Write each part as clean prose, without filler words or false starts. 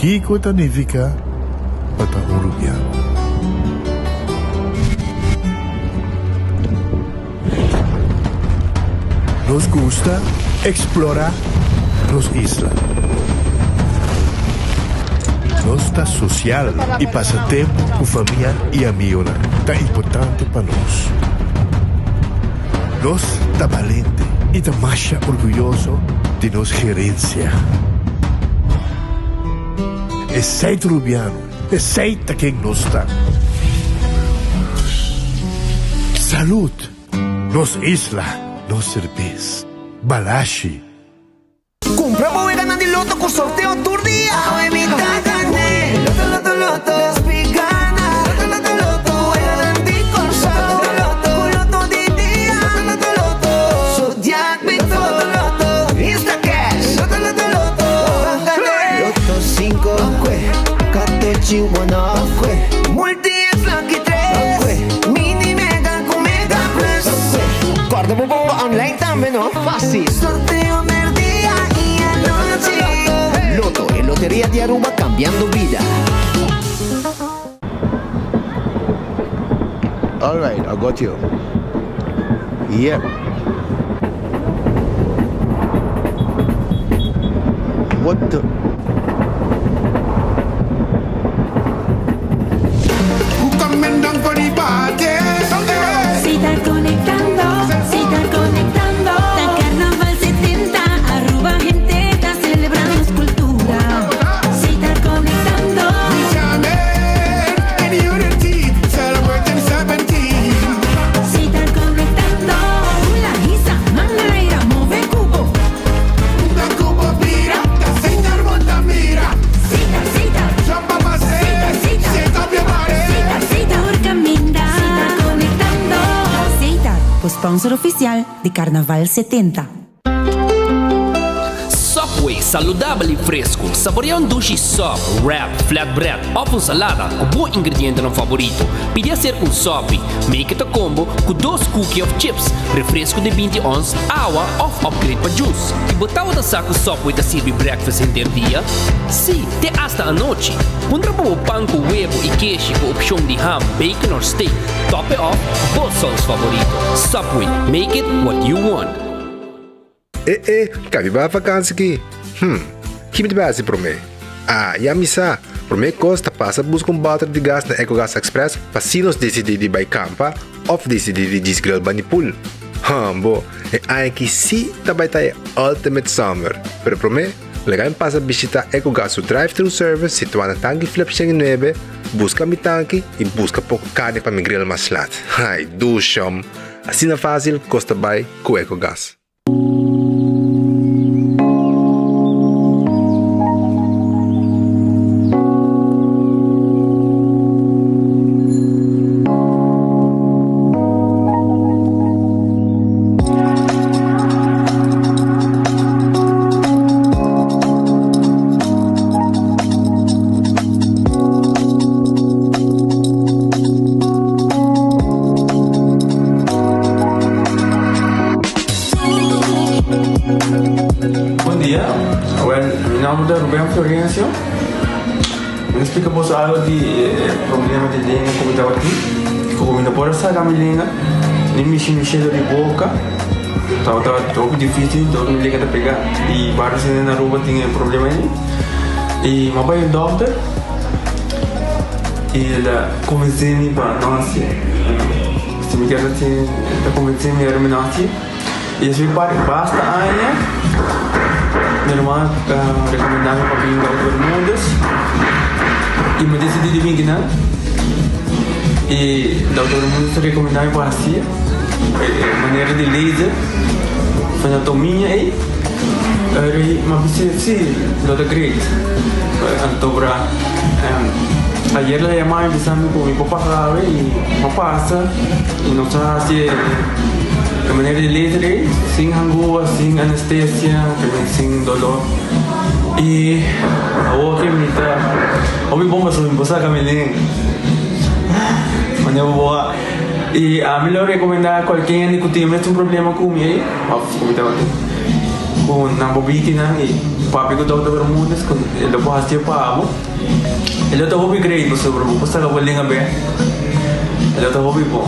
Kiko ta nifiká pa ta un rubiano? Nos gusta eksplorá nos isla. Nos ta sosial i pasa tempu ku famia i amigonan ta importante pa nos. Nos ta balente i ta masha orguyoso di nos gerensia. Esei ta Rubiano, esei ta ken nos ta. Salud! Nos isla, nos serbes. Balashi. Cumpra bo weganan di loto cu sorteo tur dia. Awe mi ta gane. Loto, loto, loto. Despi gana. Loto, loto, loto. Weganan di Corsou. Loto, loto, Cu loto di dia. Loto, loto, loto. Zodiac Big Four. Loto, loto, loto. Instacash. Loto, loto, loto. Ban gane. Loto cinco. Catochi one off. Multi X Lucky tres. Mini Mega cu Mega Plus. Corda bo bomba online tambe no. Fácil. Sorteo merdia y anochi. Lotto, e loteria di Aruba cambiando bida. Alright, I got you. Yep. What the? Si ta conectando, si ta conectando. Ta Carnaval 70, Aruba hende ta celebra nos cultura. Si ta conectando. Si ta conectando. Hula, hisa, man na aire, move cubo. Sita, sita. Sita, sita. Sita, sita. Tur caminda. Si ta conectando. Sita, sponsor oficial di Carnaval 70. Subway, saludabel y fresco. Saborea un dushi sub, wrap, flatbread of un salada cu bo ingredientenan favorito. Pidi hacer un sopi. Make it a combo cu dos cookie of chips, refresco di 20 ons, awa of upgrade pa juice. Y bo tabata sa cu Subway ta sirbi breakfast henter dia? Si, te hasta anochi. Puntra pa bo pan cu webo y keshi cu opcion di ham, bacon or steak. Top it off, bo saus favorito. Subway, make it what you want. Eh eh, kabi ba vakansi ki? Hm, ki mi ta bai hasi promé? Ah, ya mi sa! Promé kos ta pasa buska un bòter di gas na Ecogas Express pa si nos disidí di bai kampa òf disidí di djis grill bani pool. Hambo, e aña aki sí ta bai ta e ultimate summer! Pero promé, laga mi pasa bishitá Ecogas su drive-thru service situá na Tanki Flip 109, buska mi tanki i buska poko karni pa mi grill mas lat. Ai, dushom! Asina fásil kos ta bai ku Ecogas. Bon dia, well mi nomber ta Ruben Florencio. Mi ta splika boso algo di e problema di lenga ku mi tabatin. Ku mi no por a saka mi lenga, ni mishi mi shelo di boka. Tabata hopi dificil, dor mi lenga ta pega. I varios hende na Aruba tin e problema ei. I mi a bai un dokter i el a konvensé mi pa no hasié. Si mi kier hasié, el ta konvensé mi ora mi no hasié. I esei par basta aña mi ruman a rekomendá mi pa bin Dokter Bermudez i mi a disidí di bin kinan. I Dokter Bermudez a rekomendá mi pa hasié e manera di laser frenatomiña ei. Eri mi a bisa si lo ta great. Anto bra ayer el a yama mi bisa mi ku mi por pasa awe i mi a pasa i nos a hasi e. E manera di laser ei, sin hangua, sin anestesia, también sin dolor. I awor ke mi ta hopi bon pasobra mi por saka mi lenga. Manera bo a. I ami lo rekomendá kualke hende ku tin e mesun problema ku mi ei, òf ku mi tabatin, ku nan por bini kinan i. Papia ku Dòkter Bermudez ku e lo por hasié pa bo. E lo ta hopi great pasobra bo por saka bo lenga bek. E lo ta hopi bon.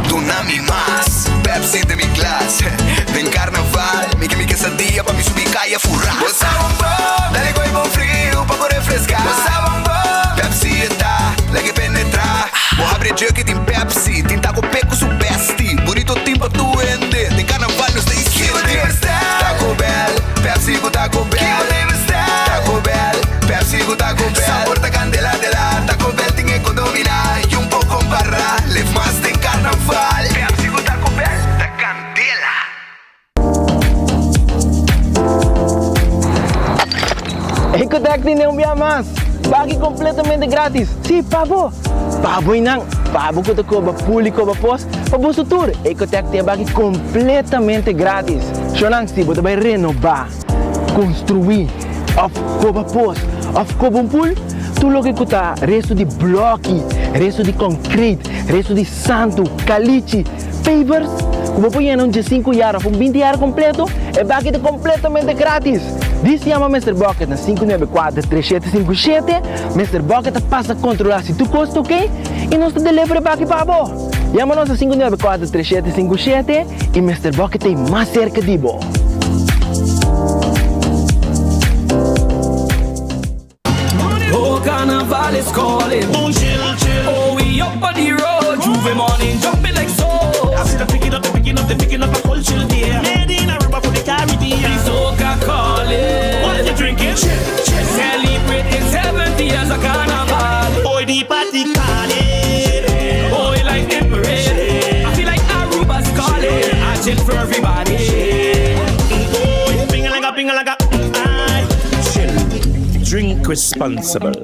Duna mi mas Pepsi den mi glas Den carnaval mi ke mi quesadilla pa mi subi caya fura Bo sa un bo, dale gooi bon friu pa bo refresca Bo sa un bo, Pepsi e ta, lag'e penetra Bo habri e jug y tin Pepsi Tin taco pe cu su bestie Burrito tin pa tur hende Den carnaval nos ta insiente Taco Bell, Pepsi cu Taco Bell Taco Bell, Pepsi cu Taco Bell Sabor ta candela de la Taco Bell tin e cu domina Y un poco compara Leef mas den carnaval Pepsi cu Taco Bell ta candela. Ecotec tene un bia mas! Baki completamente gratis! Si, pa bo! Pa bo y nan! Pa bo cu ta coba pul y coba pos, pa boso tur! Ecotec tin e baki completamente gratis! Shonan, si bo ta bay renoba, construi, of coba pos, of coba un pul, tur loke cu ta resto di bloki, resto di concrete, resto di santu, calichi, pavers, cu bo por yena un diesinku yar of un binti yar completo, e baki ta completamente gratis! Dis yama Mister Bucket na 594 3757, Mister Bucket ta pasa controla si tur cos ta ok y nos ta deliver e baki pa bo! Yama nos na 594 3757 y Mister Bucket ta e mas cerca di bo! Oh carnaval is calling Oh we up on the road J'ouvert morning jumping like so Picking up the picking up the picking up a culture there Made in Aruba for the Caribbean The soca calling What you drinking? Celebrating 70 years of carnaval Boy the party calling Boy like the parade I feel like Aruba's calling I chill for everybody Boy, ping like a ping like a Chill. Drink responsible.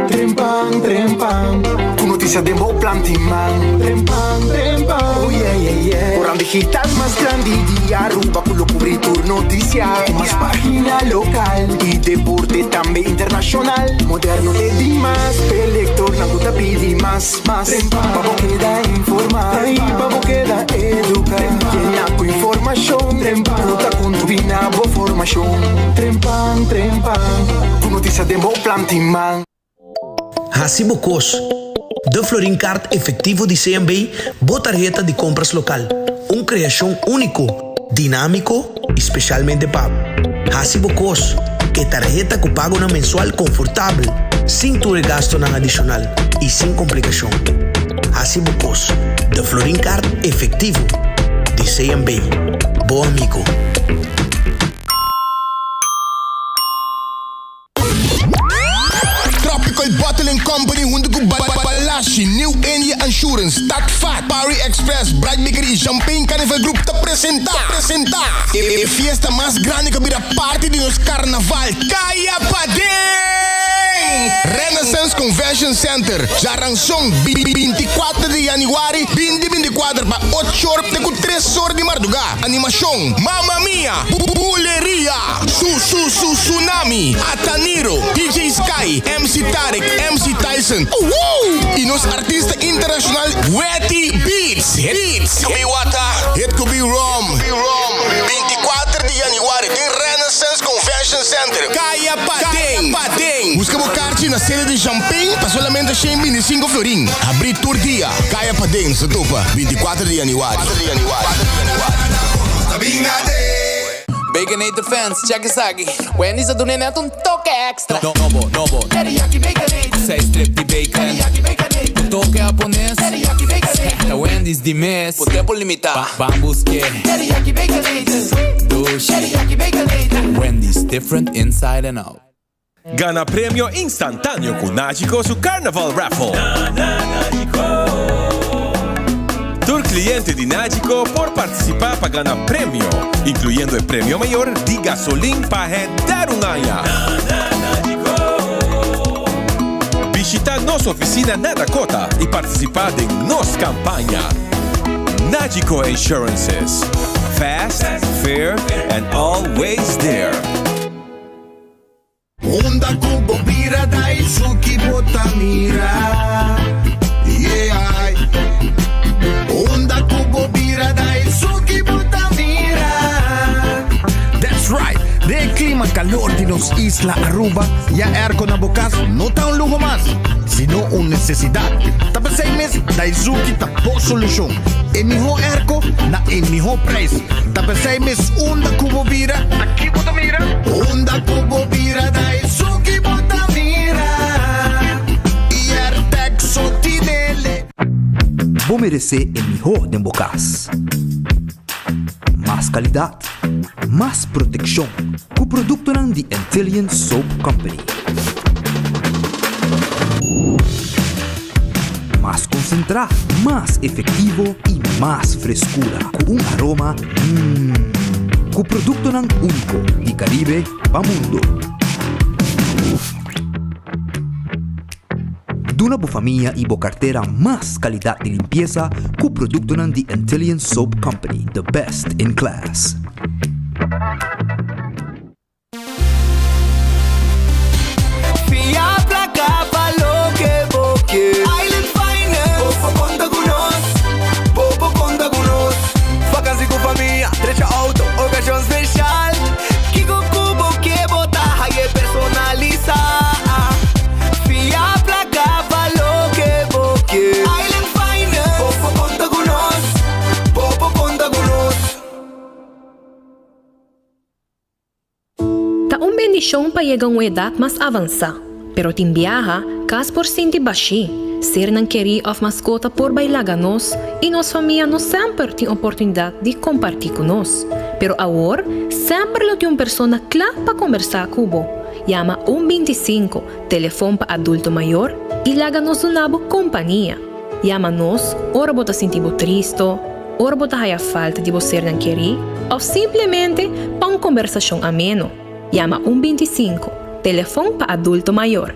Trempan, trempan, ku notisia den bo planti man. Trempan, trempan, oh yeah, yeah, yeah. Koran digital mas grandi di Aruba ku lo kubri tur notisia. Ku mas pagina lokal i deporte tambe internashonal. Moderno te dimas, p'e lektornan ku ta pidi mas, mas. Pa bo keda informá i pa bo keda eduká. Yena ku informashon ku ta kontribuí na bo formashon. Trempan, trempan, ku notisia den bo planti man. Hasi bo kos. De Florin Card Efectivo di CMB, bo tarheta di kompras lokal. Un kreashon úniko, dinámiko i spesialmente pa bo. Hasi bo kos. E tarheta ku pagonan mensual konfortabel, sin tur e gastonan adishonal i sin komplikashon. Hasi bo kos. De Florin Card Efectivo di CMB. Bo amigo. Tropical Bottling Company hunto cu Balashi, New India Assurance, Tacfat, Parry Express, Bright Bakery y Champagne Carnival Group ta presenta presenta e fiesta mas grandi cu a bira parti di nos carnaval, Caya Paden! Renaissance Convention Center, Jaranson, 24 di januari 2024 pa 8 or te cu 3 or di marduga. Animacion, Mamma Mia! Buleria! Su Su Su Tsunami, Ataniro, DJ Sky, MC Tarek, MC Tyson, Woo! Y nos artista internacional Wetty Beats. Beats. Could be water, it could be rum. 24 di januari den Renaissance Convention Center, Kaya Paden. Paden. Busca bo kaartje na sede di Champagne pa solamente 125 florin. Habri tur dia. Kaya Paden, sa topa 24 di januari. Baconator fans, check esaki. Wendy's a duna net un toke extra. Nobo, nobo. Teriyaki Baconator. Seis strip di bacon. Teriyaki Baconator. Un toke hapones. Teriyaki Baconator. Ta Wendy's di mes. Por tempo limita. Ban buske. Teriyaki Baconator. Dushi. Teriyaki Baconator. Wendy's, different inside and out. Gana premio instantáneo ku Nagico su Carnaval Raffle. Tur kliente di Nagico por partisipá pa gana premio, inkluyendo e premio mayor di gasolin pa henter un aña. Bishitá nos ofisina na Dakota i partisipá den nos kampaña. Nagico Insurances, fast, fair and always there. Honda cu Daisuki bo ta mira. Yeah. Unda ku bo bira Daisuki bo ta mira. That's right! Den e clima calor di nos isla Aruba, ya airco na bo cas no ta un luho mas, sino un necesidad. Ta p'esey mes Daizuki ta bo solucion. E miho airco na e miho prijs. Ta p'esey mes unda cu bo bira, ta ki bo ta mira? Unda ku bo bira Daisuki bo ta mira. Airtec so tinele. Bo meresé e mihó den bo kas. Mas kalidat, mas protekshon ku produktonan di Antillian Soap Company. Mas konsentrá, mas efektivo i mas freskura ku un aroma mmm. Ku produktonan úniko di Karibe pa mundo. Duna bo famia y bo cartera mas calidad di limpieza cu productonan di Antillian Soap Company, the best in class. Fia placa pa loke bo kier. Island Finance. Bo por conta cu nos. Bo por conta cu nos. Vakantie cu famia, drecha auto, ocasion special. Kico cu bo ke bo ta haye personalisa. Fia placa pa loke bo ke. Island Finance. Bo por conta cu nos. Bo por conta cu nos. Ta un bendicion pa yega un edad mas avansa, pero tin biaha cas por sinti bashi, sernan keri of mascota por bay laga nos y nos famia no semper tin oportunidad di comparti cu nos. Pero awor semper lo tin un persona cla pa combersa cu bo. Yama un 25, telefon pa adulto mayor, y laga nos duna bo compania. Yama nos ora bo ta sinti bo tristo, ora bo ta haya falta di bo sernan kerí, òf simplemente pa un kombersashon ameno. Yama un 25, telefon pa adulto mayor.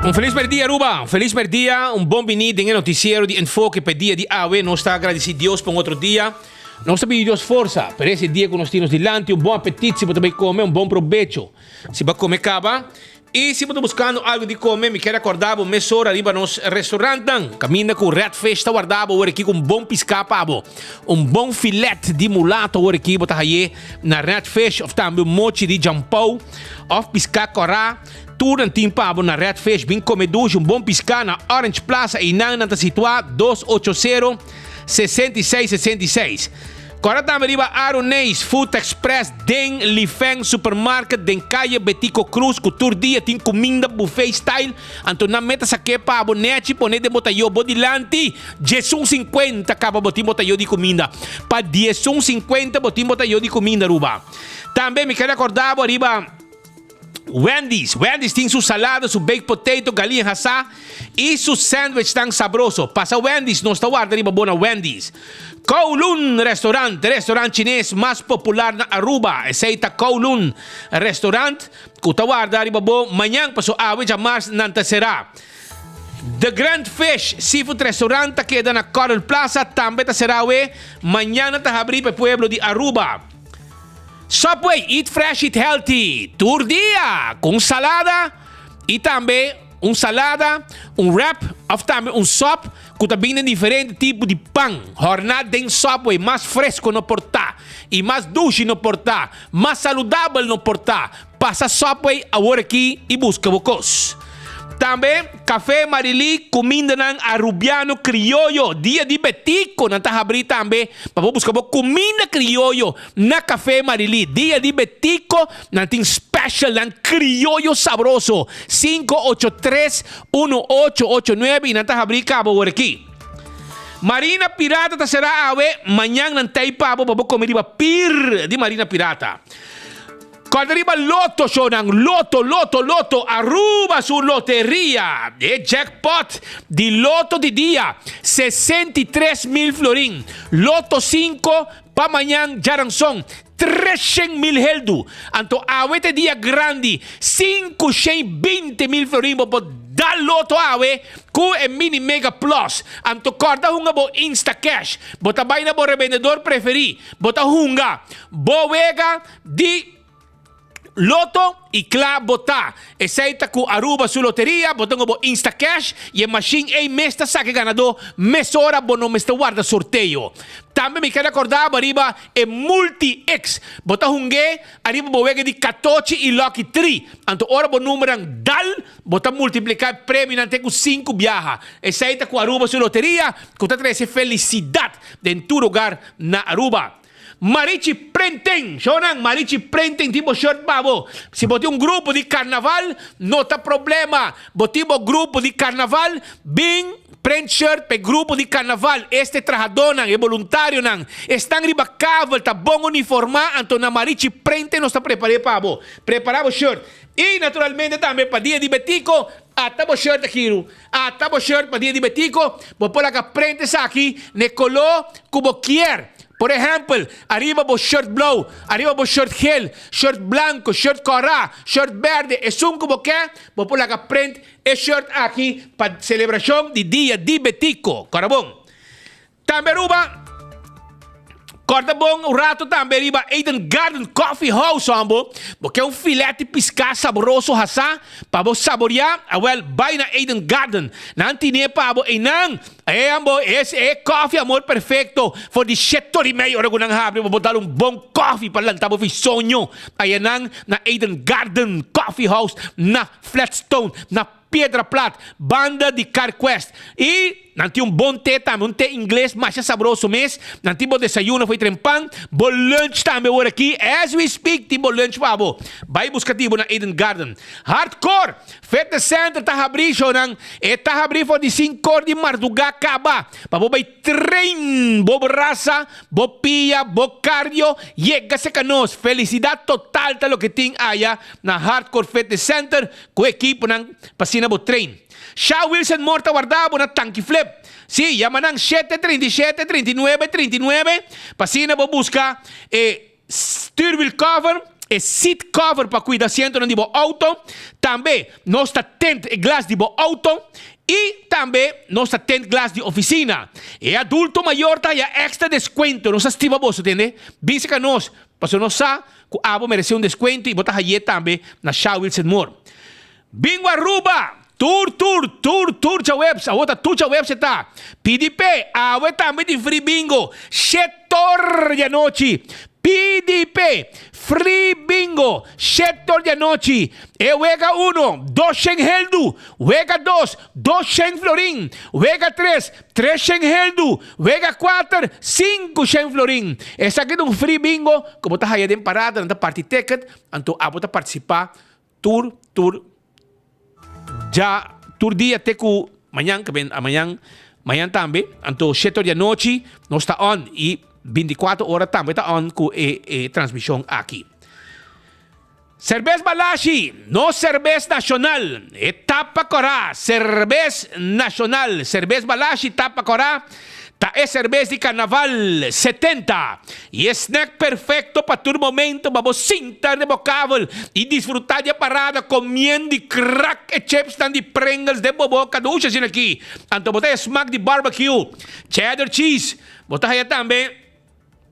Un felis merdia Aruba, un felis merdia, un bon bini den e noticiero di Enfoke pa e dia di awe. Nos ta agradeci Dios pa un otro dia. Nos ta pidi Dios forsa pa ese dia cu nos tin nos dilanti, un bon apetit si bo ta bay come, un bon probecho si bo a come caba. Y si bo ta buscando algo di come, mi kier acorda bo mesora riba nos restaurantnan, caminda cu Red Fish ta warda bo awor aki cu un bon pisca pa bo. Un bon filet di mulato awor aki bo ta haye na Red Fish of tambe un mochi di jampou of pisca cora. Tur nan tin pa bo na Red Fish. Bin come dushi un bon pisca na Orange Plaza. Eynan nan ta situa 280 66 66. Kòrda tambe riba Aroneis Food Express den Lifeng Supermarket den Calle Betico Cruz ku tur dia tin kuminda buffet style, anto nan meta sak'é pa bo nèchi pone den bo tayó bo dilanti diesun sinkuenta kaba bo tin bo tayó di kuminda pa diesun sinkuenta bo tin bo tayó di kuminda Aruba. Tambe mi kere akòrda bo riba. Wendy's. Wendy's tin su salada, su baked potato, galiña hasá y su sandwichnan sabroso. Pasa Wendy's, nos ta warda riba bo na Wendy's. Kowloon Restaurant, restaurant chines mas popular na Aruba. Esey ta Kowloon Restaurant cu ta warda riba bo mañan paso awe djamars nan ta cera. The Grand Fish Seafood Restaurant ta keda na Coral Plaza, tambe ta cera awe. Mañan nan ta habri pa e pueblo di Aruba. Subway, eat fresh, eat healthy, tur dia cu un salada y tambe un salada, un wrap of tambe un sop cu ta bin den diferente tipo di pan. Horna den Subway, mas fresco no por ta y mas dushi no por ta, mas saludabel no por ta. Pasa Subway awor aki y busca bo cos. Tambe Café Marilí, cumindanan Arubiano crioyo. Dia di Betico nan ta habri tambe pa bo busca bo cuminda crioyo na Café Marilí. Dia di Betico nan tin specialnan crioyo sabroso. 583 1889 y nan ta habri cabo awor aki. Marina Pirata ta cera awe, mañan nan ta ey pa bo pa bo come riba pir di Marina Pirata. Kòrda riba Lotto shownan, Lotto, Lotto, Lotto, Aruba su loteria, e jackpot di Lotto di dia, 63 mil florin, Lotto 5 pa mañan djaranson, 300 mil heldu, anto awe ta e dia grandi, 520 mil florin bo por. Dal loto awe ku e Mini Mega Plus. Anto kòrda hunga bo Instacash. Bo ta bai na bo rebendedor preferí. Bo ta hunga bo wega di Loto y cla bo ta. Esey ta cu Aruba su loteria, bo tengo bo Instacash y e machine ey mes ta saca e ganador mesora, bo no mester warda sorteo. Tambe mi keda corda bo ariba e Multi X, bo ta hunge ariba bo wega di catochi y Lucky Tree, anto ora bo numeran dal, bo ta multiplica e premionan te cu cinco biaha. Esey ta cu Aruba su loteria cu ta trece felicidad den tur hogar na Aruba. Marichi Printing, Shownan, Marichi Printing tin bo shirt pa bo. Si bo tin un grupo di carnaval, no ta problema. Bo tin bo grupo di carnaval, bin print shirt pa e grupo di carnaval. Este trahadónan, e boluntarionan, esnan riba kavel ta bon uniformá, anto na Marichi Printing nos ta prepar'é pa bo. Prepará bo shirt. I naturalmente tambe pa dia di Betico, ata bo shirt aki. Ata bo shirt pa dia di Betico, bo por laga prent esaki n'e color cu bo kier. Por ehempel, ariba bo shirt blauw, ariba bo shirt geel, shirt blanco, shirt cora, shirt berde, esun cu bo ke, bo por laga prent e shirt aki pa celebracion di dia di Betico. Cora bon. Tambe Aruba, Corda bon un rato tambe riba Eden Garden Coffee House hombo. Bo ke un filet di piská saboroso hasá pa bo saboriá? Awel, bai na Eden Garden. Nan tine pa bo einan. E ambo es e koffie amor perfecto. For di shete ora i mei ora ku nan habri bo por dal un bon koffie pa lanta bo fi soño. Ayanan na Eden Garden Coffee House na Flatstone na Piedra Plat, banda di Carquest. I nan tin un bon te tambe, un te ingles masha sabroso mes. Nan tin bo desayuno for tren pan, bo lunch tambe awor aki. As we speak tin bo lunch pa bo. Bai buska di bo na Eden Garden. Hardcore! Fitness Center ta habri, shownan. E ta habri for di sinkor di marduga kaba pa bo bai train bo brasa, bo pia, bo cardio. Yega serka nos. Felicidad total ta loke tin aya na Hardcore Fitness Center. Ku ekiponan pa asina bo train. Sha Wilson Moore ta warda bo na Tanki Flip. Sí, yama nan shete 37 39 39 pa asina bo buska e stuurwiel cover, e seat cover pa kuida asientonan di bo auto. Tambe nos ta tint e glas di bo auto i tambe nos ta tint glas di ofisina. E adulto mayor ta haya extra descuento. Nos ta stima boso, tende? Bin serka nos Pasobra nos sa ku abo meresé un deskuento i bo ta hay'é tambe na Sha Wilson Moore. Bingo Aruba! Tur tur tur tur djaweps, awor ta tur djaweps e ta. Pidi p'e, awe tambe tin free bingo, shetor di anochi. Pidi p'e, free bingo, shetor di anochi. E wega uno, doshen heldu, wega dos, doshen florin, wega tres, Treshen heldu, wega kuater, sinkoshen florin. Esaki ta un free bingo ku bo ta haya den parada, nan ta parti ticket, anto abo ta partisipá tur tur dja tur dia te ku mañan, ke ben mañan mañan tambe, anto shete or di anochi nos ta on i binti kuater ora tambe ta on ku e e transmishon aki. Serbes Balashi, nos serbes nashonal, e tapa kòrá, Serbes nashonal, Serbes Balashi tapa kòrá, ta e serbes di karnaval 70 i e snack perfekto pa tur momento pa bo sinta den bo kavel i disfrutá di e parada komiendo i krak e chipsnan di Pringles den bo boka dushi asina aki. Anto bo ta e smak di barbecue, cheddar cheese, bo ta haya tambe.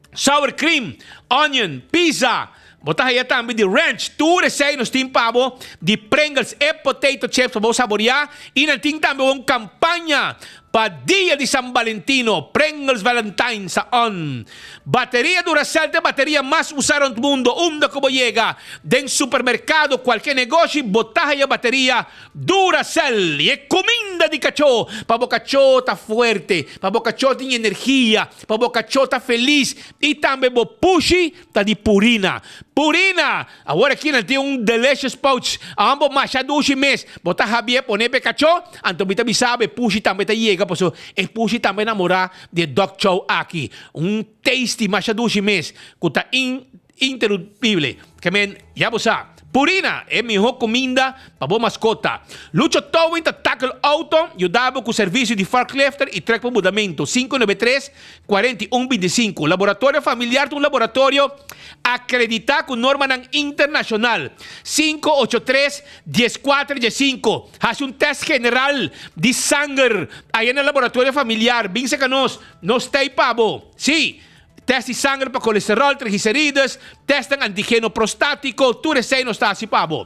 Sour cream, onion, pizza, bo ta haya tambe di ranch, tur esei nos tin pa bo, di Pringles e potato chips pa bo saboria y nan tin tambe un campaña pa dia di San Valentino, Pringles Valentine's ta on. Bateria Duracell ta e bateria mas usa rond mundo, unda cu bo yega, den supermercado, cualke negoshi bo ta haya bateria Duracell y e cuminda di cachó pa bo cachó ta fuerte, pa bo cachó tin energia, Pa bo kachó ta felis i tambe bo pushi ta di Purina. Purina! Awor aki nan tin un delicious pouch. Awan bo masha dushi mes. Bo ta habié pone p'e kachó, anto mi ta bisa bo e pushi tambe ta yega pasobra e pushi tambe namorá di e dog chow aki. Un tasty masha dushi mes ku ta interrumpible. Ke men, ya bo sa. Purina, e mihó kuminda pa bo maskota. Lucho Towing ta tackle auto, yuda bo ku servisio di forklifter i trek pa mudamentu. 593, 41 25. Laboratorio Familiar ta un laboratorio akreditá ku normanan internashonal. 583, 14 15. Hasi un tèst general di sanger aya na Laboratorio Familiar. Bin serka nos, nos t'ei pa bo. Sí! Test di sanger pa kolesterol, triglicerides, testnan antigeno prostátiko, tur esei nos ta hasi pa bo.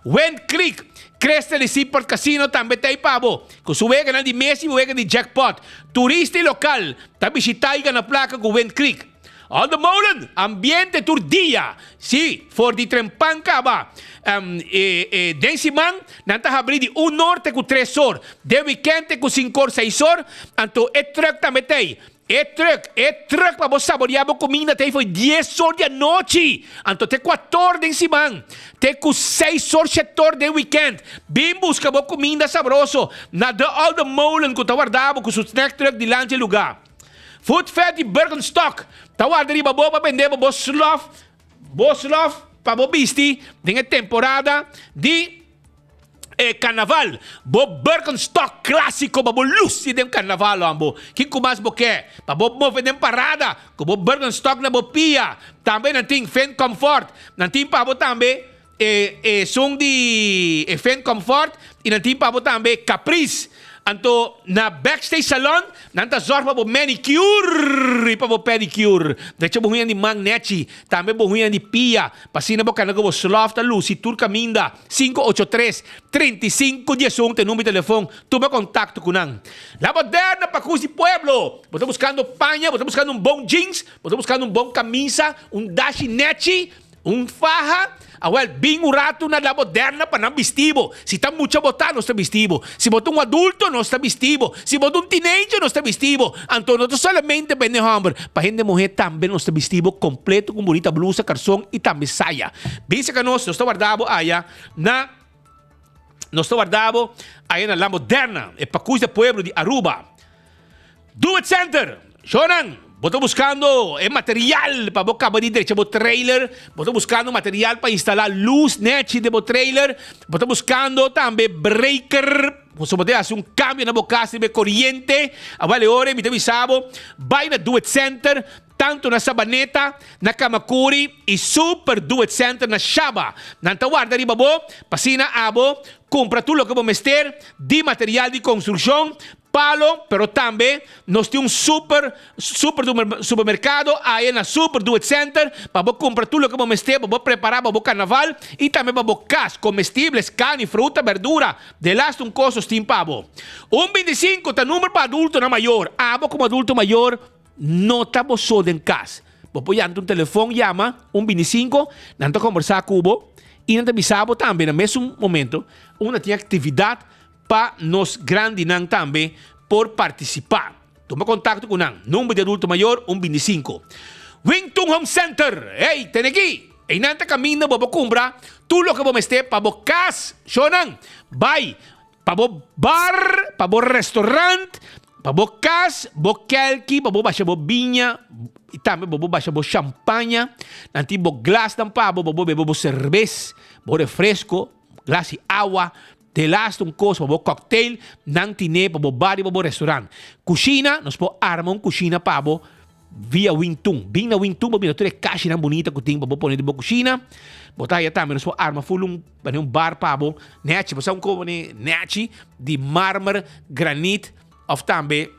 Wind Creek, Crystal i Seaport Casino tambe ta ei pa bo. Ku su weganan di mes i wega di jackpot. Turista i lokal ta bishitá i gana plaka ku Wind Creek. All the Molen, ambiente tur dia. Sí, for di trempan kaba. Den siman nan ta habrí di un or te ku tres or. Den wikènt te ku sinkor seis or. Anto e trùk tambe ta ei. E truck, e truck pa bo saboreá bo kuminda ta ei for dies or di anochi, anto te kuator den siman, te ku seis or, shete or den weekend. Bin buska bo kuminda sabroso na De Oude Molen ku ta warda bo ku su snack truck dilanti e lugá. Food Fed di Birkenstock ta warda riba bo pa bende bo bo slof, bo slof pa bo bisti den e temporada di. E karnaval, bo Birkenstock klásiko pa bo lusi den karnaval ò bo. Kiko mas bo ke? Pa bo move den parada ku bo Birkenstock na bo pia. Tambe nan tin Finn Comfort. Nan tin pa bo tambe e esun di e Finn Comfort i nan tin pa bo tambe Caprice. Anto na Backstage Salon nan ta zòrg pa bo manicure i pa bo pedicure. Drecha bo huña di man nèchi, tambe bo huña di pia, pa asina bo kana ku bo slòf ta lusi tur kaminda. 583 35 11 ta e number di telefon, tuma kontakto ku nan. La Moderna pa Cruz di Pueblo! Bo ta buskando paña, bo ta buskando un bon jeans, bo ta buskando un bon kamisa, un dashi nèchi, un faha? Awel, bin un ratu na La Moderna pa nan bisti bo. Si ta mucha bo ta, nos ta bisti bo. Si bo ta un adulto, nos ta bisti bo. Si bo ta un teenager, nos ta bisti bo. Anto no ta solamente pa hende hòmber, pa hende muhé tambe nos ta bisti bo kompleto ku un bunita blusa, karson i tambe saya. Bin serka nos, nos ta warda bo aya na nos ta warda bo aya na La Moderna, e pakus di pueblo di Aruba. Do It Center! Shownan, bo ta buskando e material pa bo kaba di drecha bo trailer, bo ta buskando material pa instalá lus nechi den bo trailer, bo ta buskando tambe breaker, pasobra bo ta hasi un kambio na bo kas riba e koriente, awel e ora mi ta bisa bo, bai na Do It Center, tantu na Sabaneta, na Kamakuri i Super Do It Center na Shaba. Nan ta warda riba bo pa asina abo kumpra tur loke bo mester di material di konstrukshon, Palo, pero tambe nos tin un super super supermercado aya na Super Do It Center pa bo cumpra tur loke bo mester pa bo prepara pa bo carnaval y tambe pa bo cas, comestibles, carni, fruta, berdura, delaste un cos nos tin pa bo. Un 25 ta number pa adultonan mayor, abo como adulto mayor no ta bo so den cas, bo por yanta un telefon yama un 25, nan ta combersa cu bo y nan ta bisa bo tambe na mesun momento unda tin actividad Pa nos grandinan tambe por partisipá. Tuma kontakto ku nan. Number di adulto mayor, un 25. Wingtun Home Center! Hey, tene aki! Einan ta kaminda bo por kumpra tur loke bo mester pa bo kas. Shownan, bai pa bo bar, pa bo restaurant, pa bo kas, bo kelki, pa bo basha bo biña i tambe bo por basha bo shampaña. Nan tin bo glasnan pa bo, bo por bebe bo serbes, bo refresko, glas di awa. Te laatste un kos pa bo cocktail nan tine pa bo bar di pa bo restaurant. Kushina, nos por arma un kushina pa bo via Wingtun. Bin na Wingtun bo mira tur e kashinan bunita ku tin pa bo pone den bo kushina. Bo ta haya tambe nos por arma full un pone un bar pa bo nechi. Bo sa un komo pone nechi di marmer, granit of tambe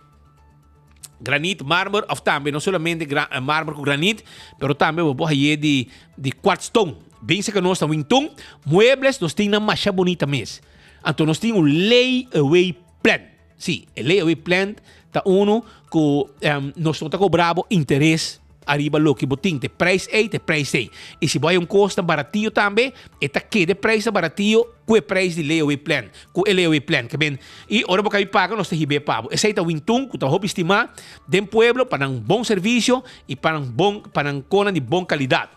granit, marmer of tambe no solamente marmer ku granit, pero tambe bo por haye di di quartzstone. Bin seka nos na Wingtun, muebles nos tin nan masha bonita mes. Anto nos tin un lay away plan. Si, e lay away plan ta uno ku nos no ta kobra bo interes ariba loke bo tin. Te prijs ei, te prijs ei. I si bo hay un kos ta baratio tambe, e ta keda e prijs ta baratio ku e prijs di layaway plan, ku e layaway plan. Ke men, i ora bo kabi paga nos ta hib'é pa bo. Esei ta Wintun ku ta hopi stimá den pueblo pa nan bon servisio i pa nan bon, pa nan konan di bon kalidat.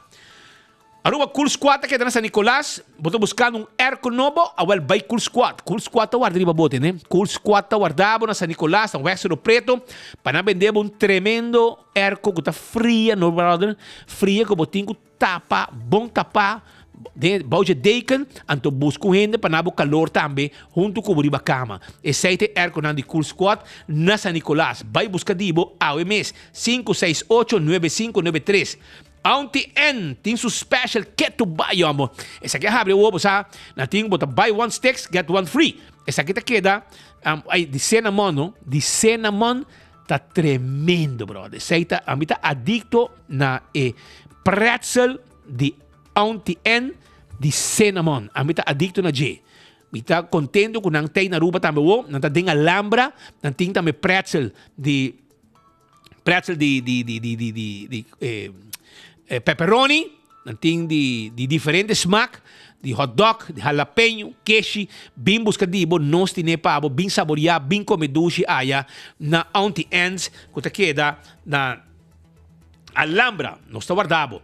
Aruba Cool Squad ta keda na San Nicolas. Bo ta buscando un airco nobo? Awel bay Cool Squad. Cool Squad ta warda riba bo, tende. Cool Squad ta warda bo na San Nicolas, na West Rio Preto, pa nan bende bo un tremendo airco cu ta fria, no brother, fria cu bo tin cu tapa, bon tapa. Den bou dje deken, anto buska un hende pa na bo kalor tambe huntu ku bo riba kama. Esei ta e airconan di Cool Squad na San Nicolas. Bai buska di bo awe mes, 568 9593. Auntie Ann tin su special ketu bai hombo. Esaki a habri awo bo sa nan tin bo ta buy one sticks get one free. Esaki ta keda ay di cinnamon no, di cinnamon ta tremendo brother. Esei ta ami ta adicto na e pretzel di Auntie Ann di cinnamon. Ami ta adicto na dje. Mi ta contento cu nan tey na Aruba tambe awo. Nan ta den Alhambra. Nan tin tambe pretzel di pretzel di di di di di di di eh, eh, pepperoni, nan tin di di diferente smaak, di hot dog, di jalapeño, keshi, bin busca di bo, nos tine pa bo, bin saboria, bin come dushi aya na Auntie Anne's cu ta keda na Alhambra, nos ta warda bo.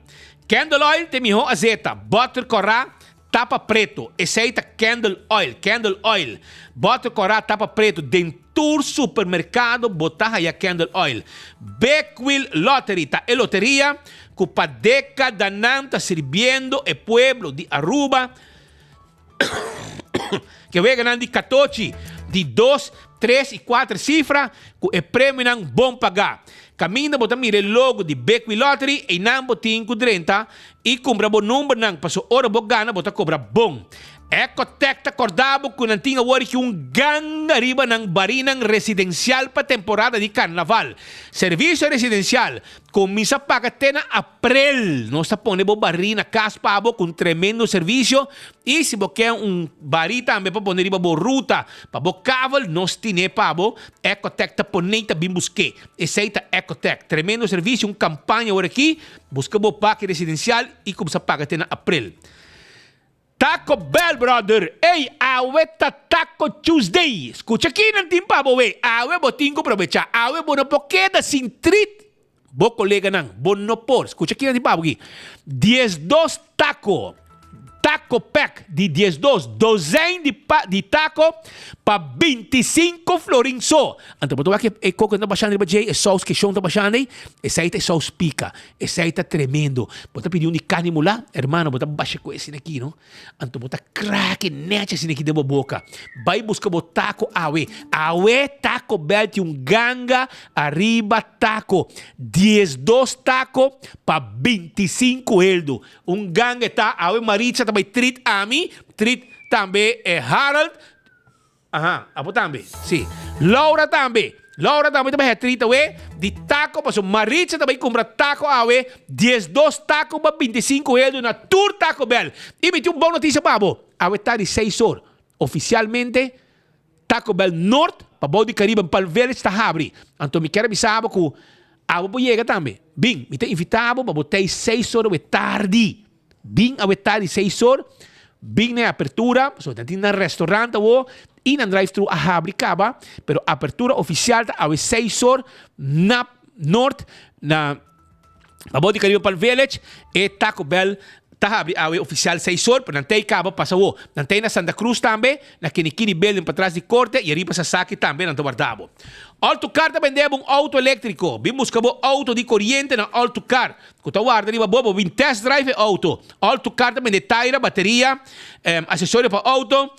Candle oil te miho azeta, butter cora, Tapa preto, esey ta candle oil, candle oil. Boter cora tapa preto, den tur supermercado bo ta haya candle oil. Big Wheel Lottery ta e loteria cu pa decadanan ta sirbiendo e pueblo di Aruba ke weganan di catochi di dos, tres y cuater cifra cu e premionan bon paga. Caminda bo ta mira e logo di Big Wheel Lottery, eynan bo tin cu drenta I kumpra bo numbernan paso ora bo gana bo ta kobra bon. Ecotec ta korda bo ku nan tin awor ki un ganga riba nan barinan residensial pa temporada di karnaval. Servisio residensial kuminsa paga te na aprel. Nos ta pone bo bari na kas pa bo ku un tremendo servisio i si bo ke un bari tambe pa pone riba bo ruta pa bo kavel nos tine pa bo. Ecotec ta pone i ta bin busk'é. Esei ta Ecotec. Tremendo servisio, un kampaña awor aki. Buska bo paki residencial y kumsa paga te na april. Taco Bell brother, ey awe ta Taco Tuesday. Scucha aki nan tin pa bo wey, awe bo tin cu probecha, awe bo no por keda sin treat bo coleganan, bo no por. Scucha aki nan tin pa bo aki. 12 taco. Taco pack di 12 dozijn di pa di taco pa 25 florin so. Anto bo ta wak e coco ta bashando riba djei, e saus ke shon ta bashando ei, esei ta e saus pica. Esei ta tremendo. Bo ta pidi un di carni mulá, hermano, bo ta basha cu esina aki, no? Anto bo ta crack e nechi asina aki den bo boca. Bai busca bo taco awe. Awe Taco Bell tin un ganga ariba taco. 12 taco pa 25 heldo. Un ganga e ta awe Maritza ta bai treat ami, treat tambe e Harold, aha, abo tambe, si, Laura tambe, Laura tambe ta bai haci treat awe di taco paso Maritza ta bai cumpra taco awe, 12 taco pa 25 euro na tur Taco Bell. Y mi tin un bon noticia pa bo, awe ta di seis or, oficialmente Taco Bell Noord pa bou di Caribbean Palm Village ta habri. Anto mi kier a bisa bo ku abo por yega tambe. Bin, mi ta invita bo pa bo tei seis or awe tardi. Bin awe tardi seis or, bin na e apertura, pasobra nan tin nan restaurant awo i nan drive thru a habri kaba, pero apertura ofisial ta awe seis or na Noord na Pa bo di Caribe Palm Village, e Taco Bell ta habri awe oficial seis or, pero nan tei caba pasa awo. Nan tei na Santa Cruz tambe, na Kinikini Building patras di Corte y ariba Sasaki tambe nan ta warda bo. Alto Car ta bende bo un auto electrico. Bin busca bo auto di coriente na Alto Car, cu ta warda riba bo, bo bin test drive e auto. Alto Car ta bende taira, bateria, accesorio pa auto,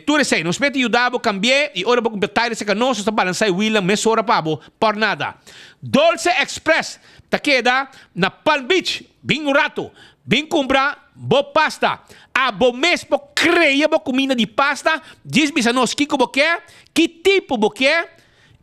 tur esey. Nos mester yuda bo cambi'e y ora bo cumpra taira cerca nos, nos ta balansa e wielnan mesora pa bo. Por nada. Dolce Express ta keda na Palm Beach. Bin un rato. Bin cumpra bo pasta. Abo mes por crea bo cuminda di pasta. Djis bisa nos kico bo ke, ki tipo bo ke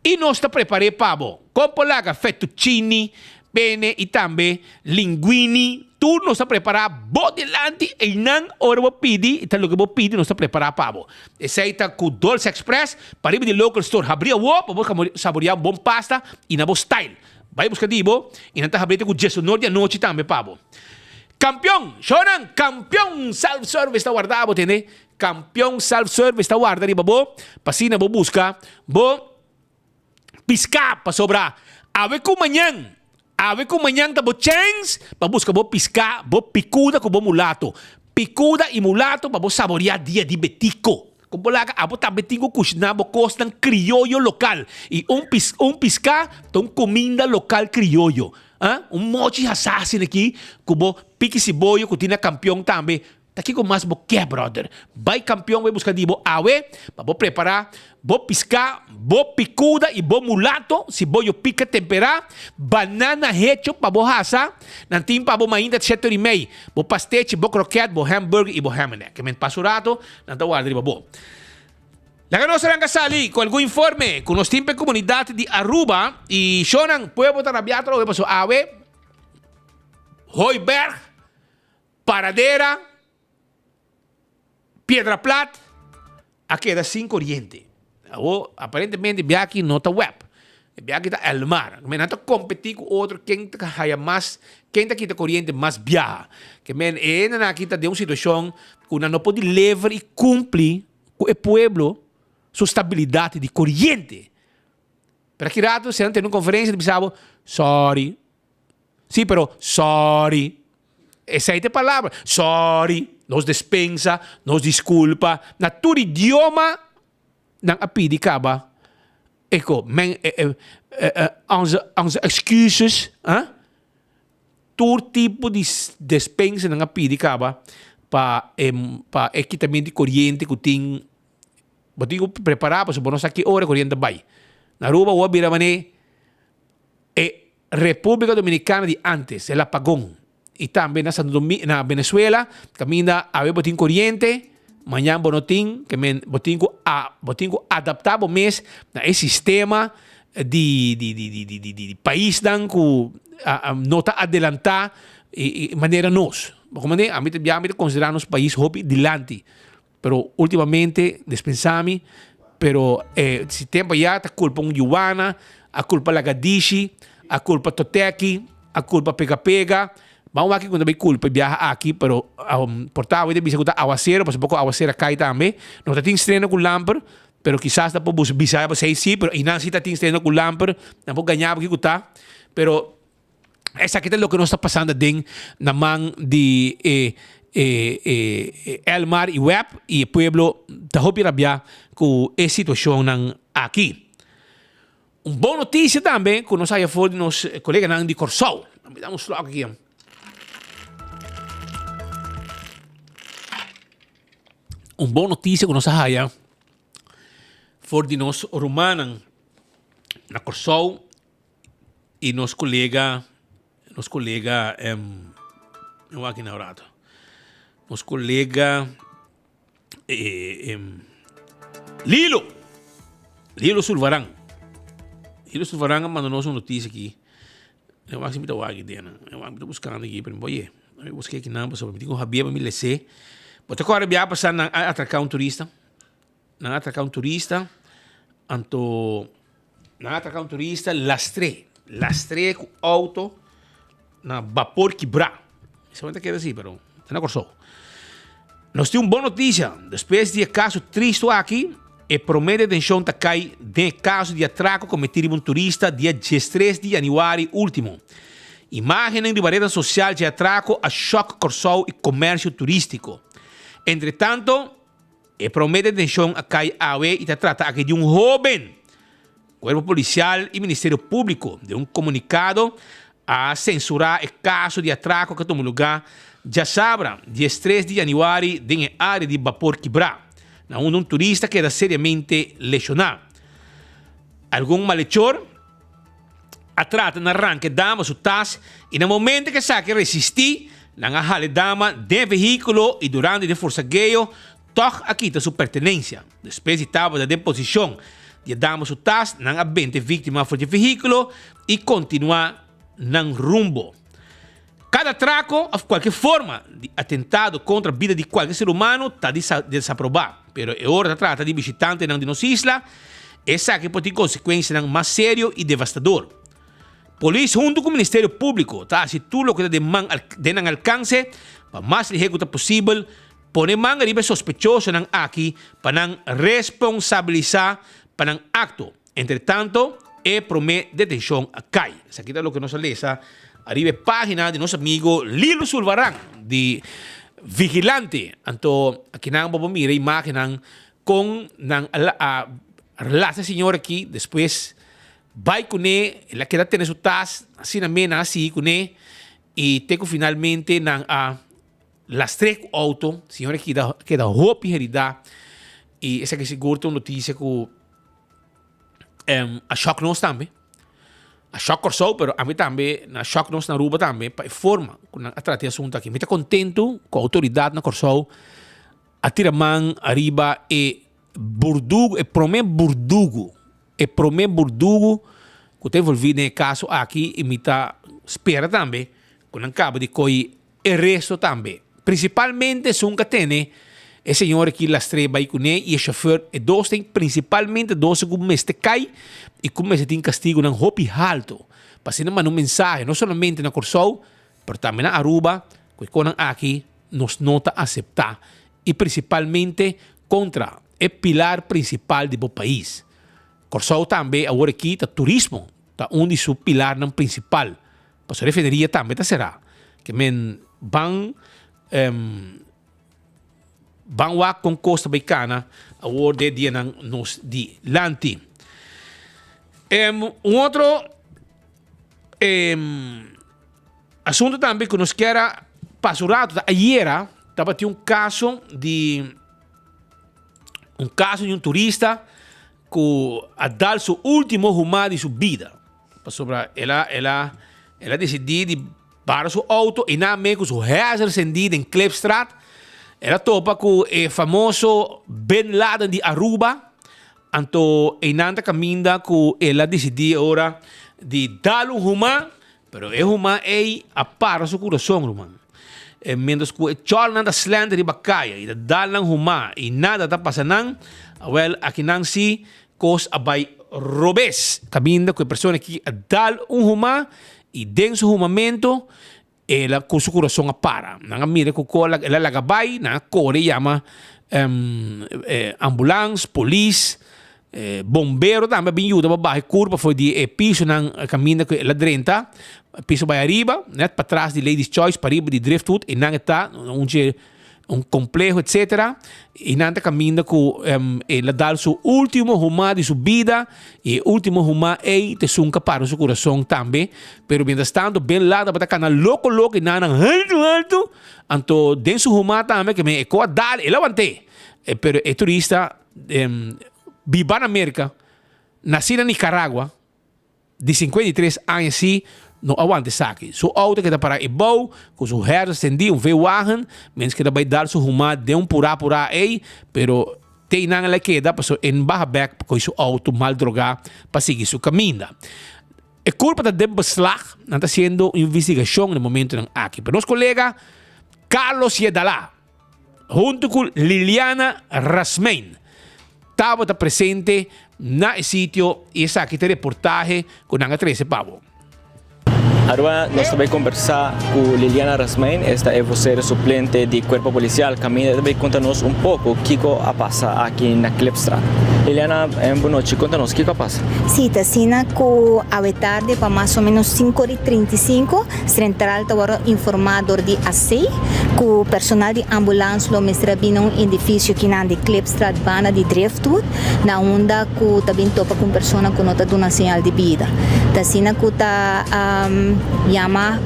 y nos ta prepare pa bo. Con por laga fettuccini, pene y tambe linguini. Tur nos ta prepara bo dilanti eynan ora bo pidi y ta loke bo pidi nos ta prepara pa bo. Esey ta cu Dolce Express pariba di local store. Habri awo pa bo saborea un bon pasta y na bo style. Bay busca di bo y nan ta habri te cu diesonor di anochi tambe pa bo. Campeon! Shownan! Campeon Self Service ta warda bo tende. Campeon Self Service ta warda riba bo pa asina bo busca bo piská pasobra awe ku mañan, awe ku mañan ta bo chèns pa buska bo piská, bo pikuda ku bo mulato. Pikuda i mulato pa bo saboriá dia di Betico. Kon bo laga abo tambe tin ku kushiná bo kosnan krioyo lokal i un pis un piská ta un kuminda lokal krioyo. Ah, un mochi hasá asina aki ku bo piki siboyo ku tin na Kampion tambe. Ta kiko mas bo ke, brother? Bai Kampion bai buska di bo awe pa bo prepará bo piská, bo pikuda i bo mulato, siboyo pika temperá, banana hecho pa bo hasa. Nan tin pa bo mainta shete ora i mei, bo pastechi, bo kroket, bo hamburger i bo hamenek. Ke men pasa un rato, nan ta warda riba bo. Laga nos ranka sali ku algun informe ku nos tin pa e komunidat di Aruba i shownan pueblo ta rabia atrobe pasobra awe Hooiberg, Paradera, Piedra Plat a keda sin koriente. Awo aparentemente biaha aki no ta web, e biaha aki ta Elmar. Nan ta kompetí ku otro ken ta haya mas, ken ta kita koriente mas biaha. Ke men e hendenan aki ta den un situashon ku nan no por deliver i kumpli ku e pueblo su stabilidat di koriente. Pero aki rato si nan tene un konferensia ta bisa bo, sorry. Si, pero sorry. Esei ta e palabra, sorry, nos despensa, nos diskulpa. Na tur idioma nan a pidi kaba eko men onze onze excuses, ah. Tur tipo di despensa nan a pidi kaba pa e pa e kitament di koriente ku tin. Bo tin ku prepará pasobra bo no sa ki ora e koriente ta bai. Na Aruba awor a bira manera e Repúblika Dominikana di ántes, el apagón. I tambe na Santo Domi na Venezuela kaminda awe bo tin koriente, mañan bo no tin, ke men bo tin ku a bo tin ku adaptá bo mes na e sistema di di di di di di di paisnan ku a no ta adelantá i manera nos. Bo komprendé? Ami ta bia mi ta konsiderá nos pais hopi dilanti, pero ultimamente despensa mi, pero e si tempu ayá ta kulpa un yuana, a kulpa lagadishi, a kulpa totèki, a kulpa pega pega, ban wak ku ta bai kulpa e biaha aki, pero por ta awe ta bisa ku ta awasero, pasobra poko awasero a kai tambe, no ta tin strena ku lamper, Pero kisas ta por boso bisa bo sei si, pero einan si ta tin steno ku lamper, nan por gaña bo kiko ta. Pero esaki ta loke nos ta pasando aden na man di e e e Elmar i web i e pueblo ta hopi rabia ku e situashonnan aki. Un bon notisia tambe ku nos haya for di nos koleganan di Kòrsou. Mi da un slòk aki. Un bon notisia ku nos a haya for di nos rumannan na Kòrsou i nos kolega, nos kolega mi wak aki na un rato, nos kolega Lilo, Lilo Sulvaran, Lilo Sulvaran a manda nos un notisia aki. Mi wak si mi ta wak aki den, mi wak mi ta buskando aki pero mi por ye. Mi buska aki nan pasobra mi tin ku habia pa mi les'é. Bo ta kòrda bia pasá nan a atraká un turista? Nan a atraká un turista, anto nan a atraká un turista lastr'é, lastr'é ku outo na bapor kibrá. Esei ta keda así pero ta na Kòrsou. Nos tin un bon notisia, despues di e kaso tristu aki, e promé detenshon ta kai den e kaso di atrako kometí riba un turista dia diestres di yanüari último. Imágennan riba retnan sosial dje atrako a shòk Kòrsou i komèrsio turístiko. Entretanto, e promé detenshon a kai awe i ta trata aki di un hóben. Kuerpo Polisial i Ministerio Públiko den un komunikado a sensurá e kaso di atrako ku a tuma lugá djasabra, diestres di yanüari den e área di Bapor Kibrá, na unda un turista keda seriamente leshoná. Algun malechor a trata na ranka e dama su tas i na momento ku esaki a resistí, nan a hala e dama den e vehíkulo i durante di e forsageo Tòg a kita su pertenensia. Despues di tabata den posishon di a dama su tas, nan a benta e víktima for di e vehíkulo i kontinuá nan rumbo. Kada atrako òf kualke forma di atentado kontra bida di kualke ser humano ta di desaprobá, pero e ora ta trata di bishitantenan di nos isla, esaki por tin konsekuensianan mas serio i devastador. Polis huntu ku Ministerio Públiko ta hasi tur loke ta den man den nan alkanse pa mas lihé ku ta posibel Pone man riba e sospechosonan aki pa nan responsabilisá pa nan akto. Entretanto, e promé detenshon a kai. Esaki ta loke nos a lesa ariba e página di nos amigo Lilo Sulvaran di Vigilante. Anto akinan bo por mira imágennan kon nan a lasa e señor aki despues. bai kuné, el a keda tene su tas, asina mes nan a sigui kuné i te ku finalmente nan a lastr'é ku outo. Señor a keda keda hopi heridá i esaki sigur ta un notisia ku a shòk nos tambe. A shòk Kòrsou pero ami tambe a shòk nos na Aruba tambe pa e forma ku nan a trata e asuntu aki. Mi ta kontentu ku outoridat na Kòrsou a tira man ariba e burdugu, e promé burdugu, e promé burdugu ku ta envolví den e kaso aki i mi ta spera tambe ku nan kaba di koyi e resto tambe. Prinsipalmente esun ku a tene e señor aki lastr'é bai kuné i e shofèr, e dos tin prinsipalmente dos ku mester kai i ku mester tin kastigunan hopi haltu pa asina manda un mensahe no solamente na Kòrsou pero tambe na Aruba ku e konan aki nos no ta aseptá i prinsipalmente kontra e pilar prinsipal di bo pais. Kòrsou tambe awor aki ta turismo ta un di su pilarnan prinsipal. Pasobra refineria tambe ta será. Ke men ban ban wak kon kos ta bai kana awor den e dianan nos dilanti. Un otro asuntu tambe ku nos kier a pasa un ratu ta ayera tabatin un kaso di un kaso di un turista ku a dal su ultimo huma di su bida. Pasobra el a el a el a decidí di para su auto y na me cu su hazard sendí den Klipstraat. El a topa cu e famoso Bin Laden di Aruba. Anto einan ta caminda cu el a decidí ora di dal un huma, pero e huma ey a para su curason, ruman. E mientras cu e cholnan ta slender riba caya y ta dal nan huma y nada ta pasa nan, awel akinan si Kos a bai robes. Kaminda ku e persona aki a dal un huma i den su humamentu el a ku su kurason a para. Nan a mira ku kola el a laga bai, nan a kore yama ambulans, polis, bombero tambe a bin yuda pa baha e kurpa for di e pisonan kaminda ku el a drenta. Piso bai ariba, nèt patras di Ladies Choice, pariba di Driftwood, einan e ta, un dje. un compleho etcetera y nan ta caminda cu el a dal su ultimo huma di su bida y e ultimo huma ey ta esun ca para su curason tambe pero mientras tanto Ben Laden tabata cana loco loco y nan nan halto halto anto den su huma tambe ke men e co a dal el a wante pero e turista biba na Merca naci na Nicaragua. Di 53 aña si no a wanta esaki. Su auto keda para ebou, ku su herder stendí, un V-wagen, mens keda bai dal su huma den un purá purá ei, pero te einan el a keda pasobra e no baha bèk pa kohe su auto mal drogá pa sigui su kaminda. E kulpa ta den beslag, nan ta hasiendo un investigashon na e momentonan aki. Pero nos kolega Carlos Yedalá huntu ku Liliana Rasmijn tabata presente na e sitio i esaki ta e reportahe ku nan a trese pa bo. Aruba nos ta bay combersa cu Liliana Rasmijn, esta e vocero suplente di Cuerpo Policial. Caminda ta bay conta nos un poco kico a pasa aki na Klipstraat. Liliana, bon nochi, conta nos kico a pasa? Si, ta asina cu awe tarde pa mas o menos cinco ora y 35, Central ta wòrdu informá dor di AC ku personal di ambulans lo mester a bini na un edifisio kinan di Klipstraat banda di Driftwood na unda ku ta bin topa ku un persona ku no ta duna señal di bida. Ta asina ku ta yama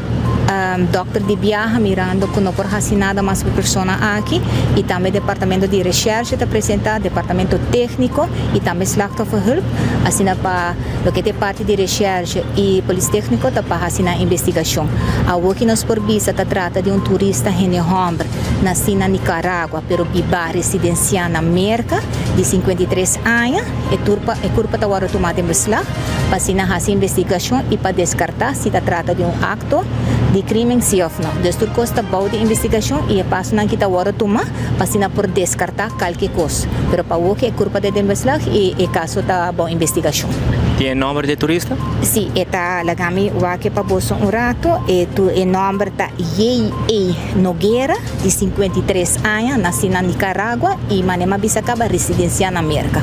dòkter di biaha mirando ku no por hasi nada mas pa e persona aki i tambe departamento di reshèrshe ta presentá, departamento tékniko i tambe slachtofferhulp asina pa Loke ta e parti di reshershe i polis tekniko ta pa hasi nan investigashon. Awor ki nos por bisa ta trata di un turista hende hòmber nasí na Nicaragua pero bibá residensiá na Merka di 53 aña. E turpa e kurpa ta wòrdu tumá den beslag pa asina hasi investigashon i pa deskartá si ta trata di un akto di krimen si òf no. Dus tur kos ta bou di investigashon i e pasonan ki ta wòrdu tumá pa asina por deskartá kalke kos. Pero pa awor ki e kurpa ta den beslag i e kaso ta bou investigashon. Tin e nòmber di e turista? Si, e ta laga mi wak pa boso un rato. E tu e nòmber ta J.A. Noguera, di 53 aña, nasí na Nicaragua i manera mi a bisa kaba residensiá na Merka.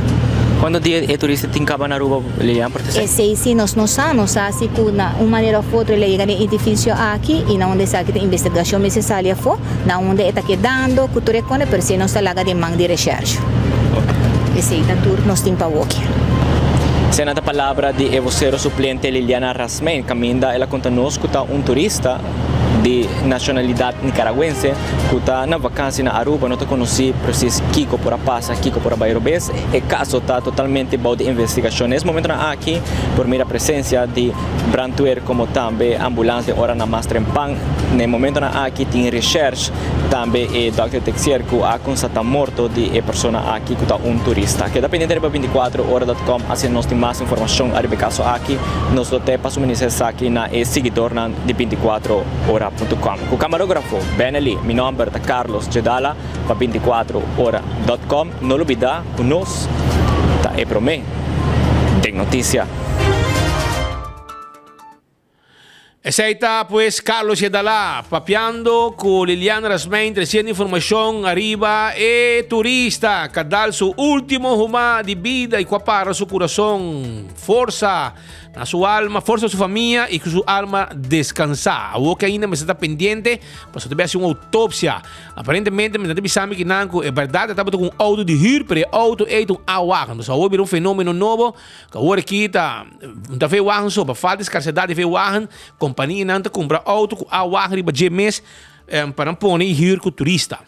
Kuantu dia e turista tin kaba na Aruba, Lilian, por ta sa? Esei si nos no sa. Nos sa si ku na un manera òf otro el a yega den e edifisio aki i na unda esaki ta investigashon mester sali afó. Na unda e ta kedando ku tur e kone, pero si nos ta laga den man di reshershe. Esei ta tur nos tin pa woki. Esei ta palabra di e vocero suplente Liliana Rasmijn caminda el a conta nos cu ta un turista di nacionalidad Nicaraguense cu ta na vakantie na Aruba no ta conoci precies kico por a pasa kico por a bay robes e caso ta totalmente bou di investigacion na es momentonan aki por mira presencia di brandweer como tambe ambulance den oranan mas trempan na e momentonan aki tin recherche Tambe e dòkter Texier ku a konstatá morto di e persona aki ku ta un turista. Keda pendiente riba 24 ora dot com asina nos tin mas informashon ariba e kaso aki. Nos lo te pa suministra esaki na e siguidornan di 24 ora punto com. Ku kamarógrafo Benely, mi nòmber ta Carlos Jedala pa 24 ora dot com. No lubidá ku nos ta e promé den notisia. Esei ta pues Carlos Yedalá papiando cu Liliana Rasmijn treciendo informacion ariba e turista ca dal su ultimo huma di bida y cu a para su curason. Forsa na su alma, forsa su famia y cu su alma descansa. Awor que ainda mester ta pendiente pasobra ta bay haci un autopsia. Aparentemente mester ta bisa mi kinan cu e berdad e tabata cu un auto di huur pero e auto ey ta un A-wagen. Entonces awor bira un fenomeno nobo. Ku awor aki ta no ta veewagen so, pa falta di skarsedat di veewagen, kompanianan ta kumpra outo ku A-wagen riba dje mes pa nan pone i hür ku turista.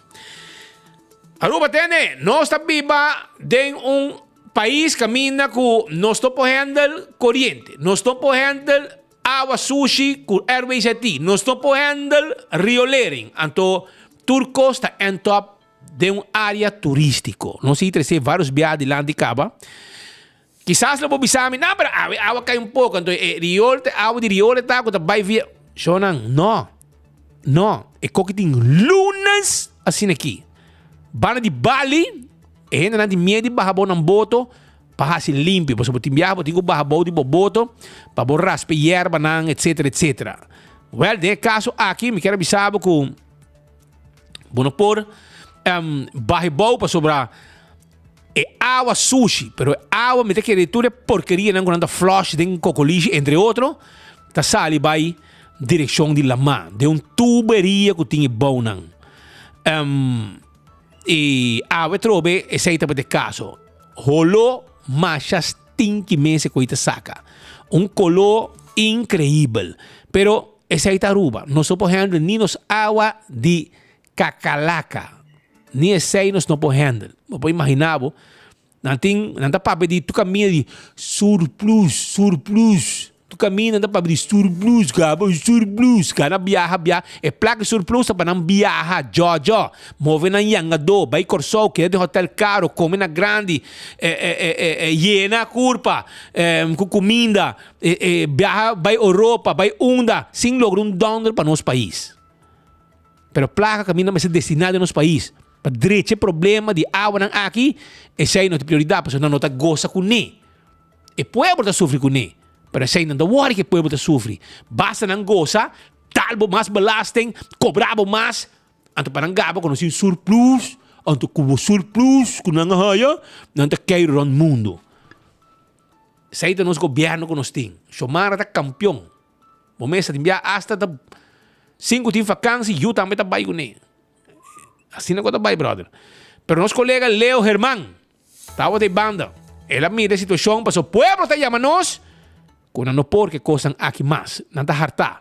Aruba tene, nos ta biba den un pais kaminda ku nos no por handle koriente, nos no por handle awa sushi ku RWZI, nos no por handle riolering, anto tur kos ta end up Den un área turístiko. Nos a trese vários biaha dilanti kaba. Kisas lo bo bisa mi, no, pero awe awa kai un poko, anto e riol ta awa di riol ta ku ta bai via. Shownan, no. No, e koki tin lunes asina aki. Banda di Bali, e hendenan tin miedu di baha bo nan boto pa hasi limpi, pasobra bo tin biaha bo tin ku baha bou di bo boto pa bo raspa e yerbanan, etsetera, etsetera. Wèl, den e kaso aki mi kier a bisa bo ku. Bo no por um, baha bou pasobra e awa sushi, pero e awa mi ta kere tur e porkerianan ku nan ta flush den kokolishi entre otro, ta sali bai direkshon di lamá, den un tuberia ku tin e bounan. Um, i awe trobe esei tabata e kaso. Holo masha stinky mes e koi ta saka. Un koló inkreibel. Pero Esei ta Aruba. Nos no por handle ni nos awa di kakalaka. Ni esei nos no por handle. Bo por imagina bo, nan tin, nan ta papia di tur kaminda di surplus, surplus. Tur kaminda nan ta papia di surplus, gaba surplus. Gana biaha, biaha. E plaka di surplus ta pa nan biaha, djòdjò. Move nan yangadó, bai Kòrsou, keda den hotèl karo, kome na grandi, yena kurpa ku kuminda. E e biaha bai Europa, bai unda, sin logra un dònder pa nos pais. Pero plaka kaminda mester destiná den nos pais pa drecha e problema di awanan aki, esei no ta prioridat pasobra nan no ta gosa kuné. E pueblo ta sufri kuné, pero esei nan ta wòri ku e pueblo ta sufri. Basta nan gosa, tal bo mas belasting, kobra bo mas, anto pa nan gaba ku nos tin surplus, anto ku bo surplus ku nan a haya, nan ta keiru rònt mundu. Esei ta nos gobierno ku nos tin. Xiomara ta kampion. Bo mester tin bia hasta ta sin ku tin vakansi yu tambe ta bai kuné. Asina ku ta bai brother. Pero nos kolega Leo Herman tabata e banda. El a mira e situashon pasobra pueblo ta yama nos ku nan no por ke kosnan aki mas. Nan ta hartá.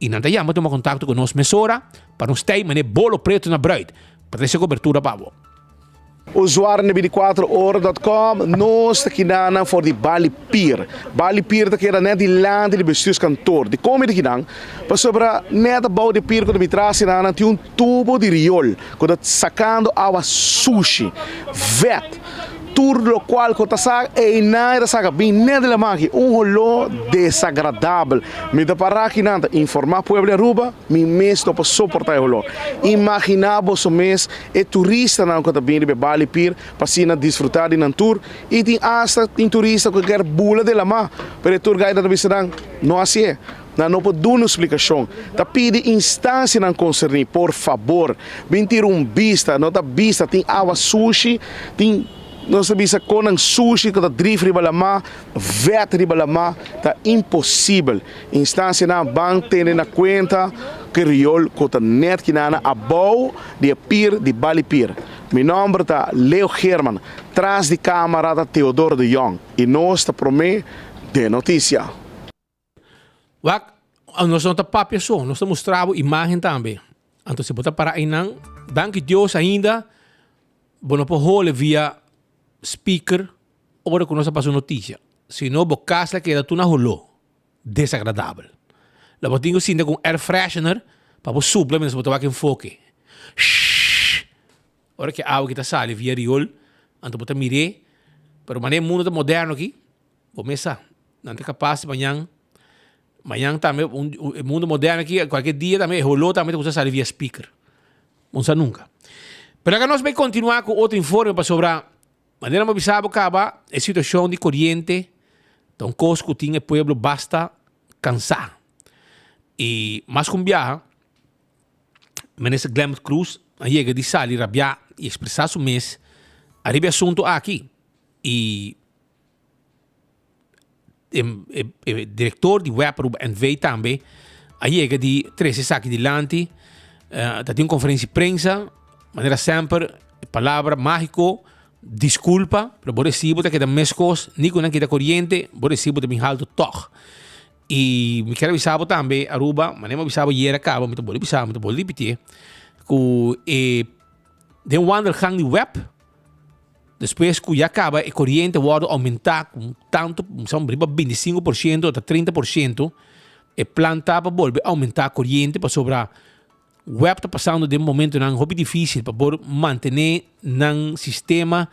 I nan ta yama tuma kontakto ku nos mesora pa nos tei manera bolo pretu na bruid pa trese kobertura pa bo. Usuario na 24 ora dot com, Nos ta kinanan for di Bali Pier. Bali Pier ta keda net dilanti di bestuurskantoor. Dikon mi ta kinan? Pasobra net abou di pier ku ta bitras kinanan tin un tubo di riol ku ta sakando awa sushi, vet. Tur lokual ku ta sa einan e ta saka bin net di laman aki. Un holó desagradabel. Mi ta para aki nan ta informá pueblo di Aruba, mi mes no por soportá e holó. Imaginá boso mes e turistanan ku ta bin riba e Bali Pier pa asina disfrutá di nan tur. I tin asta tin turista ku kier bula den laman, pero e tour guide ta bisa nan, no hasié. Nan no por duna un splikashon. Ta pidi instansianan konserní, por fabor, bin tira un bista. No ta bista, tin awa sushi, tin, nos ta bisa konan sushi ku ta drif riba lamá, vèt riba lamá. Ta imposibel. Instansianan ban tene na kuenta ku e riol ku ta nèt kinana abou di e pir di Bali Pier. Mi nòmber ta Leo Geerman, tras di kámara ta Theodoro de Jong i nos ta promé den notisia. Wak, nos no ta papia so, nos ta mustra bo imágen tambe. Anto si bo ta para einan, danki Dios ainda bo no por hole via speaker ora ku nos a pasa un notisia. Si no bo kas la keda tur na holó. Desagradabel. Lo bo tin ku sinta ku un air freshener pa bo supla mientras bo ta wak enfoke. Shhh! Ora ku e awa ki ta sali via riol, anto bo ta mir'é. Pero manera e mundu ta moderno aki, bo mes sa, nan ta kapas di mañan, mañan tambe un e mundu moderno aki, kualke dia tambe e holó tambe ta kuminsá sali via speaker. Bo no sa nunka. Pero laga nos bai kontinuá ku otro informe pasobra Manera bo bisa bo kaba, e situashon di koriente ta un kos ku tin e pueblo basta kansá. I mas ku un biaha, Minister Glenbert Croes a yega di sali rabiá i ekspresá su mes ariba e asuntu aki. I e direktor di web Aruba NV tambe a yega di trese esaki dilanti. Ta tin un konferensia di prensa, manera semper e palabra mágiko diskulpa, pero bo resibo ta keda meskos, ni ku nan kita koriente, bo resibo ta bin haltu tòg. I mi kier a bisa bo tambe Aruba, manera mi a bisa bo ayera kaba, mi ta bolbe bisa, mi ta bolbe ripitié, ku e den wandelgang di web, Despues ku ya kaba e koriente wòrdu oumentá ku tantu, riba 25% ota 30%, e plan ta pa bolbe oumentá koriente pasobra web ta pasando den momentunan hopi difísil pa por mantené nan sistema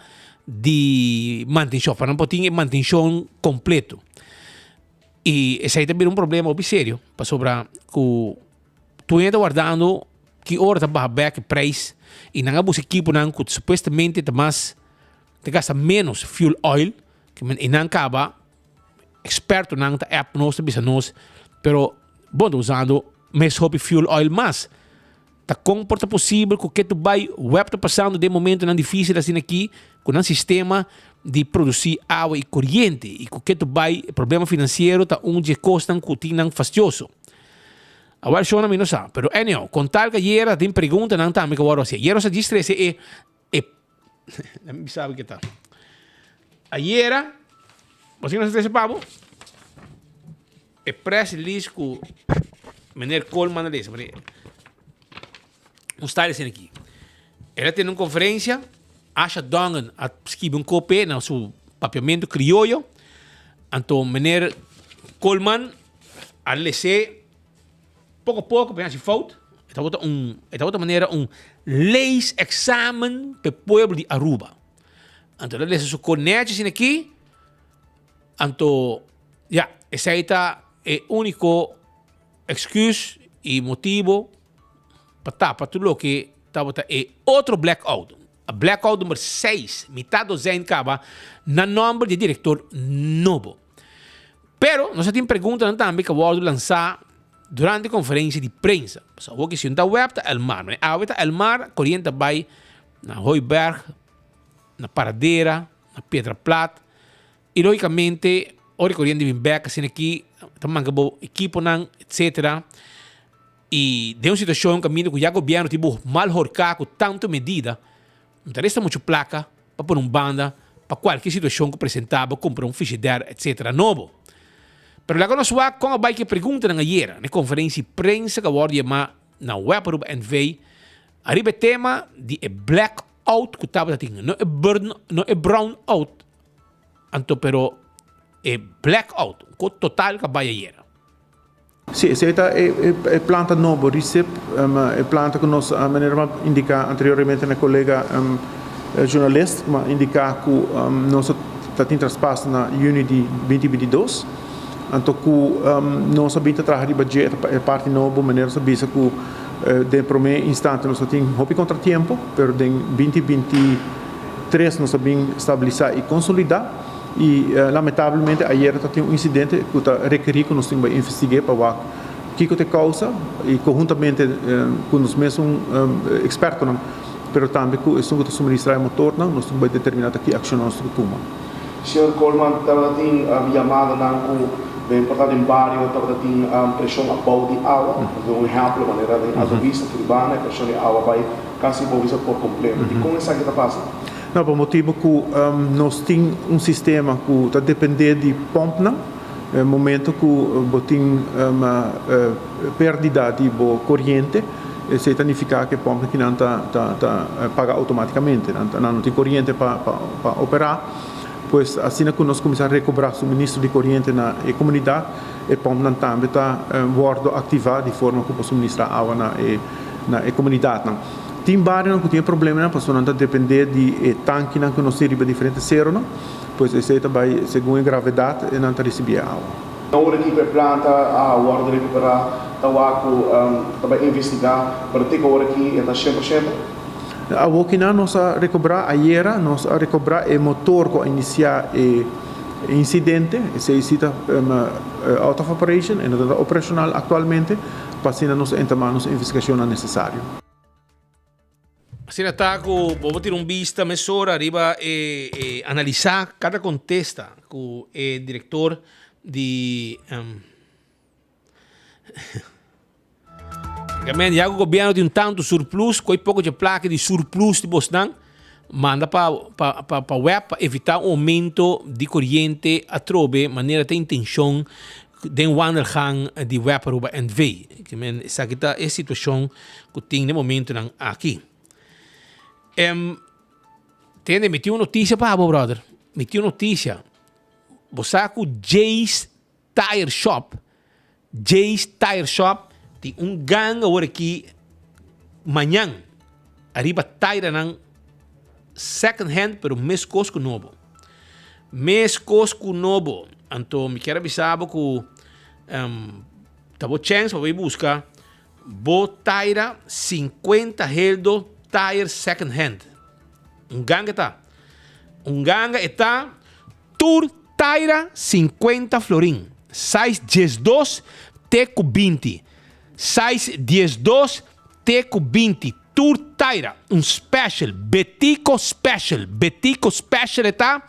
di mantenshon, pa nan por tin e mantenshon kompleto. I esei ta bira un problema hopi serio pasobra ku Tur hende ta wardando ki ora ta baha bek e prijs y nan a busca equiponan cu supuestamente ta mas ta gasta menos fuel oil y nan caba expertonan ta app nos ta bisa nos pero bo ta usando mes hopi fuel oil mas. Ta con por ta posibel cu ke tu bay web ta pasando den momentonan dificil asina aki cu nan sistema di produci awa y coriente y cu ke tu bay e problema financiero ta un dje cosnan cu tin nan fastioso. Awor shona mi no sa, pero anyhow, con tal cu ayera tin preguntanan tambe cu worde haci. Ayera nos a djis trece e, e, mi bisa bo ke ta. Ayera, bo sa ke nos a trece pa bo? E press release cu meneer Koolman a lesa. Un style asina aki. El a tene un conferencia, Asha Dongen a skibi un kope na su papiamento crioyo, anto meneer Koolman a les'é poko poko pa e hasi fout. E tabata un, e tabata manera un leesexamen pa e pueblo di Aruba. Anto el a lesa su konèchi asina aki, anto ya, esei ta e úniko excuus y motibo pa tapa tur loke tabata e otro blackout. A blackout number seis, mitad dozijn caba na nomber di e director nobo. Pero nos a tin preguntanan tambe cu a wordo lansa durante conferencia di prensa. Pasobra awor ki si un ta web ta Elmar. Mane awe ta Elmar, coriente ta bay na Hooiberg, na Paradera, na Piedra Plat. Y logicamente ora e coriente bin bek asina aki ta manca bo equiponan etcetera y den un situacion caminda cu ya gobierno tin bo mal horca cu tanto medida no ta resta mucho placa pa pone un banda pa cualkier situacion cu presenta bo cumpra un frigidaire etcetera nobo. Pero laga nos wak con a bay cu e preguntanan ayera na e conferencia di prensa cu a wordo yama na Web Aruba NV ariba e tema di e black out cu tabata tin no e burn no e brown out Anto pero e black out ku total ka bai ayera. Sí, esei ta e planta nobo, Recip, e planta ku nos a manera mi a indiká anteriormente na e kolega journalist, mi a indiká ku nos ta tin traspaso na yüni di binti binti dos, anto ku nos a bin ta traha riba dje e parti nobo, manera nos a bisa ku den promé instante nos a tin hopi kontratiempo, pero den binti binti. 3 nos a bin stabilisá i konsolidá i lamentablemente ayera ta tin un insidente ku ta rekerí ku nos tin bai investig'é pa wak kiko ta e kousa i konhuntamente ku nos mesun ekspertonan pero tambe ku esun ku ta suministrá e motornan nos tin ku bai determiná ta ki akshonnan nos tin ku tuma. Señor Koolman, tabata tin yamadanan ku den por ta den bario tabata tin preshon abou di awa, un ehèmpel manera den Alto Vista, Turibana e preshon di awa bai. Kasi bo bisa por kompleto. Dikon esaki ta pasa? No, pa motibu ku nos tin un sistema ku ta dependé di pòmpnan. E momento ku bo tin pèrdida di bo koriente, esei ta nifiká ku e pòmpnan kinan ta ta paga outomátikamente. Nan no tin koriente pa pa operá. Pues asina ku nos kuminsá rekobrá suministro di koriente na e komunidat, e pòmpnan tambe ta wòrdu aktivá di forma ku por suministrá awa na e na e komunidatnan. Tin barionan ku tin e problemanan pasobra nan ta dependé di e tankinan ku nos tin riba diferente seronan, pues esei ta bai segun e gravedat e nan ta risibí e awa. Na ora ki ku e planta a wòrdu rekuperá ta wak ku ta bai investigá, pero te ku ora ki e ta 100%. Awokinan nos a rekobrá, ayera nos a rekobrá e motor ku a inisiá e insidente, esei si ta out of operation, e no ta operashonal aktualmente. Pa asina nos entamá nos investigashonnan nesesario. Asina ta ku bo por tira un bista mesora riba e e analisá kada kontesta ku e direktor di Gamen ya ku gobièrnu tin un tantu surplus ku e poko dje plaka di surplus di bosnan manda pa pa pa pa web pa evitá un oumento di koriente atrobe manera ta intenshon Den wandelgang di web Aruba NV. Ke men esaki ta e situacion cu tin den momentonan aki. Em, tende, mi tin un noticia pa bo, brother. Mi tin un noticia. Bo sa cu Jay's Tire Shop, Jay's Tire Shop tin un gang awor aki mañan ariba tiranan second hand pero mescos cu nobo. Mescos cu nobo. Anto mi kier a bisa bo cu ta bo chance pa bo busca bo taira 50 heldo tire second hand. Un ganga ta. Un ganga e ta tur taira 50 florin. Size 12 te cu 20. Size 12 te cu 20. Tur taira un special Betico special Betico special e ta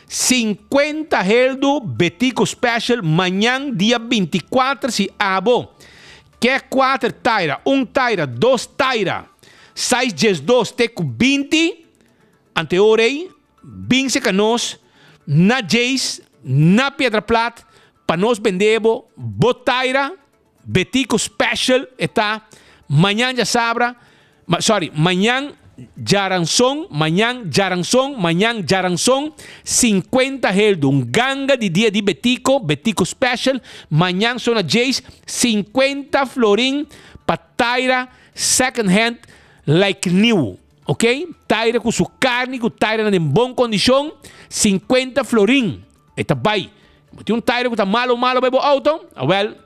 50 heldu Betico special mañan dia 24 si abo ke kuater taira un taira dos taira sais 12 te ku 20 ante ora ei bin seka nos na Jays na Piedra Plat pa nos bende bo bo taira Betico special e ta mañan djasabra, sorry, mañan djaranson, mañan djaranson, mañan djaranson, 50 heldu, un ganga di dia di Betico, Betico special, mañan so na Jays, 50 florin pa taira second hand like new, ok, taira cu su carni cu taira nan den bon condicion, 50 florin. E ta bai. Bo tin un taira ku ta malo malo bai bo auto? Awel,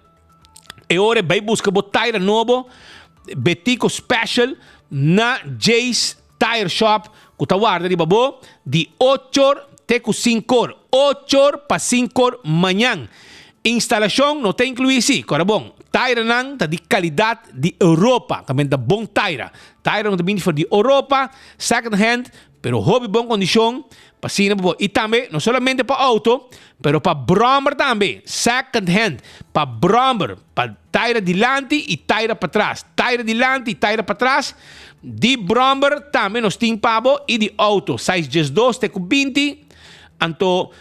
e ora e bai buska bo taira nobo, Betico Special, na Jay's Tire Shop, ku ta warda riba bo di ochor te ku sinkor. Ochor pa sinkor mañan. Instalashon no ta inkluí si, kòrda bon, tairanan ta di kalidat di Europa, ta bon taira. Taira no ta bini for di Europa, second hand, Pero hopi bon kondishon pa asina bo por. I tambe no solamente pa outo, pero pa bròmer tambe, second hand, pa bròmer, pa taira dilanti i taira patras, taira dilanti i taira patras, di bròmer tambe nos tin pa bo i di outo, size 12 te ku 20, anto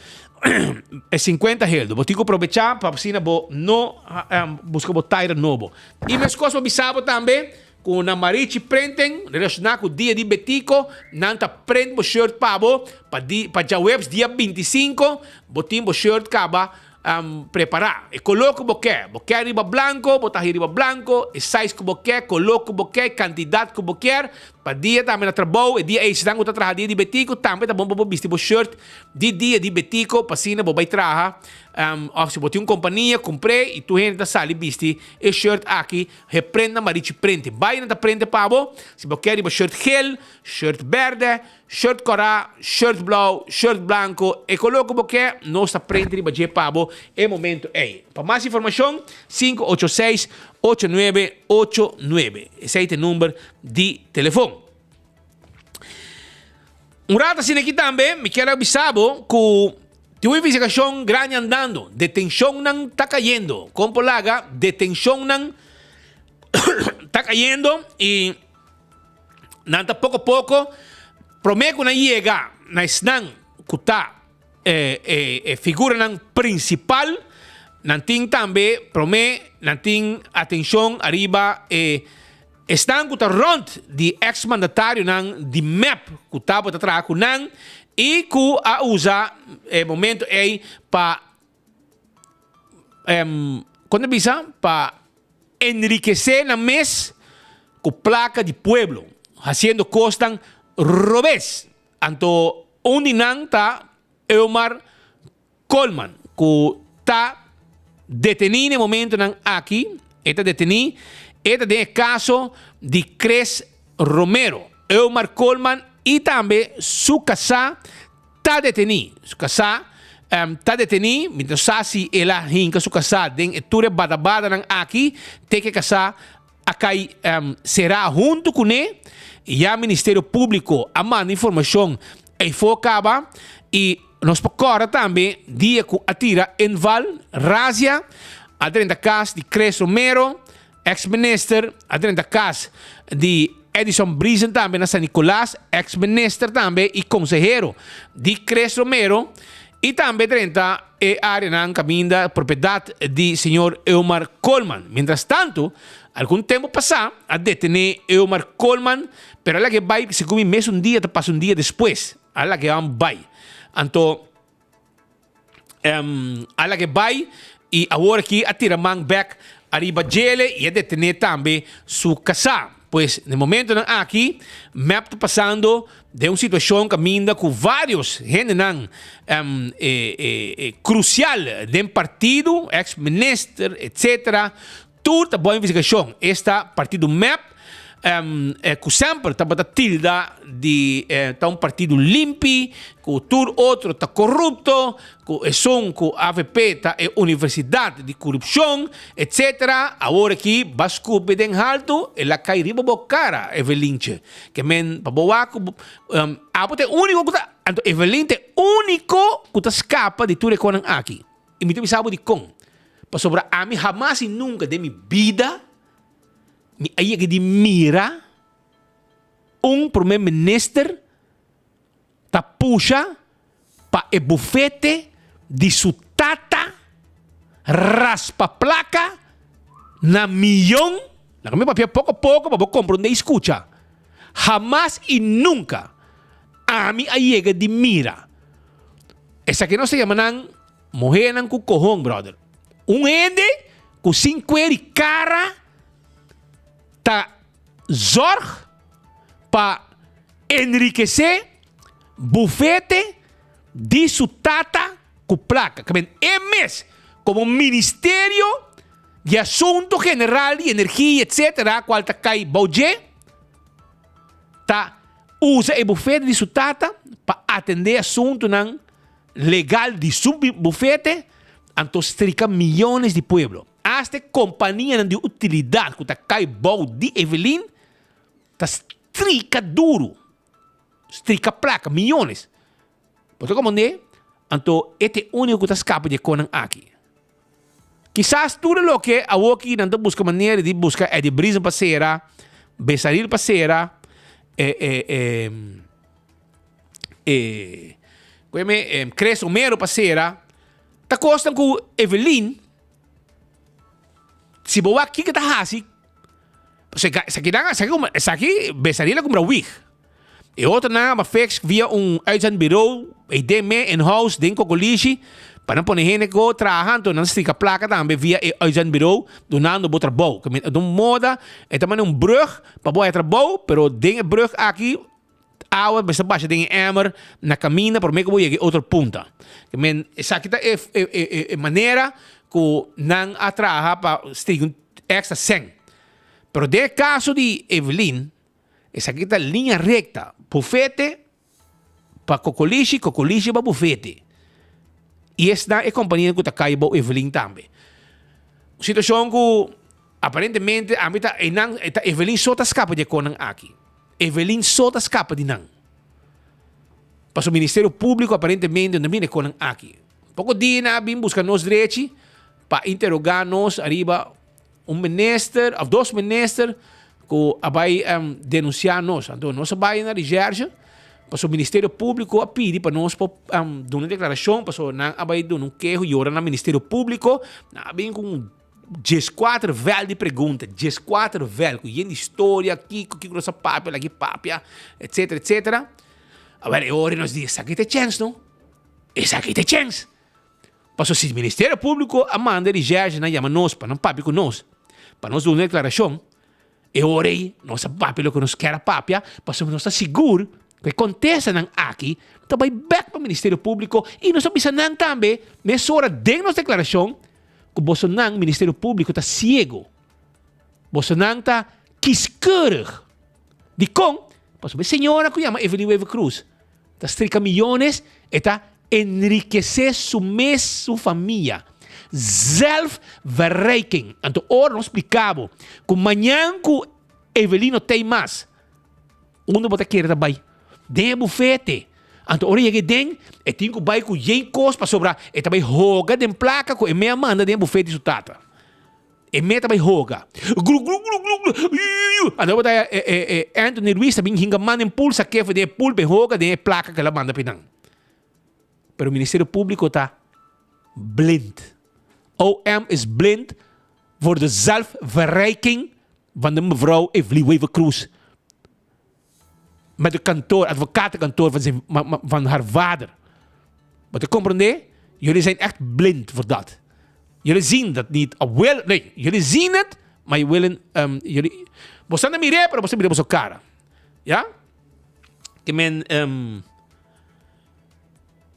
e 50 heldu. Bo tin ku probechá pa asina bo no buska bo taira nobo. I meskos bo bisa bo tambe. Ku na Marichi Printing, relashoná ku Dia di Betico, nan ta print bo shirt pa bo pa di pa djaweps dia 25, bo tin bo shirt kaba prepará. E koló ku bo ke, bo ke riba blanko, bo ta haña riba blanko, e size ku bo ke, koló ku bo ke, kantidat ku bo kier, pa dia tambe na trabou, e dia ei esnan ku ta traha Dia di Betico tambe ta bon pa bo bisti bo shirt di Dia di Betico pa asina bo bai traha, òf si bo tin un kompania kumpr'é i tur hende ta sali bisti e shirt aki. He prenda marichi prente. Bai nan ta prente pa bo. Si bo kier riba shirt geel, shirt berde, shirt kora, shirt blauw, shirt blanco, e color cu bo kier, nos ta prente riba dje pa bo e momento ey. Pa mas informacion, 586 8989. Esey ta e number di telefon. Un rato asina aki tambe mi kier a bisa bo cu tin un investigacion grandi andando. Detencionnan ta cayendo. Con por laga detencionnan ta cayendo y. Nan ta poko poko promé ku nan yega na esnan ku ta e figuranan prinsipal, nan tin tambe promé nan tin atenshon ariba e esnan ku ta rònt di eks mandatarionan di mep ku tabata traha ku nan i ku a usa e momento ei pa kon ta bisa pa enrikesé nan mes ku plaka di pueblo hasiendo kosnan robes. Anto un di nan ta Eumar Koolman ku ta detení na e momentonan aki, e ta detení, e ta den e kaso di Chris Romero. Eumar Koolman i tambe su kasá ta detení. Su kasá ta detení, mi no sa si el a hinka su kasá den e tur e badabadanan aki, te ku e kasá a kai será huntu kuné. Ya Ministerio Públiko a manda informashon eifó kaba i nos por kòrda tambe dia ku a tira inval, razia, a drenta kas di Chris Romero, eks minister, a drenta kas di Edison Briesen tambe na San Nicolas, eks minister tambe i konsehero di Chris Romero i tambe drenta e areanan kaminda propiedat di señor Eumar Koolman. Mientras tanto, algun tempu pasá a detené Eumar Koolman, pero a lag'é bai segun mi mesun dia ta pasa un dia despues a lag'é bai. Anto a lag'é bai i awor aki a tira man bek ariba djele i a detené tambe su kasá. Pues na e momentonan aki mep ta pasando den un situacion caminda cu varios hendenan crucial den partido, ex minister etc. Tur ta bo investigacion. Esta partido mep cu semper tabata tilda di ta un partido limpi, cu tur otro ta corupto, Cu esun cu avp ta e universidad di corupcion etc. Awor aki ba scupi den halto e la cay riba bo cara Evelintje. Ke men pa bo wak cu abo ta e unico cu ta anto Evelyn ta e unico cu ta scapa di tur e conan aki. Y mi ta bisa bo dicon. Pasobra ami hamas y nunca den mi bida mi a yega di mira un primer minister ta pusha pa e bufete di su tata raspa placa na miyon, laga mi papia poco poco pa bo comprende y scucha, hamas y nunca ami a yega di mira esaki nos ta yama nan muhernan cu cohon brother, un hende cu sin cuer y cara ta zorg pa enrikesé bufete di su tata ku plaka. Ke men e mes komo Ministerio di Asunto General di Energia etcetera kual ta kai bou dje ta usa e bufete di su tata pa atendé asuntunan legal di su bufete anto strika miyones di pueblo. Asta e kompanianan di utilidat ku ta kai bou di Evelyn ta strika duru, strika plaka, miyones. Bo ta komprendé? Anto e ta e úniko ku ta skapa di e konan aki. Kisas tur e loke awoki nan ta buska manera di buska Eddie Briesen pa sera, Besaril pa sera, e e e e ku e Chris Romero pa sera, ta kosnan ku Evelyn si bo wak kiko ta hasi Pasobra esaki nan, esaki kuma, esaki Besaril a kumpra wig. E otronan a fix via un uitzendbureau, e den me in house den Kokolishi, pa nan pone hende ku traha, anto nan strika plaka tambe via e uitzendbureau, dunando bo trabou. Ke men ta un moda, e ta manda un brug pa bo haya trabou, pero den e brug aki awa mester basha den e emmer na kaminda prome ku bo yega e otro punta. Ke men esaki ta e e manera ku nan a traha pa strika un extra sèn. Pero den e kaso di Evelyn, esaki ta liña rekta, bufete pa kokolishi, kokolishi pa bufete. I esnan e kompania ku ta kai bou Evelyn tambe. Un situashon ku aparentemente ami ta einan ta Evelyn so ta skapa di e konan aki. Evelyn so ta skapa di nan. Pasobra Ministerio Públiko aparentemente no ta mira e konan aki. Poko dia nan a bin buska nos drechi pa interogá nos ariba un minister of dos minister. Ku a bai denunsiá nos. Anto nos a bai na recherche, pasobra Ministerio Públiko a pidi pa nos por duna un deklarashon, pasobra nan a bai duna un keho yora na Ministerio Públiko, nan a bin ku un dieskuater vèl di pregunta, dieskuater vèl ku yen di storia, kiko, kiko nos a papia, laki papia, etsetera, etsetera. Awor e ora nos di esaki ta e chèns no, esaki ta e chèns. Pasobra si Ministerio Públiko a manda recherche nan yama nos pa nan papia ku nos, pa nos duna un deklarashon, e ora ei nos a papia loke nos kier a papia, pasobra nos ta sigur ku e kontestanan aki ta bai bèk pa Ministerio Públiko i nos a bisa nan tambe mesora den nos deklarashon ku bosonan, Ministerio Públiko, ta siego, bosonan ta kieskeurig. Dikon? Pasobra e señora ku yama Evelyn Wever-Croes Ta strika miyones, e ta enrikesé su mes su famia. Zelfverrijking. Anto ora nos splika bo ku mañan ku Evelino tei mas, unda bo ta kere ta bai? Den e bufete. Anto ora yega den, e tin ku bai ku yen kos pasobra e ta bai hoga den plaka ku e mei a manda den e bufete di su tata. E meta bai hoga. Glu glu glu glu glu yu yu. Anto bo ta e e e Anthony Ruiz ta bin hinga man den pool sak'é for den e pool ben hoga den e plaka ku el a manda pi nan. Pero Ministerio Públiko ta blind. OM is blind voor de zelfverrijking van de mevrouw Evelyn Wever-Croes. Met de kantoor, advocatenkantoor van, zijn, van haar vader. Bo ta comprende? Jullie zijn echt blind voor dat. Jullie zien dat niet. Of wil, nee, jullie zien het, maar je willen, um, jullie, bo staan na mir'é, pero bo sta mira boso cara. Ja? Ke men, um,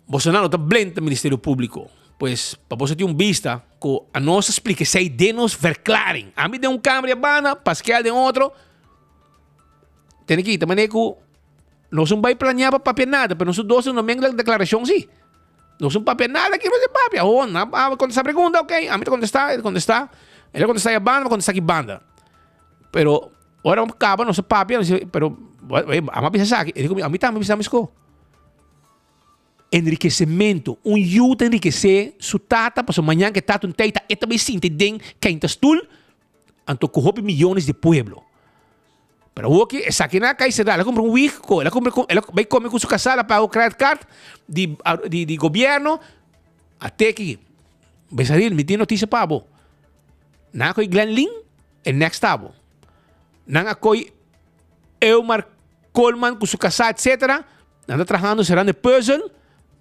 boso nan no ta blind na Ministerio Público. Pues, pa boso tin un bista, ku a nos a splika esei den nos verklaring. Ami den un kamer di banda, Pascal den otro. Tene ki ta manera ku nos un bai planea pa papia nada, pero nos dos no mengla deklarashon si. Nos un papia nada ki nos papia. Oh, na a kontestá pregunta, ok. Ami ta kontestá, el kontestá. El a kontestá ya banda, mi a kontestá aki banda. Pero ora nos kaba nos a papia, nos di, pero ami a bisa esaki. El di ku mi, ami tambe a bisa mesco. Enrikesementu. Un yu ta enrikesé su tata pasobra mañan ku e tata un tei ta e ta bai sinti den keinta stul. Anto ku hopi miyones di pueblo. Pero awoki esakinan a kai será. El a kumpra un wig, el a kumpra, el a bai kome ku su kasá, el a paga un credit card di di di gobierno. A teki, Besaril, mi tin notisia pa bo. Nan a koi Glenn Lin, e next ta bo. Nan a koi Eumar Koolman ku su kasá, etcetera. Nan ta trahando serando e puzzel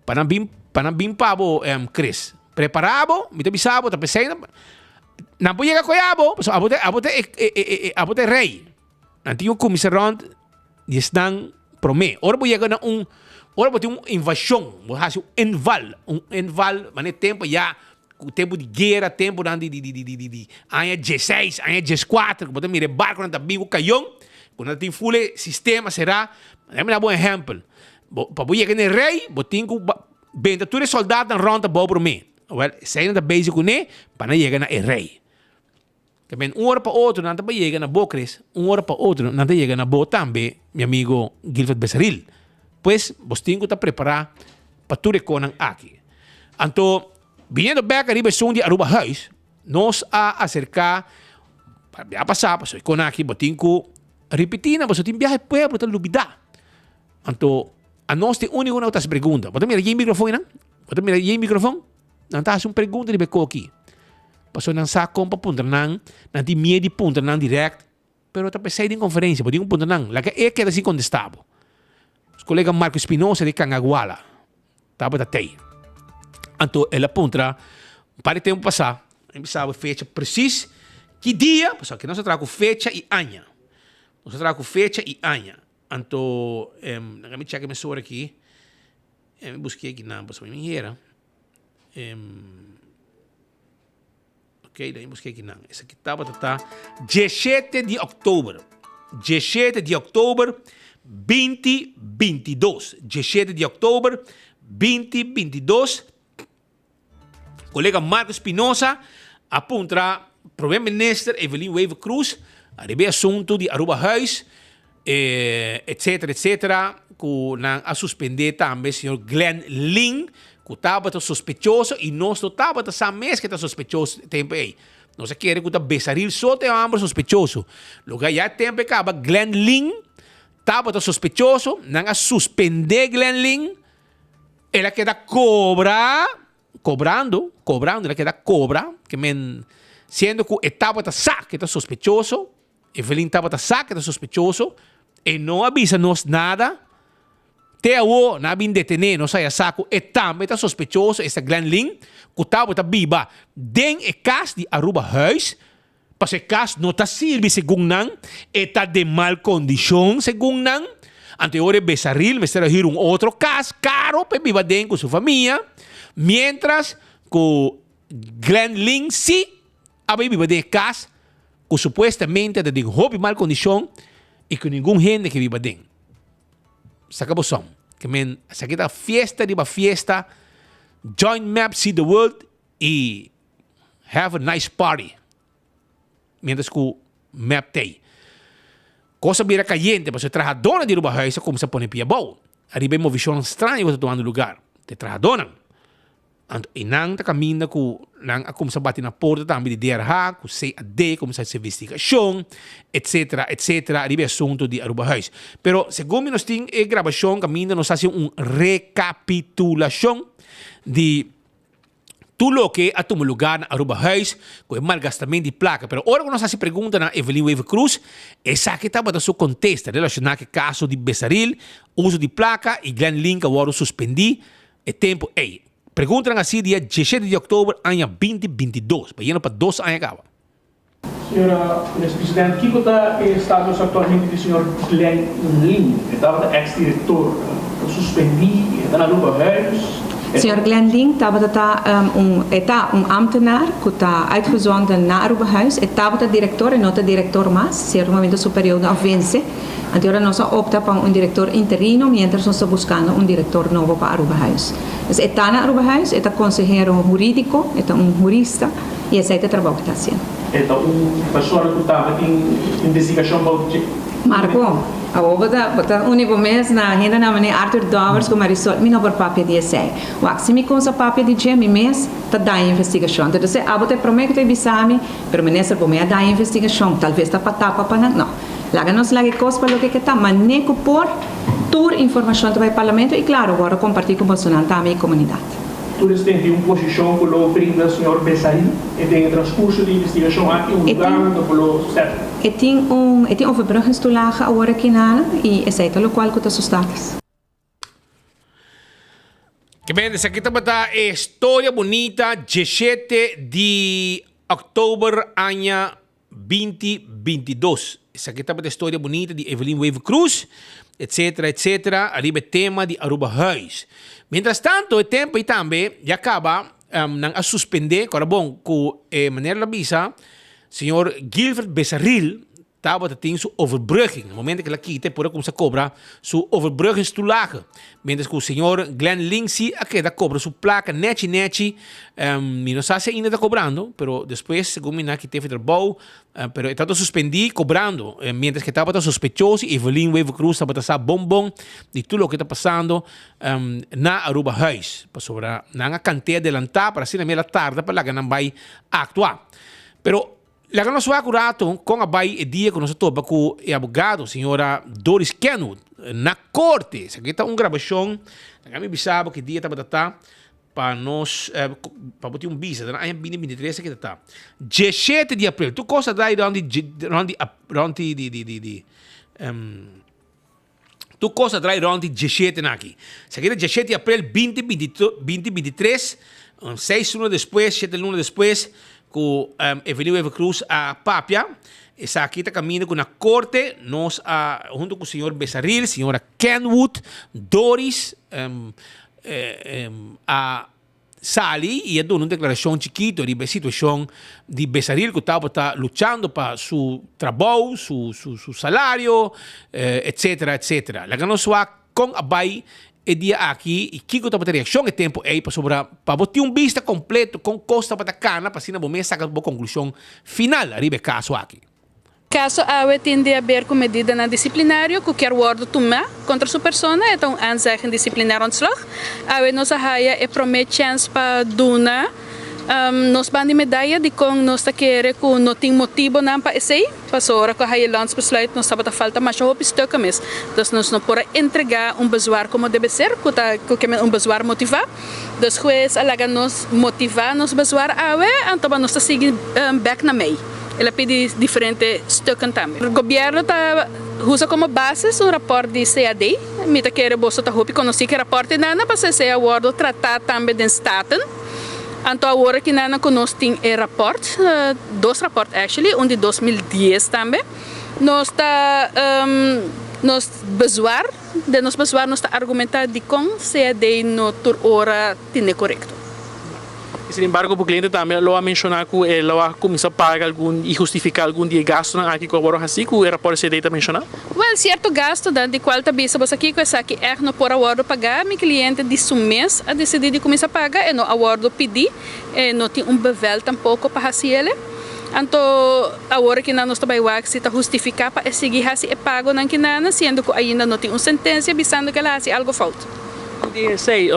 pa nan bin pa nan bin pa bo Chris. Prepara bo, mi ta bisa bo, ta pesey nan nan por yega koe abo, pasobra abo ta abo ta e e e abo ta e rey. Nan tin ku kuminsa rond di esnan prome. Ora bo yega na un ora bo tin un invashon, bo hasi un inval, un inval manera tempo ya ku tempo di guera, temponan di di di di di di aña dieseis, aña dieskuater ku bo ta mira e barkonan ta bin ku kayon, ku nan ta tin ful e sistema será. Laga mi da bo un ehèmpel. Bo pa bo yega na e rei, bo tin ku benta tur e sòldatnan rònt abou promé. Wèl, esei nan ta bezig kuné pa nan yega na e rei. Ta ben un ora pa otro nan ta bai yega na bo, Chris. Un ora pa otro nan ta yega na bo tambe, mi amigo Gilfred Besaril. Pues, bos tin ku ta prepará pa tur e konan aki. Anto, biniendo bèk ariba esun di Aruba Huis, nos a aserká, bia pasá, pasobra e konan aki bo tin ku ripití nan, pasobra tin biaha e pueblo ta lubidá. Anto, anos ta e úniko nan ku ta hasi pregunta. Bo ta mira yen mikrofon einan? Bo ta mira yen mikrofon? Nan ta hasi un pregunta riba e koki. Pasobra nan sa kon pa puntra nan, nan tin miedu di puntra nan dirèkt, pero ta p'esei den konferensia, bo tin ku puntra nan. Laga e keda sin kontestá bo. Nos kolega Marco Espinosa di Cangaguala tabata tei. Anto el a puntra un par di tempu pasá, mi bisa bo e fecha presis, ki dia, pasobra aki nos a traha ku fecha i aña. Nos a traha ku fecha i aña. Anto, laga mi chèk e mesora aki. Mi busk'é aki nan pasobra mi hera. Ok, dan mi busk'é aki nan. Esaki tabata ta diesshete di òktober. Diesshete di òktober binti bintidos. Diesshete di òktober binti bintidos. Kolega Marco Espinosa a puntra Prome Minister Evelyn Wever Croes riba e asuntu di Aruba Huis, etcetera, etcetera, ku nan a suspende tambe señor Glenn Ling, ku tabata sospechoso i nos no tabata sa mes ke ta sospechoso e tempu ei. Nos a kere ku ta Besaril so ta e hòmber sospechoso. Loke ya e tempu e kaba Glenn Ling tabata sospechoso, nan a suspendé Glenn Ling, el a keda kobra, kobrando, kobrando, el a keda kobra, ke men siendo ku e tabata sa ku e ta sospechoso, Evelyn tabata sa ku e ta sospechoso, e no a bisa nos nada. Te awo nan a bin detené, nos haya sa ku e tambe ta sospechoso, esta Glenn Ling, ku tabata biba den e kas di Aruba Huis, pasobra e kas no ta sirbi segun nan, e ta den mal kondishon segun nan. Anto e ora e Besaril mester a hür un otro kas karo pa e biba den ku su famia, miéntras ku Glenn Ling sí a bai biba den e kas ku supuestamente ta den hopi mal kondishon i ku ningun hende ke biba den. Saka bo son. Ke men esaki ta fiesta riba fiesta. Join mep see the world y have a nice party. Mientras ku mep tei. Kos a bira kayente pasobra e trahadónan di Aruba Huis a kumsa pone pia abou. Ariba e movishonnan straño ku ta tumando lugar. Te trahadónan. Anto e nan ta kaminda ku nan a kumsa bati na porta tambe di DRH, ku CAD, kumsa hasi investigashon, etsetera, etsetera, riba e asuntu di Arubahuis. Pero segun mi nos tin e grabashon kaminda nos hasi un rekapitulashon di tur loke a tuma lugar na Arubahuis ku e malgastament di plaka. Pero ora ku nos hasi pregunta na Evelyn Wever-Croes, esaki tabata su kontesta relashoná ku e kaso di Besaril, uso di plaka i Glenn Link a wòrdu suspendí E tempu ei. Preguntanan hasi dia diesshete di òktober aña 2022, bayendo pa dos aña kaba. Señora Minister President, kiko ta e status aktualmente di señor Glenn Ling? E tabata ex direktor, ta suspendi, e ta na Aruba Huis. Señor Glenn Ling tabata ta un e ta un ambtenaar ku ta uitgezonden na Aruba Huis. E tabata direktor, e no ta direktor mas, sierto momento su periodo a vense. Anto ora nos a opta pa un director interino mientras nos ta buscando un director nobo pa Arubahuis. Dus e ta na Arubahuis, e ta consehero huridico, e ta un hurista y esey ta e trabou cu e ta haciendo. E ta un persona cu tambe tin investigacion bou di dje? Marco, awor bo ta bo ta uni bo mes na hendenan manera Arthur Dowers cu Marisol, mi no por papia di esey. Wak, si mi cunsa papia di dje, mi mes ta daña investigacion. Anto dose abo ta e prome cu ta e bisa mi, pero minister bo me a daña investigacion, talves ta pa tapa pa nan. No. Laga nos laga e kos pa loke ke ta, ma ne ku por tur informashon ta bai Parlamento i klaro wòrdu kompartí ku bosonan tambe i komunidat. Tur esnan tin un posishon ku lo brinda señor Besaí den e transkurso di investigashon aki, un lugar unda ku lo sèt. E tin un e tin overbruggingstoelage awor aki na i esei ta lokual ku ta su status. Ke bende, esaki tabata e storia bunita diesshete di òktober aña 2022. Esaki tabata e storia bunita di Evelyn Wever Croes, etcetera, etcetera, ariba e tema di Aruba Huis. Mientras tanto, e tempo ei tambe ya caba, nan a suspende, cu ora bon, cu e manera lo bisa, señor Gilfred Besaril, Tabata tin su overbrugging. Na momento ku el a kita e por a kumsa kobra su overbruggingstoelage. Mientras ku señor Glenn Lindsay a keda kobra su plaka nechi nechi. Mi no sa si ainda ta kobrando, pero despues segun mi nan a kit'é for trabou, pero e tabata suspendí kobrando. Mientras ku e tabata sospechoso i Evelyn Wever-Croes tabata sa bon bon di tur loke ta pasando na Aruba Huis. Pasobra nan a kant'é adelantá, pero asina mi el a tarda pa laga nan bai aktua. Pero Laga nos wak un rato kon a bai e dia ku nos a topa ku e abogado señora Doris Kenwood na korte. Esaki ta un grabashon. Laga mi bisa bo ki dia tabata ta pa nos pa bo tin un bisa. Ta na aña binti 23 esaki ta ta. Diesshete di april. Tur kos a drai rònt di rònt di rònt di di di di Tur kos a drai rònt di diesshete nan aki. Esaki ta diesshete di aprel binti binti 23, seis luna despues, shete luna despues ku Evelyn Wever Croes a papia. Esaki ta kaminda ku na korte nos a huntu ku señor Besaril, señora Kenwood, Doris a sali y a duna un declaracion chikito riba e situacion di Besaril cu tabata luchando pa su trabou, su su salario, etcetera, etcetera. Laga nos wak con a bay e dia aki y kico tabata e reaccion e tempo ey pasobra pa bo tin un bista completo con cos tabata cana pa asina bo mes saca bo conclusion final riba e caso aki. Kaso awe tin di haber ku medidanan disiplinario ku kier wòrdu tumá kontra su persona, e ta un aanzegging disciplinair ontslag. Awe nos a haya e promé chèns pa duna Nos ban di medaya dikon nos ta kere ku no tin motibonan pa esei, pasobra ora ku a haya landsbesluit nos tabata falta masha hopi stukken mes. Dus nos no por a entregá un bezwaar komo debe ser, ku ta ku ke men un bezwaar motivá. Dus hues a laga nos motivá nos bezwaar awe, anto ba nos ta sigui bèk na mei. El a pidi diferente stukken tambe. Gobièrnu ta usa komo basis un rapòrt di CAD. Mi ta kere boso ta hopi konosí ku e rapòrt ei pasobra esei a wòrdu tratá tambe den Staten. Anto awor aki nan ku nos tin e rapòrt, dos rapòrt actually, un di 2010 tambe. Nos ta nos bezwaar, den nos bezwaar nos ta argumentá dikon CAD no tur ora tine korekto. Sin embargo, bo cliente tambe lo a menciona cu e lo a cuminsa paga algun y hustifica algun di e gastonan aki cu a worde haci cu e rapport di CAD ta menciona. Wel, cierto gastonan di cual ta bisa boso aki cu esaki echt no por a worde paga, mi cliente di su mes a decidi di cuminsa paga, e no a worde pidi, e no tin un bevel tampoco pa haci ele. Anto, awor aki nan nos ta bay wak si ta hustifica pa e sigui haci e pagonan kinan, siendo cu ainda no tin un sentencia bisando cu el a haci algo fout. Di esei,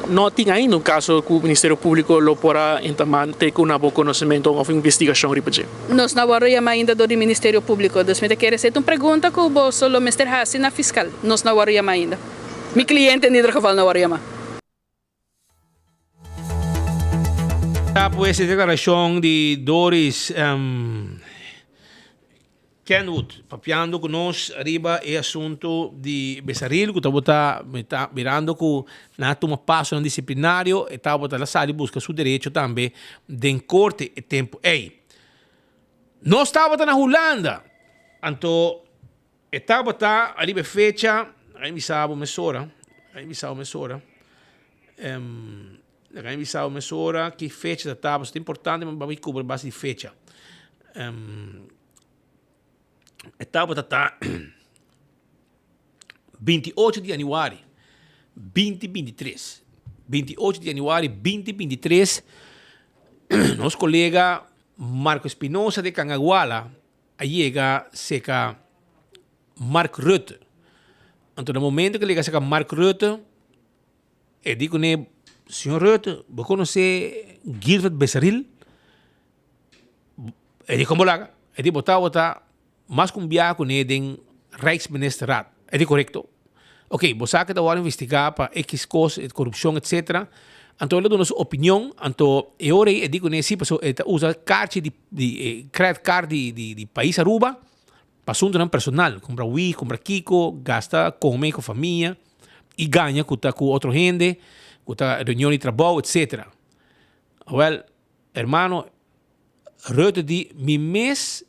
no tin ainda un kaso ku Ministerio Públiko lo por a entamá te ku na bo konosementu òf investigashon riba dje? Nos no a wòrdu yamá ainda dor di Ministerio Públiko. Dus mi ta kere esei ta un pregunta ku boso lo mester hasi na fiskal. Nos no a wòrdu yamá ainda. Mi kliente en ieder geval no a wòrdu yamá. Ta pues e declaracion di Doris Kenwood papiando cu nos riba e asunto di Besaril cu tabata mirando cu nan a tuma pasonan disciplinario e tabata la sali busca su derecho tambe den corte e tempo ey. Nos tabata na Hulanda anto E tabata ariba e fecha, laga mi bisa bo mesora, laga mi bisa bo mesora, laga mi bisa bo mesora ki fecha ta tabata, ta importante pa mi kubra base di fecha. E tabata ta 28 di januari 2023, 28 di januari 2023, nos kolega Marco Espinosa de Cangaguala a yega seka Mark Rutte. Anto na momento ku el yega seka Mark Rutte, e di kuné, Señor Rutte, bo konosé Gilfred Besaril? E di, Komo laga? E di, Bo tabata mas ku un biaha kuné den Rijksministerraad. E di, Korekto. Ok, bo sa ku ta wòrdu investigá pa ekis kos, korupshon, etsetera. Anto el a duna su opinion, anto e ora ei e di kuné si, pasobra e ta usa karchi di di e credit card di di di pais Aruba pa asuntonan personal, kumpra wig, kumpra kiko, gasta kome ku famia i gaña ku ta ku otro hende, ku ta reunion di trabou, etsetera. Awel, hermano, Rutte di mi mes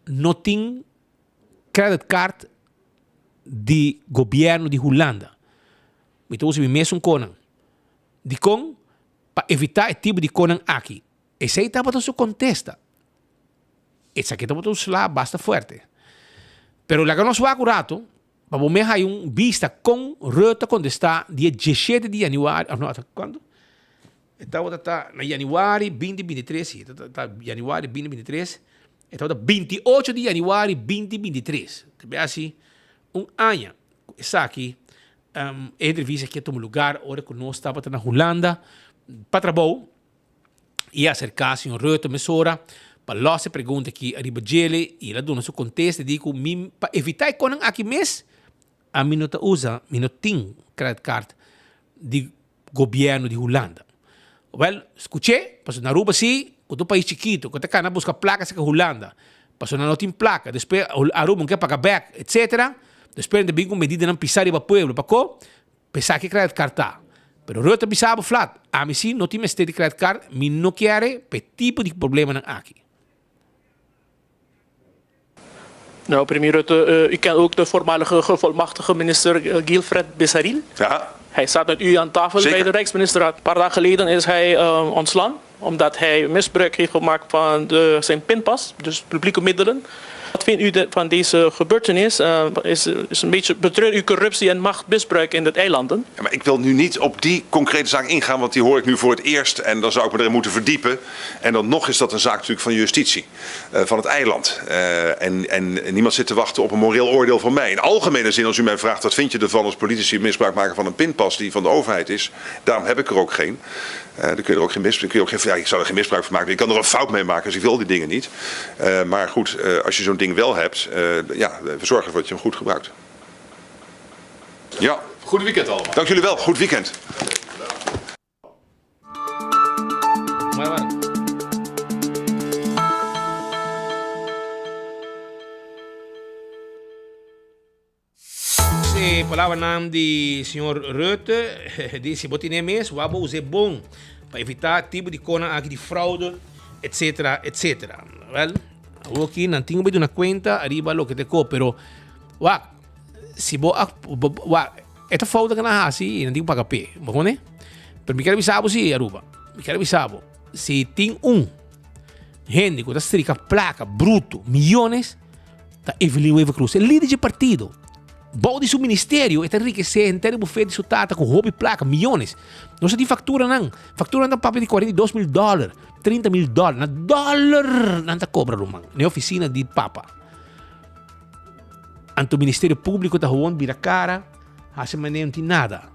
no tin credit card di gobierno di Hulanda. Mi ta usa mi mesun konan. Dikon? Pa evita e tipo di konan aki. Esei tabata su kontesta. Esaki tabata un sla basta fuerte. Pero laga nos wak un rato pa bo me haya un bista kon Rutte a kontestá dia diesshete di yanüari, of no, kuantu? E tabata ta na yanüari binti binti tres, si, e ta yanüari binti binti tres, e tabata 28 di yanüari binti binti tres. Ta bia asi un aña ku esaki e entrevista aki a tuma lugar ora ku nos tabata na Hulanda pa trabou. I a aserká señor Rutte mesora pa lòs e pregunta aki ariba djele i el a duna su kontesta di ku mi pa evitá e konan aki mes ami no ta usa, mi no tin credit card di gobièrnu di Hulanda. Wèl, skuch'é, pasobra na Aruba si, ku ta un pais chikitu ku ta kana buska plaka serka Hulanda, pasobra nan no tin plaka, despues Aruba no ke paga bèk, etsetera, despues nan ta bin ku medidanan pisá riba pueblo. Pakó? P'esaki e credit card ta. Pero Rutte a bisa bo flat, ami si no tin mester di credit card, mi no kier p'e tipo di problemanan aki. Nou, premier Rutte, u kent ook de voormalige gevolmachtige minister Guilfred Besaril. Ja. Hij zat met u aan tafel Zeker. bij de Rijksministerraad. Een paar dagen geleden is hij ontslaan, omdat hij misbruik heeft gemaakt van de, zijn pinpas, dus publieke middelen. Wat vindt u de, van deze gebeurtenis? Is, is een beetje, betreur u corruptie en machtmisbruik in de eilanden? Ja, maar ik wil nu niet op die concrete zaak ingaan, want die hoor ik nu voor het eerst en dan zou ik me erin moeten verdiepen. En dan nog is dat een zaak natuurlijk van justitie, van het eiland. En, en niemand zit te wachten op een moreel oordeel van mij. In algemene zin, als u mij vraagt wat vind je ervan als politici misbruik maken van een pinpas die van de overheid is, daarom heb ik er ook geen. Dan kun je er ook geen misbruik, kun je ook geen, ja, ik zou er geen misbruik van maken. Je kan er een fout mee maken, dus ik wil die dingen niet. Maar goed, als je zo'n ding wel hebt, ja, zorg ervoor dat je hem goed gebruikt. Ja. Goed weekend allemaal. Dank jullie wel. Goed weekend. E palabranan di señor Rutte di si bo tine mes, wak bo us'é bon pa evitá tipo di konan aki di fraude, etcetera, etcetera. Wel, awoki nan tin ku bai duna kuenta ariba loke ta ko, pero wak, si bo a, wak, e ta fouta ku nan a hasi i nan tin ku paga p'e, bo kone? Pero mi kier bisa bo si, Aruba, mi kier bisa bo, si tin un hende ku ta strika plaka bruto, miyones, Ta Evelyn Wever Croes, e lider dje partido. Bou di su ministerio e ta enrikesé henter e bufet di su tata ku hopi plaka, miyones. Nos a tin fakturanan. Fakturanan ta papia di 42 mil dòler, 30 mil dòler. Na dòler nan ta kobra ruman, na e ofisina di papa. Anto Ministerio Públiko ta howon bira kara, hasi manera no tin nada.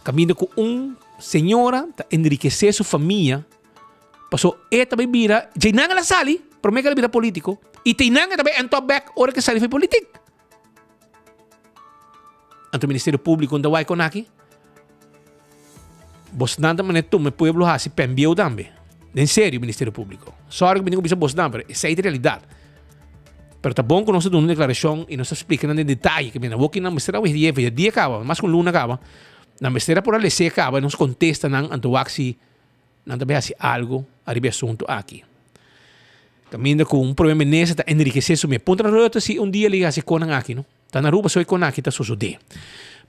Kaminda ku un señora ta enrikesé su famia. Paso e ta bay bira, djeinan el a sali, prome ke el a bira politico, y teinan e ta bay end up back ora ke sali for politik. Anto Ministerio Publico no ta wai kon aki? Bosnan ta mane tuma e pueblo hasi pembieu tambe. Den serio Ministerio Publico. Sorry ku mi tin ku bisa bosnan, pero esei ta realidad. Pero ta bon ku nos ta duna un deklarashon y nos ta splika nan den detaye ke mira woki nan mester a wehdi e dia kaba, mas ku un luna kaba, nan mester a por a lese kaba y nos kontesta nan anto wak si Nan ta bay haci algo ariba e asunto aki. Caminda cu un prome minister ta enriquece su mes. Puntra Rutte si un dia li haci conan aki, no? Ta na Aruba so e con aki ta sosode.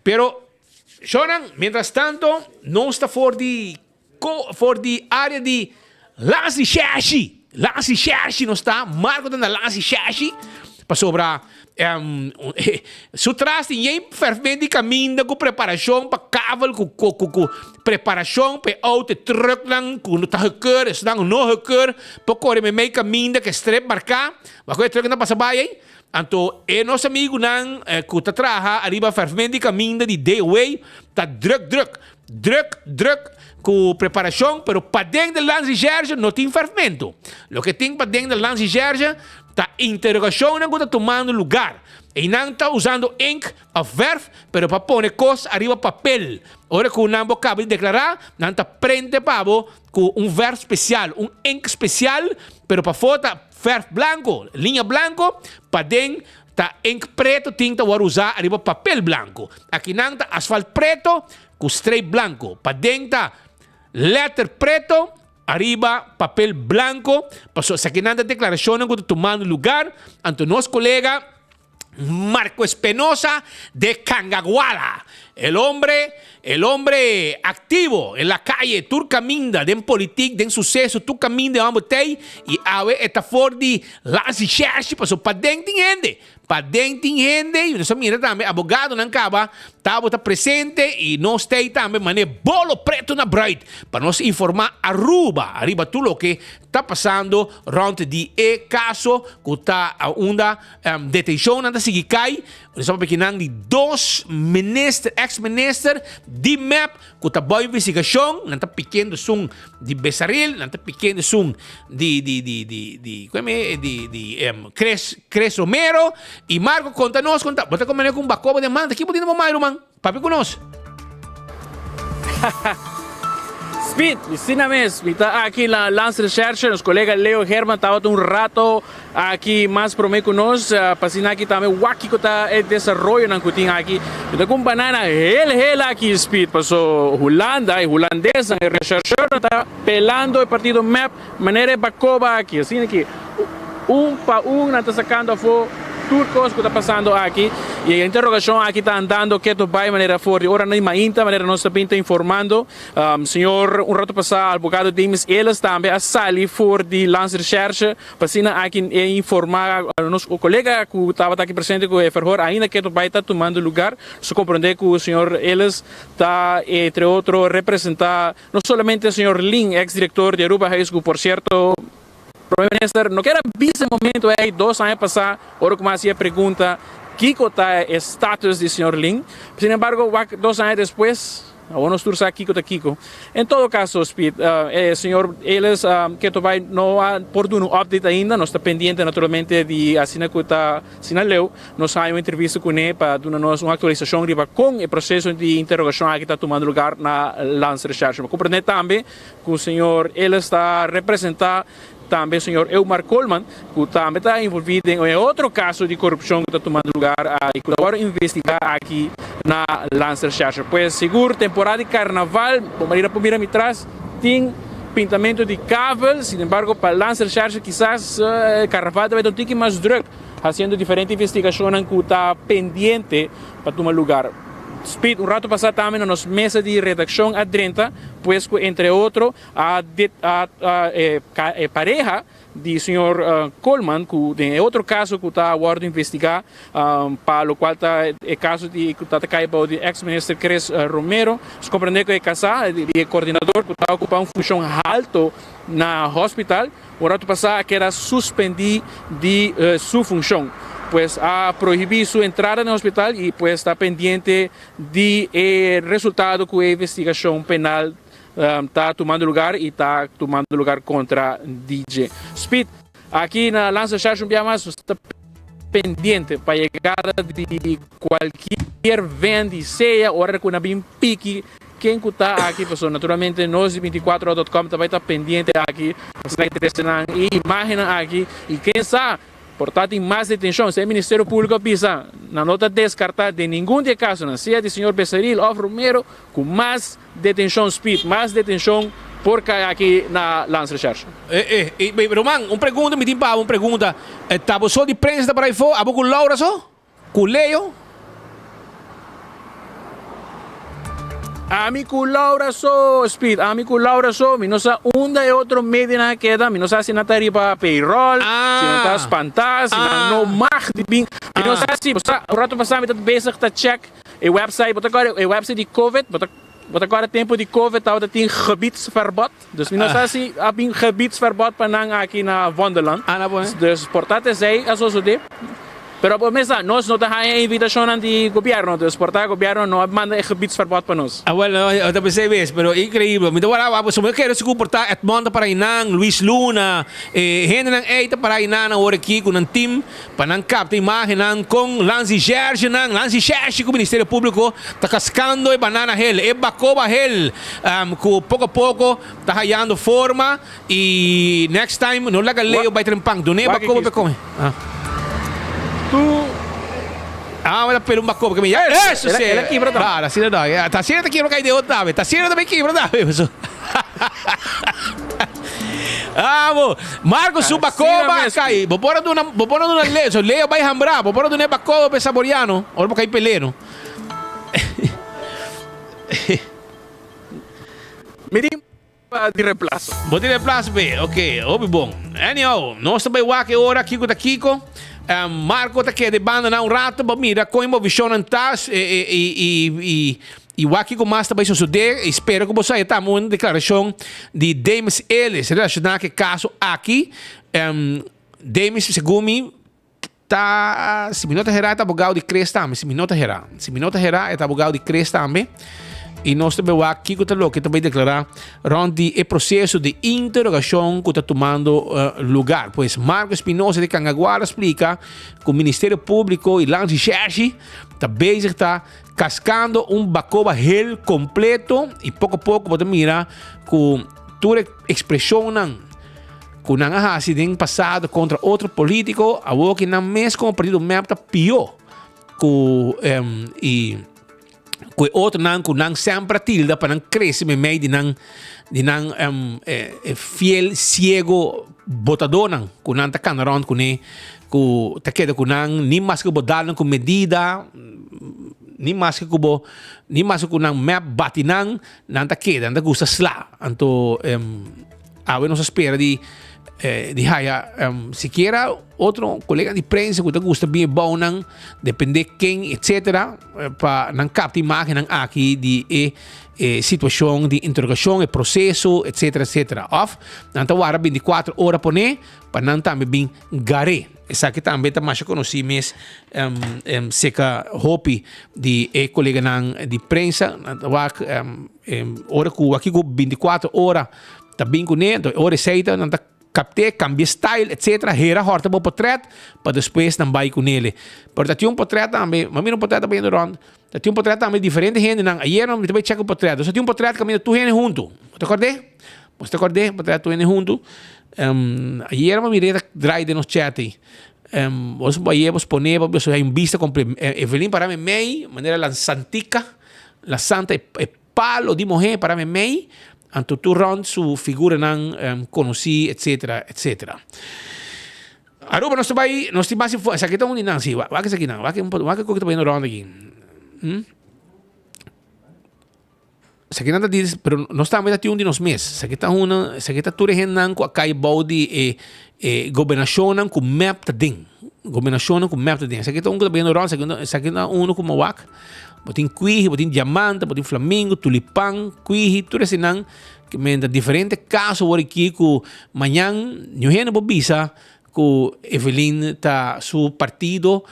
Pero, shownan, mientras tanto, nos ta for di for di area di Lansi Shashi. Lansi Shashi nos ta. Marco ta na Lansi Shashi. Pasobra su tras tin yen fervent di caminda cu preparacion pa kavel cu cu cu preparacion pa e auto e trucknan cu ta gekeur esnan cu no gekeur por core meimei caminda cu e strep marca ma cu e trucknan ta pasa bay ey anto e nos amigunan cu ta traha ariba fervent di caminda di DOA ta druk druk druk druk cu preparacion pero paden de Landsrecherche no tin fervmento loke tin paden de Landsrecherche Ta interogashonnan ku ta tumando lugar. Einan ta usando ink òf vèrf, pero pa pone kos ariba papel. Ora ku nan bo kaba di deklará, nan ta prente pa bo ku un vèrf spesial, un ink spesial, pero pafó ta vèrf blanku, liña blanku, paden ta ink pretu tin ta wòrdu usá ariba papel blanku. Akinan ta asfalt pretu ku streep blanku, paden ta lèter pretu. Ariba papel blanco, pasobra esakinan ta declaracionnan cu ta tumando lugar, anto nos colega Marco Espinosa de Cangaguala, el hombre, el hombre activo en la calle, tur caminda den politic, den suceso, tur caminda e homber t'ey, y awe e ta for di Lansi Shershi, pasobra paden tin hende, Paden tin hende y nos a mira tambe abogadonan caba tabata presente y nos tey tambe mane bolo preto na bruid pa nos informa Aruba ariba tur loke ta pasando rond di e caso cu ta unda detencionnan ta sigui cay. Nos a papia kinan di dos minister, ex minister di mep Ku ta bou investigashon, nan ta pikendo esun di Besaril, nan ta pikendo esun di di di di di ku e di di Chris Chris Romero i Marco konta nos konta bo ta komene ku un bakoba den manta ki bo tin na bo mai ruman? Papia ku nos. Speed, mi sina mes, mi ta aki na Landsrecherche, nos kolega Leo Herman tabata un rato Aki mas prome ku nos pa asina aki tambe wak kiko ta e desaroyonan ku tin aki. Mi ta ku un banana hel hel aki Speed paso Hulanda e hulandesnan e rechercheurnan ta pelando e partido mep manera e bakoba aki. Asina ki un pa un nan ta sakando afo tur kos ku ta pasando aki i e interogashon aki ta andando keto bai manera for di oranan di mainta manera nos ta bin ta informando. Señor un rato pasa abogado Demis Ellis tambe a sali for di Landsrecherche. Pa asina aki e informa nos colega cu tabata aki presente cu e verhoor ainda keto bay ta tumando lugar. Nos a comprende cu señor Ellis ta entre otro representa no solamente señor Lin, ex director di Aruba Huis cu por cierto Prome Minister no kier a bisa e momento ey dos aña pasa ora cu mi a haci e pregunta kico ta e status di señor Lin. Sin embargo wak dos aña despues. Awor nos tur sa kiko ta kiko. En todo caso, Speed, e señor Ellis keto bay no a por duna un update ainda. Nos ta pendiente naturalmente di asina cu ta asina leu nos haña un entrevista cune pa duna nos un actualisacion riba con e proceso di interrogacion aki ta tumando lugar na Landsrecherche. Bo comprende tambe cu señor Ellis ta representa Tambe señor Eumar Koolman, cu tambe ta envolvi den e otro caso di corupcion cu ta tumando lugar y cu ta worde investiga aki na Landsrecherche. Pues sigur temporada di carnaval, bo manera por mira mi tras, tin pintamento di kavel, sin embargo pa Landsrecherche kisas carnaval ta bay ta un tiki mas druk, haciendo diferente investigacionnan cu ta pendiente pa tuma lugar. Speed, un rato pasa tambe na nos mesa di redaccion a drenta, pues cu entre otro, A e pareha di señor Koolman cu den e otro caso cu ta wordo investiga pa locual ta e caso di cu ta cay bao di ex minister Chris Romero. Nos comprende cu e casa di e coordinador cu ta ocupa un funcion halto na hospital un rato pasa a keda suspendi di su funcion. Pues a prohibi su entrada na hospital y pues ta pendiente di e resultado cu e investigacion penal ta tumando lugar y ta tumando lugar contra DJ Speed. Aki na Landsrecherche un bia mas nos ta pendiente pa yegada di cualkier ven di sea ora cu na bin piki ken cu ta aki pasobra naturalmente nos di 24hora.com ta bay ta pendiente aki pa asina trece nan e imagennan aki y ken sa Por ta tin mas detencion. Si e Ministerio Publico a bisa, nan no ta descarta den ningun di e casonan, sea di señor Becerril of Romero, cu mas detencion speed, mas detencion por cay aki na Landsrecherche. Eh, eh, eh, Roman, un pregunta mi tin pa bo, un pregunta. Ta bo so di prensa ta por ahí fo? Abo cu Laura so? Cu Leo? Ami cu Laura so, Speed, ami cu Laura so, mi no sa unda e otro medianan a keda, mi no sa si nan ta riba payroll, si nan ta spanta, si nan no mag di bin, mi no sa si, bo sa, un rato pasa mi ta bezig ta check e website, bo ta kore e website di covid, bo ta, bo ta kore tempo di covid tabata tin gebiedsverbod, dus mi no sa si a bin gebiedsverbod pa nan aki na Vondelland, dus por ta esey a sosode. Pero bo mesa, nos no ta haña invitacionnan di gobierno, dus por ta gobierno no a manda e gebiedsverbod pa nos. Ah well, no ta pensé bes, pero increíble. Mi ta wara wak, pasobra mi kere sigur por ta Edmond ta para einan, Luis Luna, e hendenan ei ta para einan awor aki ku nan team pa nan kapta imagennan kon Lansi Shergenan, Lansi Sherge ku Ministerio Público ta kaskando e banana hel, e bakoba hel, ku poko a poko ta hayando forma. Y next time no laga Leo bai tren pan. Dun'é bakobo pe come. Ah. Tu. Ah, wala pelo un bakobo que me ya. Eso sí. El a kibra tambe. Claro, asina no. Ta asina ta kibra kai de otro tambe. Ta asina tambe kibra tambe. Amo. Marco su bakoba kai. Bo por a duna, bo por a duna Leo. So Leo bai hambra. Bo por a dun'é bakobo pe saboriano. Ora bo kai peleno. Mi tin Pa di replaso. Bo tin replaso p'e? Ok, hopi bon. Anyhow, nos ta bai wak e ora kiko ta kiko. Marco ta keda e bandanan un rato pa mira kon e movishonnan ta i i wak kiko mas ta bai sosodé. I spera ku bo sa e tambe un deklarashon di Demis Ellis relashoná ku e kaso aki. Demis, segun mi, Ta, si mi no ta herá, e ta abogado di Chris tambe. Si mi no ta herá. Si mi no ta herá, e ta abogado di Chris tambe. I nos ta wak kiko ta loke ta bay deklará rond di e proseso di interogashon ku ta tumando uh, lugar. Pues Marco Espinosa di Cangaguara splika ku Ministerio Públiko i Landsrecherche ta bezig ta kaskando un bakoba heel kompleto i poko poko bo ta mira ku tur e ekspreshonnan ku nan a hasi den pasado kontra otro polítiko, awor ki nan mes komo partido mep ta pió ku i ku e otronan ku nan semper a tilda pa nan krese meimei di nan di nan fiel siego botadónan ku nan ta kana rònt kuné ku ta keda ku nan ni maske bo dal nan ku medida ni maske ku bo ni maske ku nan mep bati nan nan ta keda nan ta gusta sla anto Awe nos a spera di di haya sikiera otro colega di prensa cu ta gusta bin e bouwnan, depende ken etcetera, pa nan capta imagennan aki di e e situacion di interrogacion, e proceso etcetera etcetera. Of nan ta warda binticuatro ora pone pa nan tambe bin gar'é. Esaki tambe ta masha konosí mes seka hopi di e koleganan di prensa. Nan ta wak ora ku aki ku bintikuater ora ta bin kuné, anto e ora esei ta nan ta kapt'é, kambia style etsetera, hera hòrta bo potrèt pa despues nan bai kunele. Pero ta tin un potrèt tambe, mi a mira un potrèt ta bayendo rònt, ta tin un potrèt tambe diferente hendenan. Ayer mi ta bai chèk un potrèt, nos a tin un potrèt kaminda tur hende huntu. Bo ta kòrd'é? Bo ta kòrd'é potrèt tur hende huntu? Ayer mi a mira e ta draai den nos chat ei. Bo ayer bo pone pa boso hay un bista komple. Evelyn para meimei manera la santica, la santa e palo di muhé para meimei, anto tur rònt su figuranan konosí etcetera etcetera. Aruba nos ta bai, nos tin mas info, esaki ta un di nan si, wak esakinan, wak wak e koki ta bayendo rònt aki. Esakinan ta di, pero nos tambe ta tin un di nos mes. Esaki ta una, esaki ta tur e hendenan ku a kai bou di e e gobernashonnan ku mep ta den. Gobernashonnan ku mep ta den. Esaki ta un ku ta bayendo rònt, esaki esaki ta uno ku mawak. Bo tin kwihi, bo tin diamante, bo tin flamingo, tulipan, kwihi, tur eseinan ke men ta diferente kaso wor aki ku mañan niun hende por bisa ku Evelyn ta su partido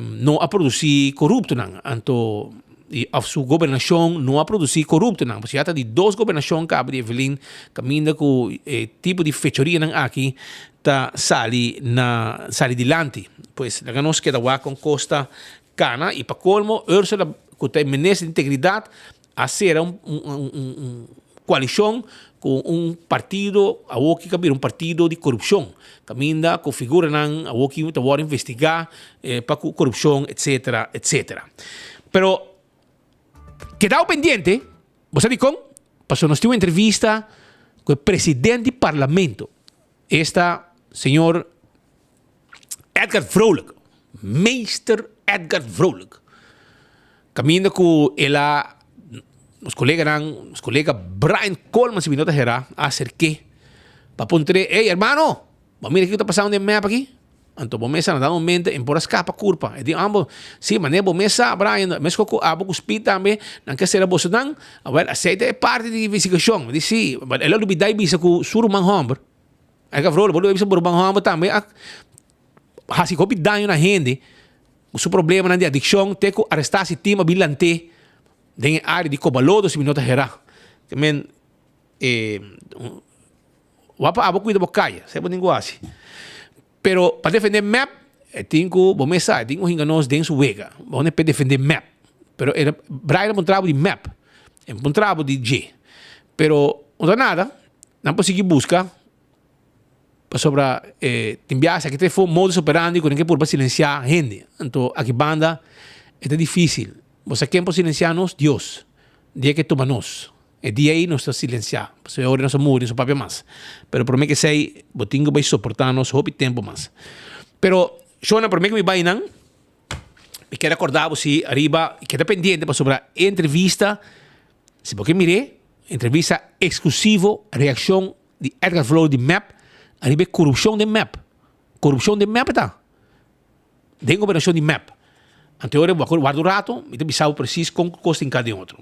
no a produsí koruptonan. Anto i òf su gobernashon no a produsí koruptonan. Pasobra ya ta di dos gobernashon kaba di Evelyn kaminda ku e tipo di fechorianan aki ta sali na sali dilanti. Pues laga nos keda wak kon kos ta kana i pa kolmo Ursula ku ta e minister di integridat a sera un un koalishon ku un partido awoki ka bira un partido di korupshon kaminda ku figuranan awoki ta wòrdu investigá pa ku korupshon etsetera etsetera. Pero kedao pendiente, bo sa dikon? Pasobra nos tin un entrevista ku e presidente di parlamento, esta señor Edgar Vrolijk, meester Edgar Vrolijk. Kaminda ku el a, nos koleganan, nos kolega Brian Coleman si mi no ta hera, a aserk'é pa puntr'é, Ey, hermano, bo a mira kiko ta pasando den mep aki? Anto bo mes a na dado momento en por a skapa kurpa. E di, Ambo, si, manera bo mes sa, Brian, mesko ku abo ku Speed tambe, nan ke sera bosonan. Awel, esei ta e parti di investigashon. Mi di, si, el a lubidá i bisa ku su ruman hòmber, Edgar Vrolijk, bo lo bisa bo ruman hòmber tambe a hasi hopi daño na hende. Ku su problemanan di adikshon te ku arestá si tim a bin lant'é den e área di Kobalodo si mi no ta herá. Ke men e wak pa abo kuida bo kaya, esei bo tin ku hasi. Pero pa defendé mep e tin ku, bo mes sa, e tin ku hinka nos den su wega. Bo no p'e defendé mep. Pero e Brian a pon trabo di mep, e pon trabo di dje. Pero no ta nada, nan por sigui buska. Pasobra e tin biaha esaki ta e modus operandi ku nan ke purba silensiá hende. Anto aki banda e ta difísil. Bo sa ken por silensiá nos? Dios. Dia ke tuma nos. E dia ei nos ta silensiá. Pasobra e ora nos a muri nos no papia mas. Pero promé ke esei bo tin ku bai soportá nos hopi tempu mas. Pero shona promé ku mi bai nan mi kier rekordá bo si ariba keda pendiente pasobra e entrevista si bo ke mir'é entrevista eksklusivo reakshon di Edgar Vloer di mep ariba e korupshon den mep. Korupshon den mep ta. Den gobernashon di mep. Anto e ora bo a warda un rato, mi ta bisa bo presis kon ku kos tin ka den otro.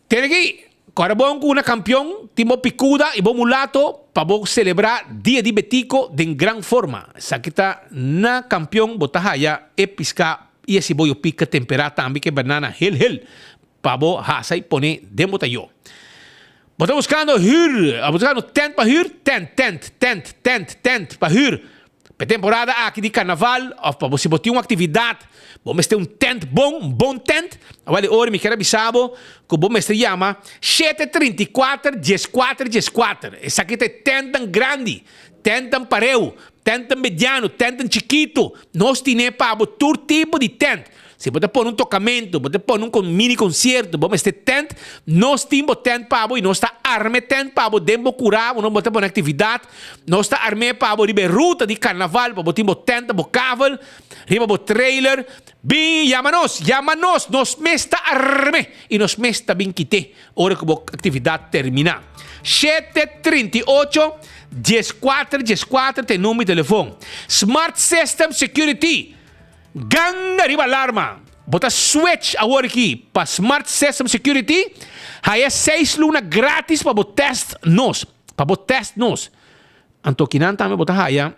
Tene aki, kòrda bon ku na kampion tin bo pikuda i bo mulato pa bo selebrá Dia di Betico den gran forma. Esaki ta na kampion bo ta haya e piská i e siboyo pika temperá tambe ku e banana hel hel pa bo hasa i pone den bo tayó. Bo ta buskando hür, bo ta buskando tent pa hür? Tent, tent, tent, tent, tent pa hür. Pa e temporada aki di karnaval òf pa bo si bo tin un aktividat, bo mester un tent bon, un bon tent. Awor di ora mi kier a bisa bo ku bo mester yama shete 34 dieskuater dieskuater. Esaki ta e tentnan grandi, tentnan pareu, tentnan mediano, tentnan chikitu. Nos tine pa bo tur tipo di tent. Si bo ta pone un tocamento, bo ta pone un mini concierto, bo mester tent, nos tin bo tent pa bo y nos ta arma e tent pa bo den bo cura, bo no ta pone actividad, nos ta arm'e pa bo riba e ruta di carnaval pa bo tin bo tent, bo kavel, riba bo trailer. Bin yama nos, yama nos, nos mes ta arm'e y nos mes ta bin kit'e ora cu bo actividad termina. Shete 38 14 14 ta e number di telefon. Smart System Security. Ganga riba alarma! Bo ta switch awor aki pa Smart System Security, haya seis luna gratis pa bo test nos, pa bo test nos. Anto kinan tambe bo ta haya.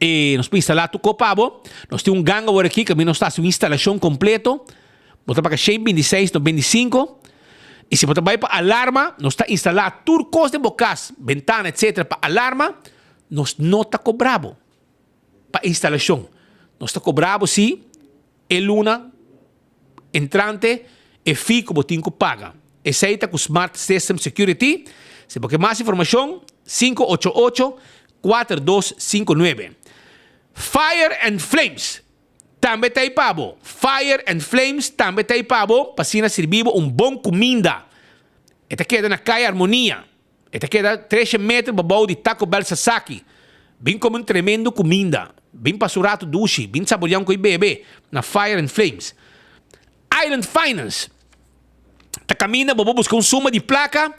E nos por instalá tur kos pa bo. Nos tin un ganga awor aki kaminda nos ta hasi un instalashon kompleto. Bo ta paga shen binti seis no 25. I si bo ta bai pa alarma, nos ta instalá tur kos den bo kas, bentana etsetera pa alarma, nos no ta kobra bo pa instalashon. Nos ta kobra bo si e luna entrante e fee ku bo tin ku paga. Esei ta ku Smart System Security. Si bo ke mas informashon, 588 4259. Fire and Flames tambe ta ei pa bo. Fire and Flames tambe ta ei pa bo pa asina sirbi bo un bon kuminda. E ta keda na Kaya Armonia. E ta keda treshe meter babou di Taco Bell Sasaki. Bin come un tremendo cuminda. Bin pasa un rato dushi. Bin saborea un coi bebe na Fire and Flames. Island Finance ta caminda bo bo busca un suma di placa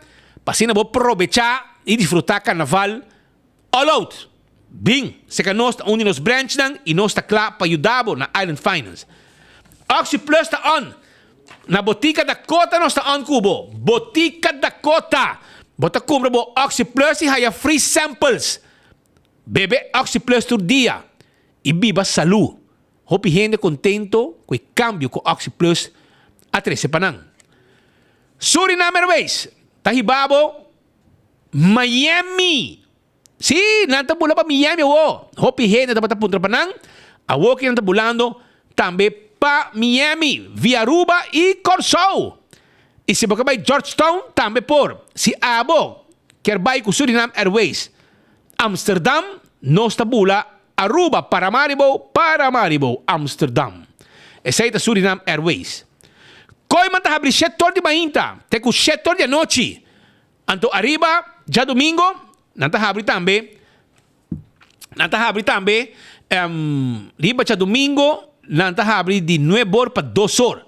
pa asina bo probecha y disfruta carnaval all out. Bin seca nos na un di nos branchnan y nos ta cla pa yuda bo na Island Finance. Oxi Plus ta on! Na Botica Dakota nos ta on cu bo. Botica Dakota! Bo ta cumpra bo Oxi Plus y haya free samples. Bebe Oxi Plus tur dia y biba salud. Hopi hende contento cu e cambio cu Oxi Plus a trece pa nan. Suriname Airways ta hiba bo Miami! Sí, nan ta bula pa Miami awor. Hopi hende tabata puntra pa nan. Awor ki nan ta bulando tambe pa Miami, via Aruba i Kòrsou. I si bo ke bai Georgetown, tambe por. Si abo kier bai ku Surinam Airways Amsterdam, nos ta bula Aruba, Paramaribo, Paramaribo, Amsterdam. Esei ta Surinam Airways. Kooiman ta habri shetor di mainta te ku shetor di anochi. Anto ariba djadumingo nan ta habri tambe nan ta habri tambe riba djadumingo nan ta habri di nuebe or pa dos or.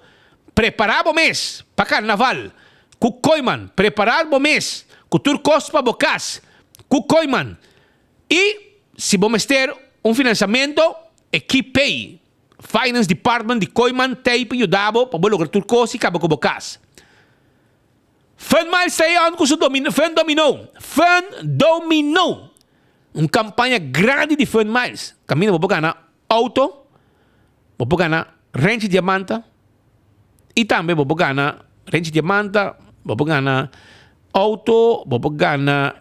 Prepara bo mes pa karnaval ku Kooiman, prepara bo mes ku tur kos pa bo kas ku Kooiman i si bo mester un finansiamento e Kipay Finance Department di Kooiman t'ei pa yuda bo pa bo logra tur kos i kaba ku bo kas. Fun Miles stay on ku su domino, Fun Domino, Fun Domino! Un kampaña grandi di Fun Miles. Kaminda bo por gana outo, bo por gana renchi diamanta i tambe bo por gana renchi diamanta, bo por gana outo, bo por gana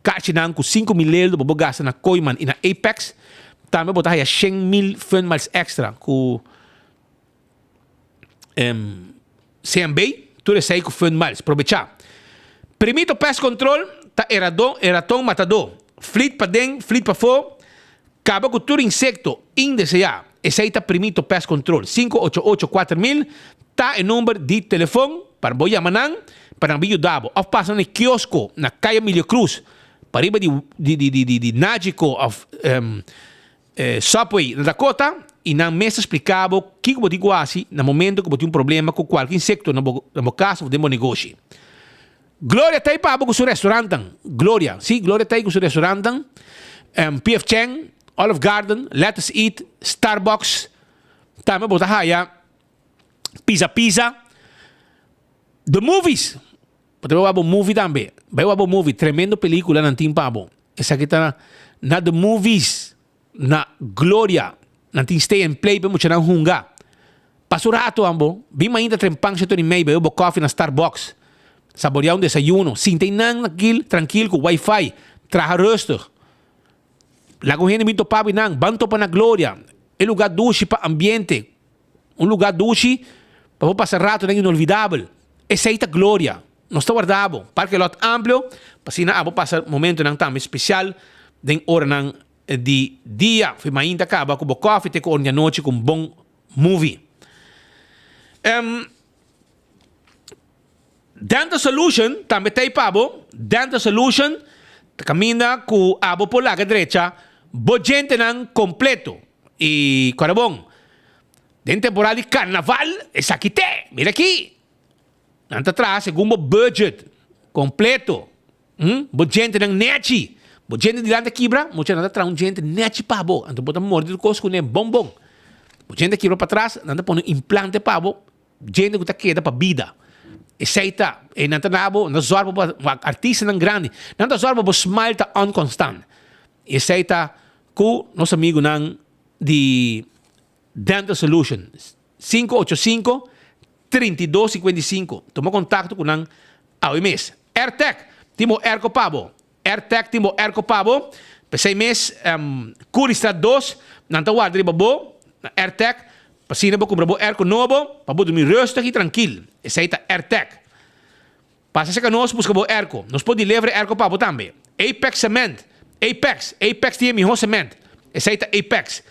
kachinan ku 5000 euro bo por gasta na Kooiman i na Apex. Tambe bo ta haya 100,000 Fun Miles extra ku CMB, tur esei ku Fun Miles. Probechá. Primito Pest Control ta e radon, e raton matadó. Flit paden, flit pafó, kaba ku tur insekto indeseá. Esei ta Primito Pest Control. 588 4000 ta e number di telefon pa bo yama nan pa nan bin yuda bo. Òf pasa na e kiosko na Kaya Emilio Cruz, pariba di di di di Nagico òf Subway na Dakota y nan mes ta splica bo kico bo tin cu haci na momento cu bo tin un problema cu cualke insecto na bo na bo cas of den bo negoshi. Gloria ta pa bo cu su restaurantan. Gloria, si, Gloria ta cu su restaurantan. PF Chang, Olive Garden, Let Us Eat, Starbucks. Tambe bo ta haya Pizza Pizza. The Movies. Bo ta bai wak bo movie tambe. Bai wak bo movie. Tremendo pelicula nan tin pa bo. Esaki ta na The Movies na Gloria. Nan tin stay and play pa e muchanan hunga. Pasa un rato ambo. Bin mainta trempan sheto di mei bebe bo koffie na Starbucks. Saborea un desayuno. Sinta einan nakil trankil ku wifi. Traha rustig. Laga un hende bin topa bo einan. Ban topa na Gloria. E lugar dushi pa ambiente. Un lugá dushi pa bo pasa ratonan inolvidabel. Esei ta Gloria. Nos ta warda bo. Parke lot amplio pa asina abo pasa momentonan tambe spesial den oranan di dia. Fi mainta kaba ku bo kòfi te ku ora di anochi ku un bon movie. Dental Solution tambe ta ei pa bo. Dental Solution ta kaminda ku abo por laga drecha bo djentenan kompleto. I kòrda bon, den temporada di karnaval esaki te. Mira aki, nan ta traha segun bo budget kompleto. Bo djentenan nèchi. Bo djente dilanti a kibra, mucha nan ta traha un djente nèchi pa bo. Anto bo ta morde tur kos kuné bon bon. Bo djente a kibra patras, nan ta pone un implante pa bo. Djente ku ta keda pa bida. Esei ta, e nan ta na bo, nan ta zòrg pa bo, artistanan grandi, nan ta zòrg pa bo smile ta on konstant. Esei ta ku nos amigunan di Dental Solution. 585 32 55. Tuma kontakto ku nan awe mes. Airtec tin bo airco pa bo. Airtec tin bo airco pa bo. P'esei mes Curiestraat 2 nan ta warda riba bo na Airtec pa asina bo kumpra bo airco nobo pa bo durmi rustig i trankil. Esei ta Airtec. Pasa serka nos buska bo airco. Nos por deliver e airco pa bo tambe. Apex Cement. Apex. Apex tin e miho cement. Esei ta Apex.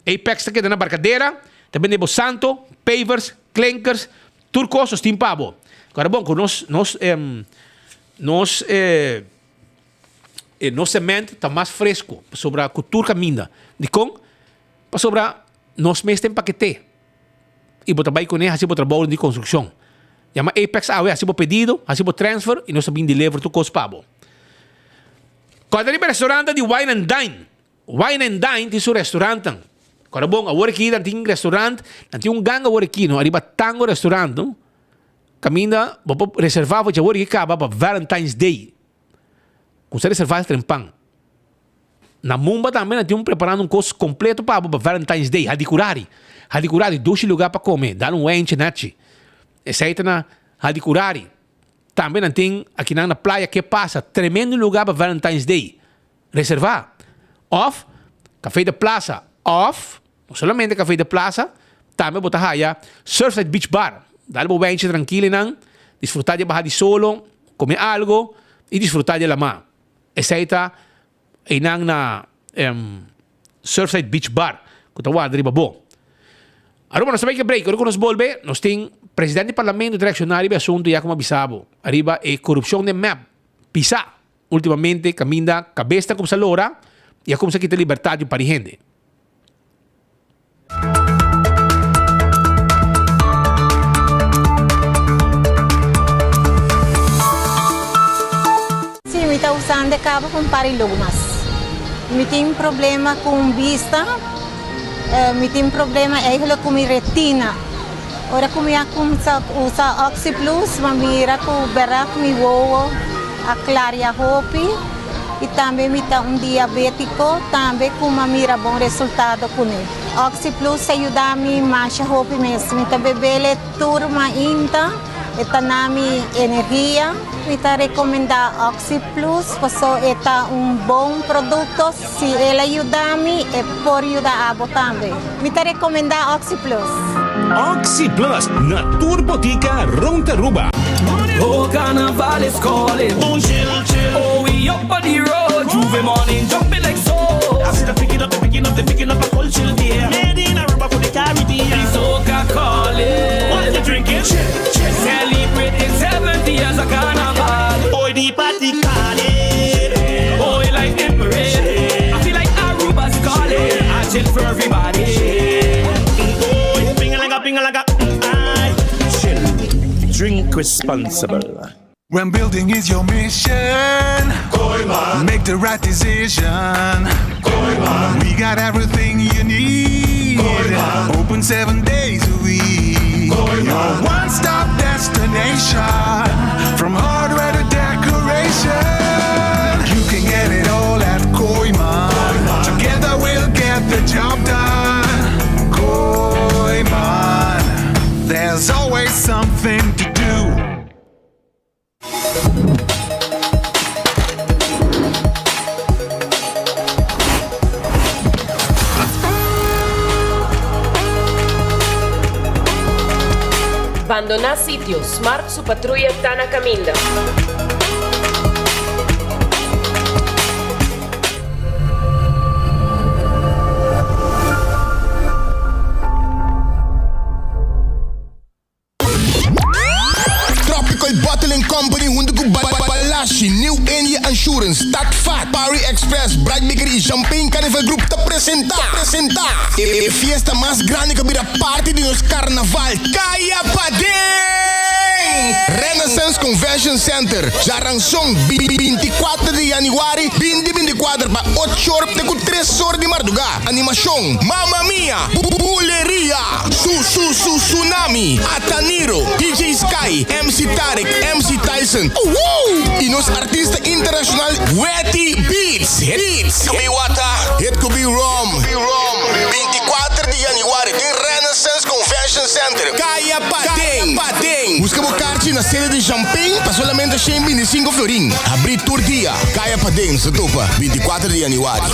Apex ta keda na Barcadera. Ta bende bo santo, pavers, klinkers, tur kos nos tin pa bo. Kora bon ku nos nos nos nos cement ta mas fresco pasobra ku tur kaminda. Dikon? Pasobra nos mes ta empakete. I bo ta bai kuné hasi bo trabou di konstrukshon. Yama Apex awe hasi bo pedido, hasi bo transfer i nos ta bin deliver tur kos pa bo. Kòrda riba e restaurantnan di Wine and Dine. Wine and Dine tin su restaurantnan. Kòrda bon, awor aki nan tin restaurant, nan tin un gang awor aki no, ariba Tango Restaurant no. Kaminda bo por reserva for dje awor aki kaba pa Valentine's Day. Kusa reserva trempan. Na Mumba tambe nan tin un preparando un kos kompleto pa bo pa Valentine's Day, Hadicurari. Hadicurari, dushi lugar pa kome, dal un wentje nachi. Esei ta na Hadicurari. Tambe nan tin akinan na playa Ke Pasa, tremendo lugar pa Valentine's Day. Reserva. Of Café de Plaza. Of, no solamente Café de Plaza, tambe bo ta haya Surfside Beach Bar. Dal bo wentje trankil einan, disfruta di e baha di solo, kome algo i disfruta di e lamá. Esei ta einan na Surfside Beach Bar ku ta warda riba bo. Aruba nos ta bai ke break. Ora ku nos bolbe nos tin presidente di parlamento ta reakshoná riba e asuntu ya ku mi a bisa bo ariba e korupshon den mep pisá ultimamente kaminda kabes ta kumsa lora i a kumsa kita libertat di un par di hende. Sí, mi ta usando e caba pa un par di lugmas. Mi tin problema cu bista, mi tin problema eigenlijk cu mi retina. Ora cu mi a cuminsa usa Oxyplus, mi a mira cu berdad mi wowo a claria hopi y tambe mi ta un diabetico tambe cu mi a mira bon resultado cune. Oxyplus a yuda mi masha hopi mes. Mi ta bebele tur mainta, e ta na mi energia. Mi ta recomenda Oxyplus paso e ta un bon producto. Si el a yuda mi, e por yuda abo tambe. Mi ta recomenda Oxyplus. Oxyplus na tur botica rond Aruba. Oh carnaval is calling Oh chill chill Oh we up on the road J'ouvert morning jumping like so I see the picking up the picking up the picking up a culture there Made in Aruba for the Caribbean The soca calling What you drinking? Chill chill Celebrating 70 years of carnaval Oh the party calling Oh we like the parade I feel like Aruba's calling I chill for everybody Oh ping-a-langa ping-a-langa aye Chill Drink responsible. When building is your mission, Kooiman. make the right decision. Kooiman. We got everything you need. Kooiman. Open seven days a week. Kooiman. Your one stop destination. From hardware to decoration. You can get it all at Kooiman. Together we'll get the job done. Kooiman. There's always something to do. Bandoná sitio, Smart su patruya ta na kaminda. Tropical Bottling Company hunto cu Balashi, New India Assurance, Tatfat, Party Express, Bright Bakery y Champagne Carnival Group ta presenta presenta e fiesta mas grandi cu a bira parti di nos carnaval, Caya Paden! Renaissance Convention Center, Jaranson, 24 di januari, 2024 pa 8 or te cu 3 or di marduga. Animashon, Mamma Mia, Buleria, Su Su Su Tsunami, Ataniro, DJ Sky, MC Tarek, MC Tyson, Woo! Y nos artista internacional Wetty Beats. It could be water, it could be rum. 24 di januari den Renaissance Convention Center, Kaya Paden. Buska bo karchi na sede di Champagne pa solamente 125 florin. Habrí tur dia. Kaya Paden, sa topa 24 di januari.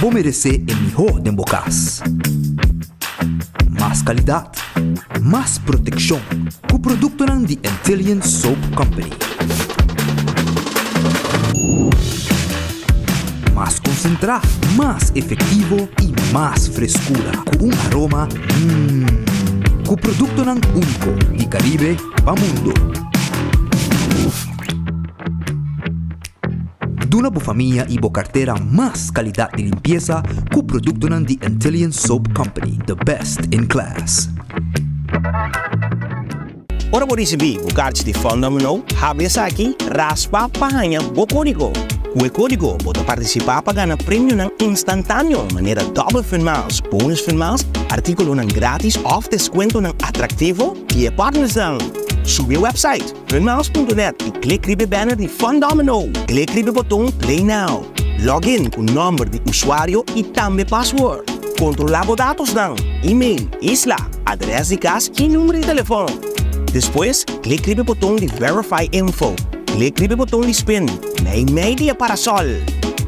Bo meresé e mihó den bo kas. Mas kalidat, mas protekshon ku produktonan di Antillian Soap Company. Mas konsentrá, mas efektivo i mas freskura ku un aroma mmm. Ku produktonan úniko di Karibe pa mundu. Duna bo famia i bo kartera mas kalidat di limpiesa ku produktonan di Antillian Soap Company, the best in class. Ora bo risibí bo karchi di Fun Domino, habri esaki, raspa pa haña bo kódigo. Ku e kódigo bo ta partisipá pa gana premionan instantáneo manera Double Fun Miles, Bonus Fun Miles, artíkulonan grátis òf deskuentonan atraktivo di e partnersnan. Subi e wèpsait funmiles.net i klik riba e banner di Fun Domino. Klik riba e boton Play Now. Log in ku nòmber di usuario i tambe password. Kontrolá bo datosnan, email, isla, adrès di kas i number di telefòn. Despues, klik riba e boton di Verify Info. Klik riba e boton di Spin, meimei di e parasòl.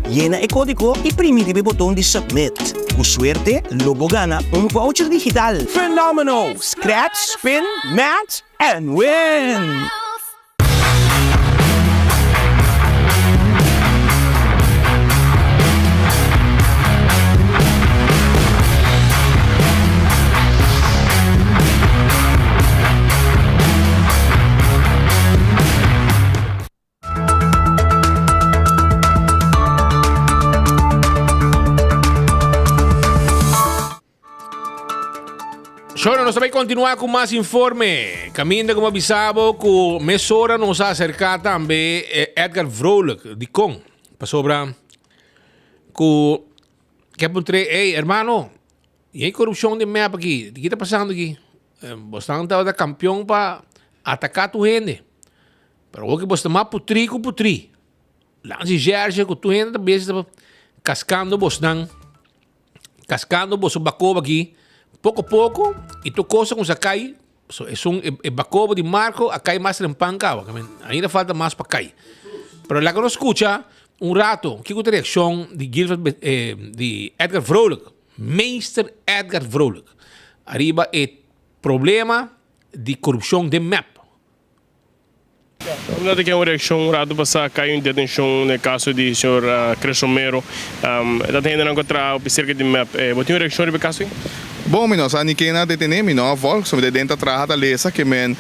Yena e kódigo i primi riba e boton di Submit. Ku suerte, lo bo gana un voucher digital! Fenómeno! Scratch, spin, match and win! Shona, nos ta bay continua cu mas informe. Caminda como avisabo cu mesora nos a acerca tambe eh, Edgar Vrolijk di Con. Pasobra cu ke puntre, hey hermano, y hay corrupción de map aquí. Ki ta pasando aquí? Eh, bosnan tabata campeón pa ataca tu hende. Pero awor ki bos ta mas putrí ku putrí. Lansi Jersey ku tur hende ta bezig ta kaskando bosnan, kaskando boso bakoba aki poko poko i tur kosa ku sa kai, so esun e bakoba di Marco a kai mas rempan kaba, ainda falta mas pa kai. Pero laga nos skucha un rato kiko ta e reakshon di Gilford di Edgar Vrolijk, Meester Edgar Vrolijk ariba e problema di korupshon den mep. Unda ta ken un reakshon un ratu pasá kai un detenshon na e kaso di señor Chris Romero. E ta hendenan ku a traha hopi serka di mep. Bo tin un reakshon riba e kaso ei? Bon, mi no sa ni ken a detené, mi no a vòlg. So mi ta den ta traha ta lesa ke men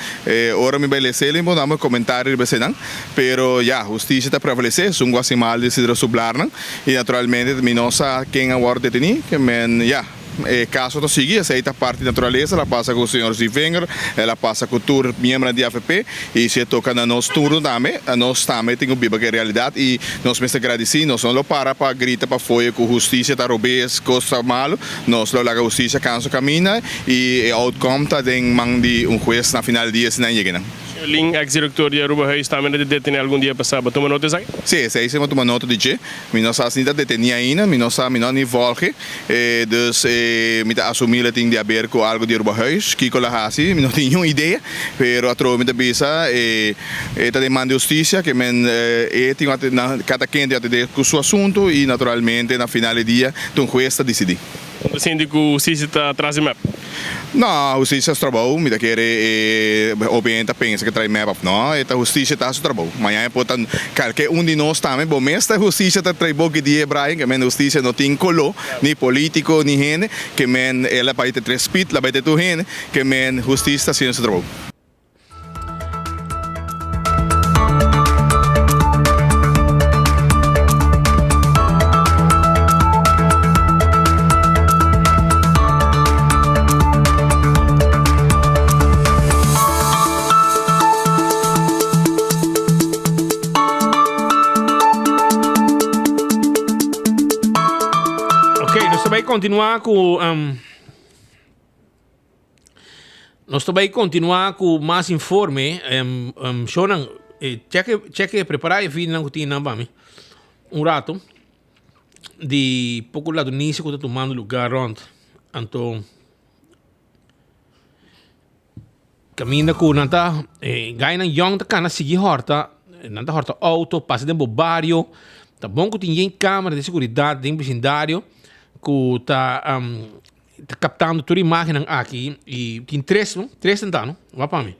ora mi bai lesa el mi por dam komentario riba esenan. Pero ya, hustisia ta prevalesé. Esun ku hasi mal di sidra su blarnan. I naturalmente mi no sa ken a wòrdu detení. Ke men ya. E kaso ta sigui, esei ta parti naturalesa, el a pasa ku señor Zievinger, el a pasa ku tur miembronan di avp i si e toka na nos turno tambe, nos tambe tin ku biba ku e realidat i nos mester gradisí, nos no lo para pa grita pa foye ku hustisia ta robes, kos ta malu, nos lo laga hustisia kansa kaminda i e outcome ta den man di un hues na final di dia si nan yega nan. Señor Lin, ex director di Aruba Huis tambe ta deteni algun dia pasa, bo tuma nota esaki? Si, esei si bo tuma nota di dje. Mi no sa si ta deteni ainda, mi no sa, mi no a ni volge. Dus mi ta asumi lo tin di haber cu algo di Aruba Huis. Kico lo haci, mi no tin niun idea. Pero atrobe mi ta bisa e ta den man di husticia, ke men e tin cada ken tin atende cu su asunto y naturalmente na final di dia ta un hues ta dicidi. Bo ta sinti ku hustisia ta tras di mep? No, hustisia su trabou. Mi ta kere e hopi hende ta pensa ku e trae mep òf no. E ta hustisia ta su trabou. Mañana e por ta kalke un di nos tambe. Bo mes ta hustisia ta trae bo ki dia Brian ke men hustisia no tin koló, ni polítiko ni hende. Ke men el a bai te tres pit, el a bai te tur hende. Ke men hustisia ta hasiendo su trabou. Ok, nos ta bai continua cu um, Nos ta bai kontinuá ku mas informe. Shownan, E check check prepara e videonan ku tin nan pa mi un rato di poko ladronisia ku ta tumando lugar rond. Anto kaminda ku nan ta e gainan yòn ta kana sigui hòrta, nan ta hòrta outo pasa den bo bario. Ta bon ku tin yen kamera di seguridat den bisindario ku ta ta kaptando tur imagennan aki i tin tres no, tres nan ta no, wak pa mi.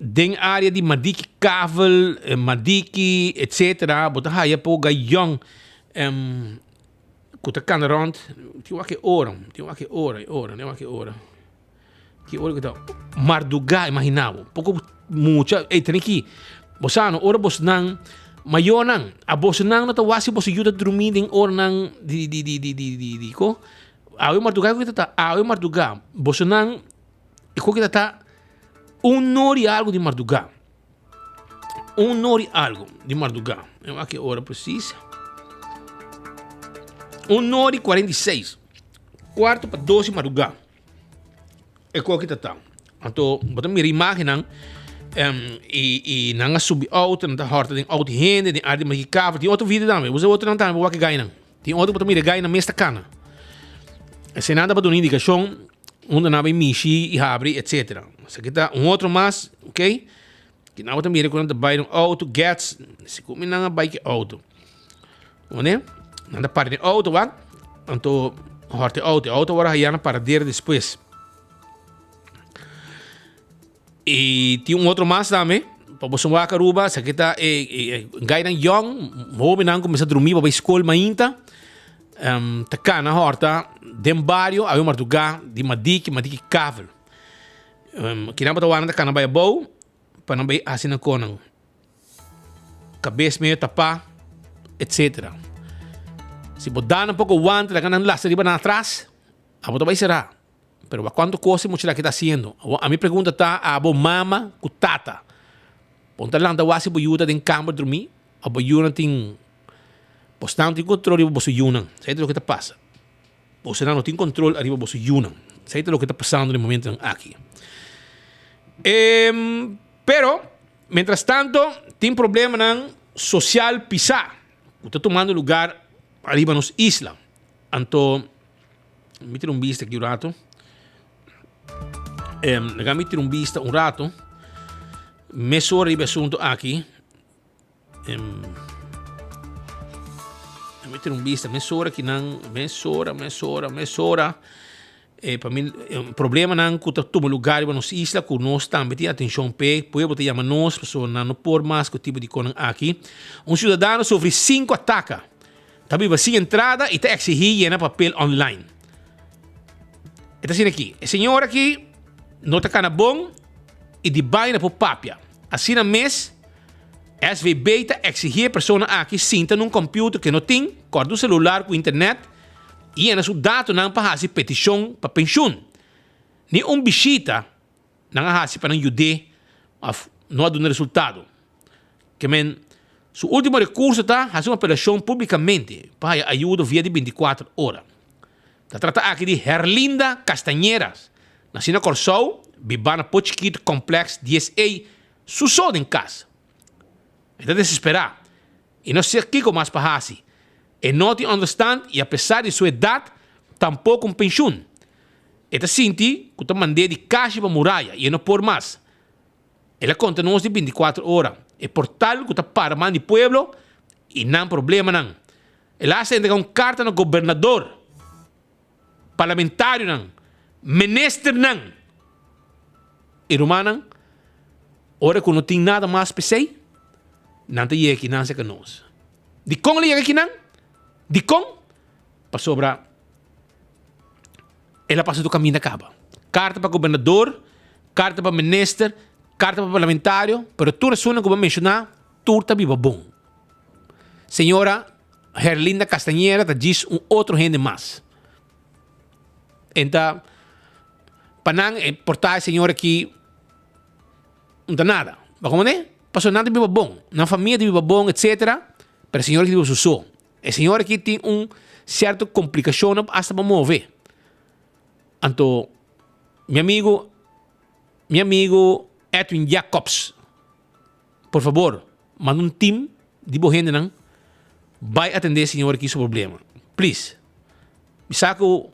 Den area di Madiki Kavel, Madiki etcetera bo ta haya por gayon ku ta kana rond tin wak e ora, tin wak e ora, e ora, tin wak e ora. Ki ora ku ta mardugá imagina bo poko mucha ey tene ki bo sa no ora bosnan mayornan a bosnan no ta wak si boso yu ta drumi den oranan di di di di di di ko awe mardugá ku ta ta awe mardugá bosnan e ku ta ta un nor i algu di mardugá un nor i algu di mardugá mi wak ki ora presis un nor i 46 kuarto pa dos di mardugá. E koki ta ta. Anto bo ta mira imagennan i i nan a subi outo, nan ta hòrta den outo di hende, den área di Mexicava. Tin otro video tambe. Bo otro nan tambe bo wak e gainan. Tin otro bo ta mira e gainan mes ta kana. Esei nan tabata un indikashon unda nan a bai mishi i habri etsetera. Esaki ta un otro mas, okay. Ki nan bo ta mira ku nan ta bai den outo, gets. Si ku mi nan a bai ku e outo. Wanneer? Nan ta para den auto wak, anto hòrt e auto. E auto wòrdu haya na paradero despues. I tin un otro mas tambe, pa boso wak Aruba, esaki ta e e gainan yòn, hóbennan kuminsá drumí pa bai skol mainta, ta kana hòrta den bario awe mardugá di Madiki, Madiki Kavel. Kinan bo ta wak nan ta kana bai abou pa nan bai hasi nan konan. Kabes medio tapá, etsetera. Si bo da nan poko wanta laga nan lastra riba nan atras, abo ta bai será. Pero wak kuantu kos e muchanan aki ta hasiendo. Awor ami pregunta ta abo mama ku tata, bo no ta lanta wak si bo yu ta den kamber drumí òf bo yunan tin, bosnan no tin kontrol riba boso yunan. Esei ta loke ta pasa. Bosonan no tin kontrol ariba boso yunan. Esei ta loke ta pasando den momentonan aki. Pero, mientras tanto, tin problemanan social pisá ku ta tumando lugar ariba nos isla. Anto, mi tira un bista aki un rato. Laga mi tira un bista un rato. Mesora riba e asunto aki. Mi tira un bista mesora ki nan, mesora, mesora, mesora. E pa mi problemanan ku ta tuma lugar riba nos isla ku nos tambe tin atenshon p'e. Pueblo ta yama nos pasobra nan no por mas ku tipo di konan aki. Un siudadano sufri sinku ataka. Ta biba sin entrada i ta eksihí yena papel online. E ta asina aki, e señor aki no ta kana bon i di baina por papia. Asina mes. SVB ta exigí e persona aki sinta na un computer ke no tin, kòrda un celular ku internet i yena su datonan pa hasi petishon pa penshun. Ni un bishita nan a hasi pa nan yud'é òf no a duna resultado. Ke men, su último rekurso ta hasi un apelashon públikamente pa haya ayudo via di bintikuater ora. Ta trata aki di Herlinda Castañeras, nasí na Kòrsou, bibá na Pochiquito Complex dies A, Su so den kas. E ta desesperá i no sa kiko mas pa hasi. E no tin onderstand i apesar di su edat tampoko un penshun. E ta sinti ku ta mand'é di kashi pa muraya i e no por mas. El a konta nos di bintikuater ora e portal ku ta para man di pueblo i nan problemanan. El a hasta entrega un karta na gobernador, parlamentarionan, ministernan i rumannan, ora ku no tin nada mas p'esei, nan ta yega kinan serka nos. Dikon el a yega kinan? Dikon? Pasobra el a pasa tur kaminda kaba. Karta pa gobernador, karta pa minister, karta pa parlamentario, pero tur esunnan ku bo a menshoná, tur ta biba bon. Señora Herlinda Castañera ta djis un otro hende mas. En ta, pa nan e por ta e señora aki no ta nada. Bo comprende? Pasobra nan ta biba bon, nan famia ta biba bon etcetera, pero e señora aki ta biba su so. E señora aki tin un cierto complicacionnan hasta pa move. Anto mi amigo, mi amigo Edwin Jacobs. Por fabor, manda un team di bo hendenan bai atendé e señor aki su problema. Please. Mi sa ku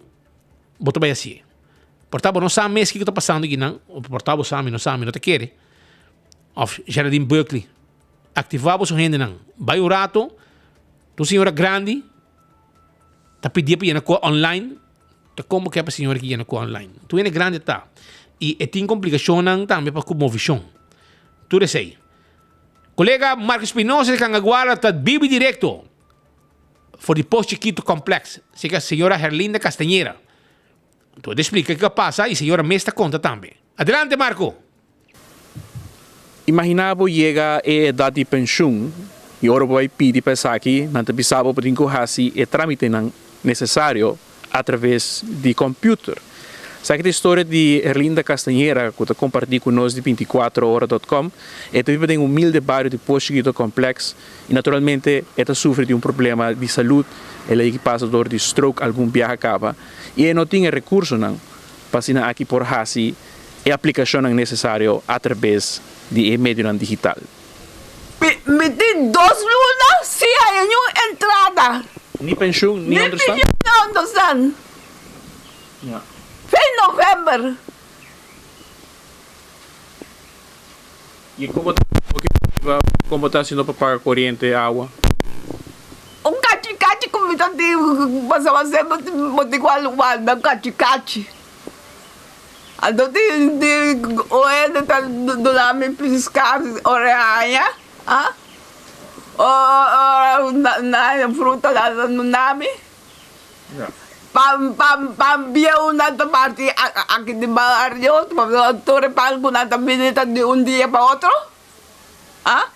bo ta bai hasié. Por ta bo no sa mes kiko ta pasando akinan, o por ta bo sa, mi no sa, mi no ta kere. Of Geraldine Buckley, aktivá boso hendenan. Bai un rato, ta un señora grandi ta pidié pa yena kos online, ta kon bo ke pa e señora aki yena kos online? Tur hende grandi ta. I e tin komplikashonnan tambe pa ku movishon. Tur esei. Kolega Marco Espinosa di Cangaguara ta bibi direkto for di Pos Chiquito Complex, serka señora Herlinda Castañera. Tur a splika kiko a pasa i señora mes ta konta tambe. Adelante Marco! Imaginá bo yega e edat di penshun i ora bo bai pidi pa esaki, nan ta bisa bo bo tin ku hasi e trámitenan nesesario atraves di kòmpiuter. Esaki ta e storia di Erlinda Castañera ku ta kompartí ku nos di binticuatrohora dòt kòm. E ta biba den humilde bario di Pos Chiquito Complex i naturalmente e ta sufri di un problema di salud. El a yegi pasa dor di stroke algun biaha kaba i e no tin e rekursonan pa asina aki por hasi e aplikashonnan nesesario atrabes di e medionan digital. Mi tin dos luna sin haya niun entrada. Ni penshun, ni onderstand? Ni penshun, ni onderstand. Fin november. I kon bo ta kon bo ta hasiendo pa paga koriente, awa? Un kachi kachi ku mi ta tin pasobra semper bo tin ku warda un kachi kachi. Anto tin tin un hende ta duna mi piská ora e haña, ah, ora nan haña fruta nan ta duna mi. Pan pan pan bieu nan ta parti aki di bario pasobra tur e pan ku nan ta bini ta di un dia pa otro ah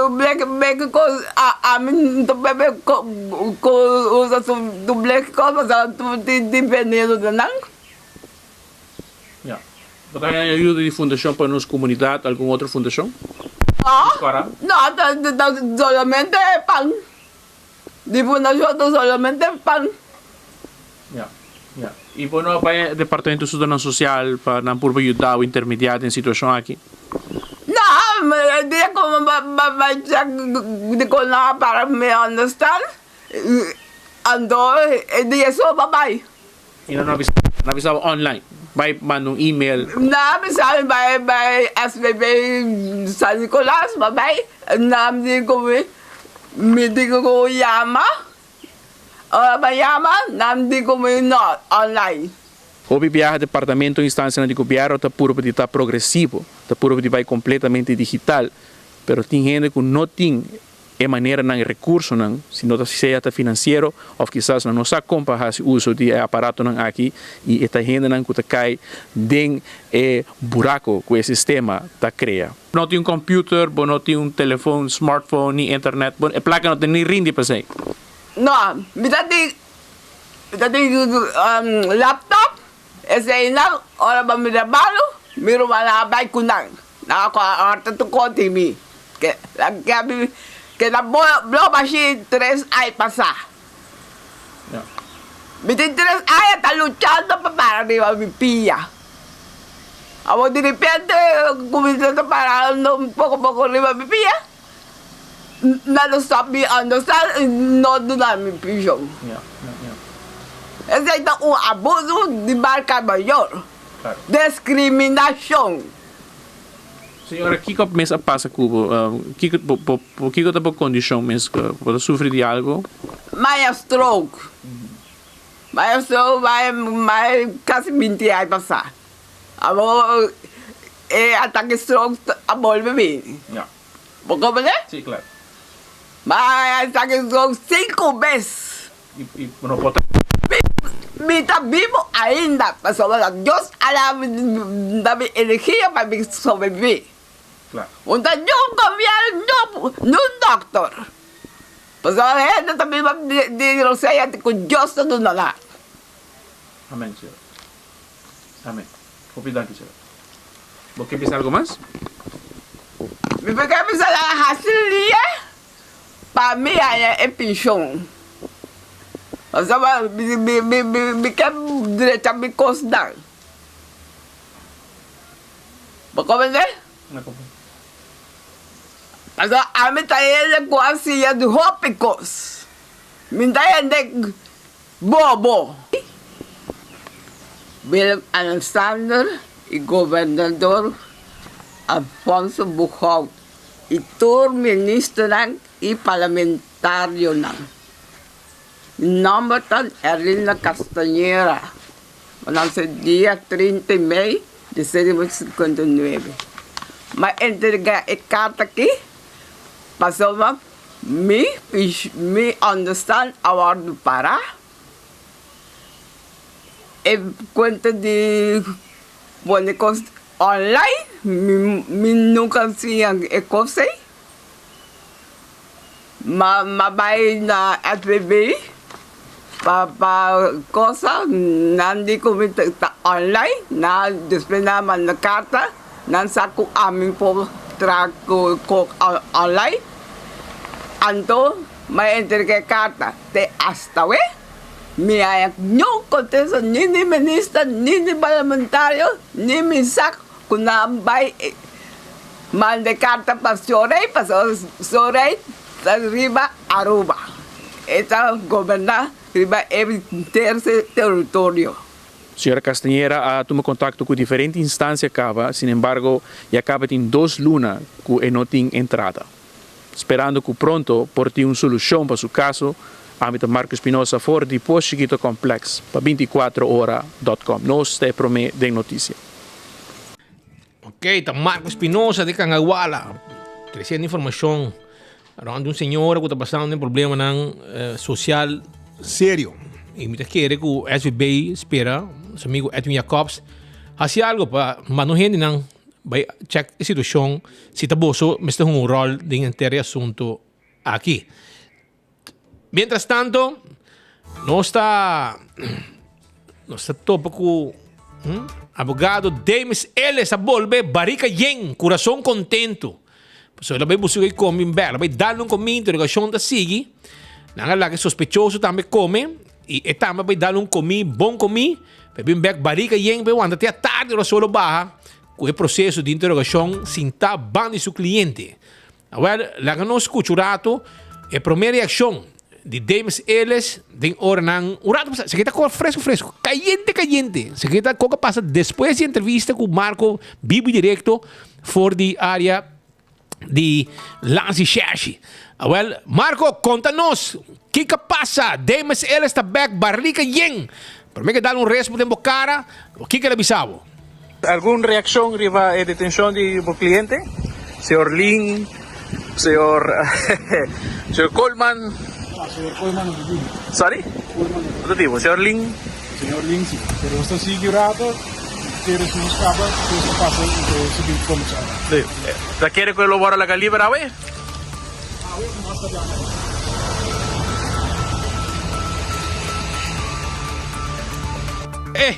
bleki bleki kos ami no ta bebe ku usa su bleki kos pasobra tur tin tin veneno den nan. Ya. Bo ta haña ayuda di fundashon pa nos komunidat, algun otro fundashon? No, no, ta solamente pan. Di fundashon ta solamente pan. Ya, ya. I bo no a bai e departamento Asuntonan Sosial pa nan purba yuda bo intermediá den situashon aki? No, e dia ku mi bai chèk dikon nan a para mi understand, anto e dia so pa bai. I nan no a bisa, nan a bisa bo online, bai manda un email? Nan a bisa mi bai bai SBB San Nicolas, pa bai, nan di ku mi, mi di ku yama, ora mi a yama nan di ku mi no, online. Hopi biaha departamento o instansianan di gobièrnu ta purba di ta progresivo, ta purba di bai kompletamente digital, pero tin hende ku no tin E maneranan, e rekursonan, si no ta sea ta finansiero òf kisas nan no sa kon pa hasi uso di e aparatonan aki i e ta hendenan ku ta kai den e burako ku e sistema ta krea. Bo no tin un kòmpiuter, bo no tin un telefon, smartphone, ni internet, bo e plaka no ta ni rindi pa esei. No, mi ta tin mi ta tin laptop, eseinan ora bo mira balu mi rumannan a bai ku nan. Nan a kòrta tur kontra mi. Ke na bló bashí tres aña pasá. Mi tin tres aña ta luchando pa para riba mi pia. Awor di repente kuminsá ta para poko poko riba mi pia, nan a stòp mi understand i no duna mi penshon. Esei ta un abuso di marka mayor. Discriminacion. Señora, kiko mes a pasa ku bo? Kiko bo bo kiko ta bo kondishon mes? Bo ta sufri di algo? Maya stroke. Maya stroke maya maya kasi binti aña pasá. Awor e atake stroke a bolbe bini. Bo komprende? Si, klaro. Maya atake stroke sinku bes. I bo no por ta. Mi ta bibo ainda pasobra Dios a da mi energia pa mi sobrevivi. Un ta niun gobierno, niun dokter. Pasobra hende ta biba di rosea ku Dios ta duna nan. Amen, Señor. Amen. Hopi danki, Señor. Bo ke bisa algo mas? Mi por ke bisa nan hasi lie. Pa mi haña e penshon. Pasobra mi ke drecha mi kosnan. Bo komprende? Mi komprende. Pasobra ami ta hende ku a siña di hopi kos. Mi ta hende bobo. Willem Alexander i gobernador Alfonso Boekhoudt i tur ministernan i parlamentarionan. Mi nòmber ta Erlinda Castañera. Mi nase dia 30 di mei di 1959. Mi a entregá e karta akí pasobra mi mi ònderstan a wòrdu pará. E kuenta di pone kos online mi nunka siña e kos ei. Ma ma bai na FBB pa pa cosa nan di cu mi ta online nan despues nan a manda carta nan sa cu ami por traha cu online anto mi a entrega e carta te hasta awe mi a niun contesta ni di minister ni di parlamentario ni mi sa Ku nan bai manda e karta pa Sorey, pasobra Sorey ta riba Aruba. E ta goberná riba e terse teritorio. Señora Castañera a tuma kontakto ku diferente instansia kaba, sinembargo ya kaba tin dos luna ku e no tin entrada. Sperando ku pronto por tin un solushon pa su kaso, ami ta Marco Espinosa for di Pos Chiquito Complex pa 24 ora dot com. Nos ta e prome den notisia. Ok, ta Marco Espinosa de Cangahuala, treciendo informacion rond di un señora cu ta pasando den problemanan social serio. Y mi ta kere cu SVB spera su amigo Edwin Jacobs haci algo pa manda un hendenan Bai check e situacion si ta boso mester hunga un rol den henter e asunto aki. Mientras tanto, nos ta nos ta topa cu abogado Dames Ellis a bolbe barica yen, curason contento. Pasobra el a bai busca e come bek, el a bai dal un comida, interrogacion ta sigui. Nan a laga e sospechoso tambe come y e tambe a bai dal un comí, bon comí, pa e bin bek barica yen pa e wanta te atardi ora solo baha cu e proceso di interrogacion sinta banda di su cliente. Awel, laga nos scucha un rato e prome reaccion di Dames Ellis den oranan un rato pasa. Esaki ta cor fresco fresco, cayente cayente. Esaki ta co a pasa despues di entrevista cu Marco bibo y directo for di area di Lansi Shashi. Awel, Marco, conta nos, kico a pasa? Dames Ellis ta bek barrica yen. Prome ke dal un respo den bo cara, kico el a bisa bo? Algun reaccion riba e detencion di bo cliente, señor Lin, señor señor Coleman? Ah, señor Coleman no ta bibo. Sorry? Coleman no ta bibo. Señor Lin? Señor Lin si. Pero nos ta sigui un rato, kere si nos caba, despues ta pasa y sigui combersa. Sí. Ta kere cu e lo worde laga liber awe? Awe mas ta biaha. Eh!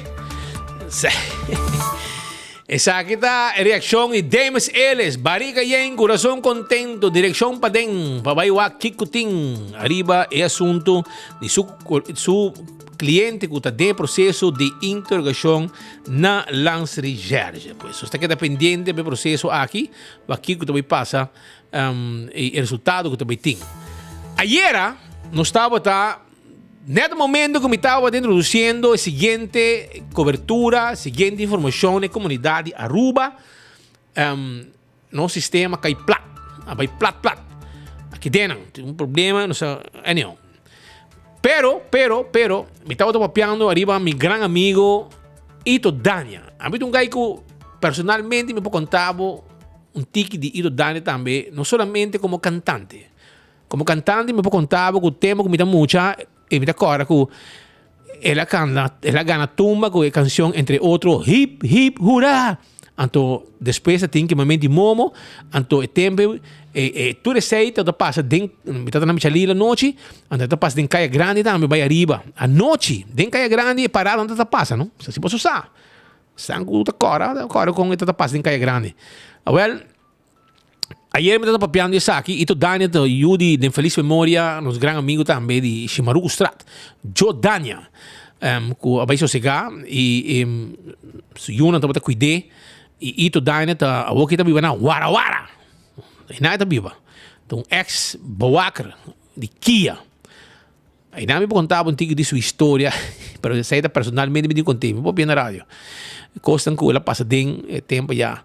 Esaki ta e reaccion di Dames Ellis. Bariga yen, curason contento, direccion paden pa bay wak kico tin ariba e asunto di su, su cliente cu ta den proceso di interrogacion na Landsrecherche. Pues, nos ta keda pendiente pa e proceso aki, wak kico ta bay pasa um, e resultado cu ta bay tin. Ayera nos tabata Net momento ku mi tabata introduciendo e siguiente cobertura, siguiente informacion na e comunidad di Aruba, um, nos sistema kai plat, a bai plat plat. Aki denan, tin un problema, no sa, anyhow. Pero, pero, pero, mi tabata papiando ariba mi gran amigo Ito Dania. A mi ta un guy ku personalmente mi por conta bo un tiki di Ito Dania tambe, no solamente como cantante. Como cantante mi por conta bo cu tempo cu mi ta mucha y mi ta corda cu el a canta, el a gana tumba cu e cancion entre otro Hip Hip Hurra! Anto despues a tin kimamento di momo, anto e tempo e e tur esey ta pasa den, mi tabata na Michalila anochi, anto ta pasa den Caya Grandi tambe bay ariba. Anochi den Caya Grandi e parada no ta pasa no, si boso sa. Esnan cu ta corda, ta corda con e ta pasa den Caya Grandi. Awel. Ayer mi tabata papiando esaki y to Dania ta yu di den feliz memoria nos gran amigo tambe di Shimaruku Straat, Joe Dania, um, cu a bay sosega y um, su yunan tabata cuid'é y Ito Dania ta awor ki ta biba na Warawara. Ahí ta biba. Ta un ex bewaker di Kia. Einan mi por konta bo un tiki di su historia, pero esei ta personalmente mi tin kont'é, mi por papia na radio. Kosnan ku el a pasa den e tempu ya,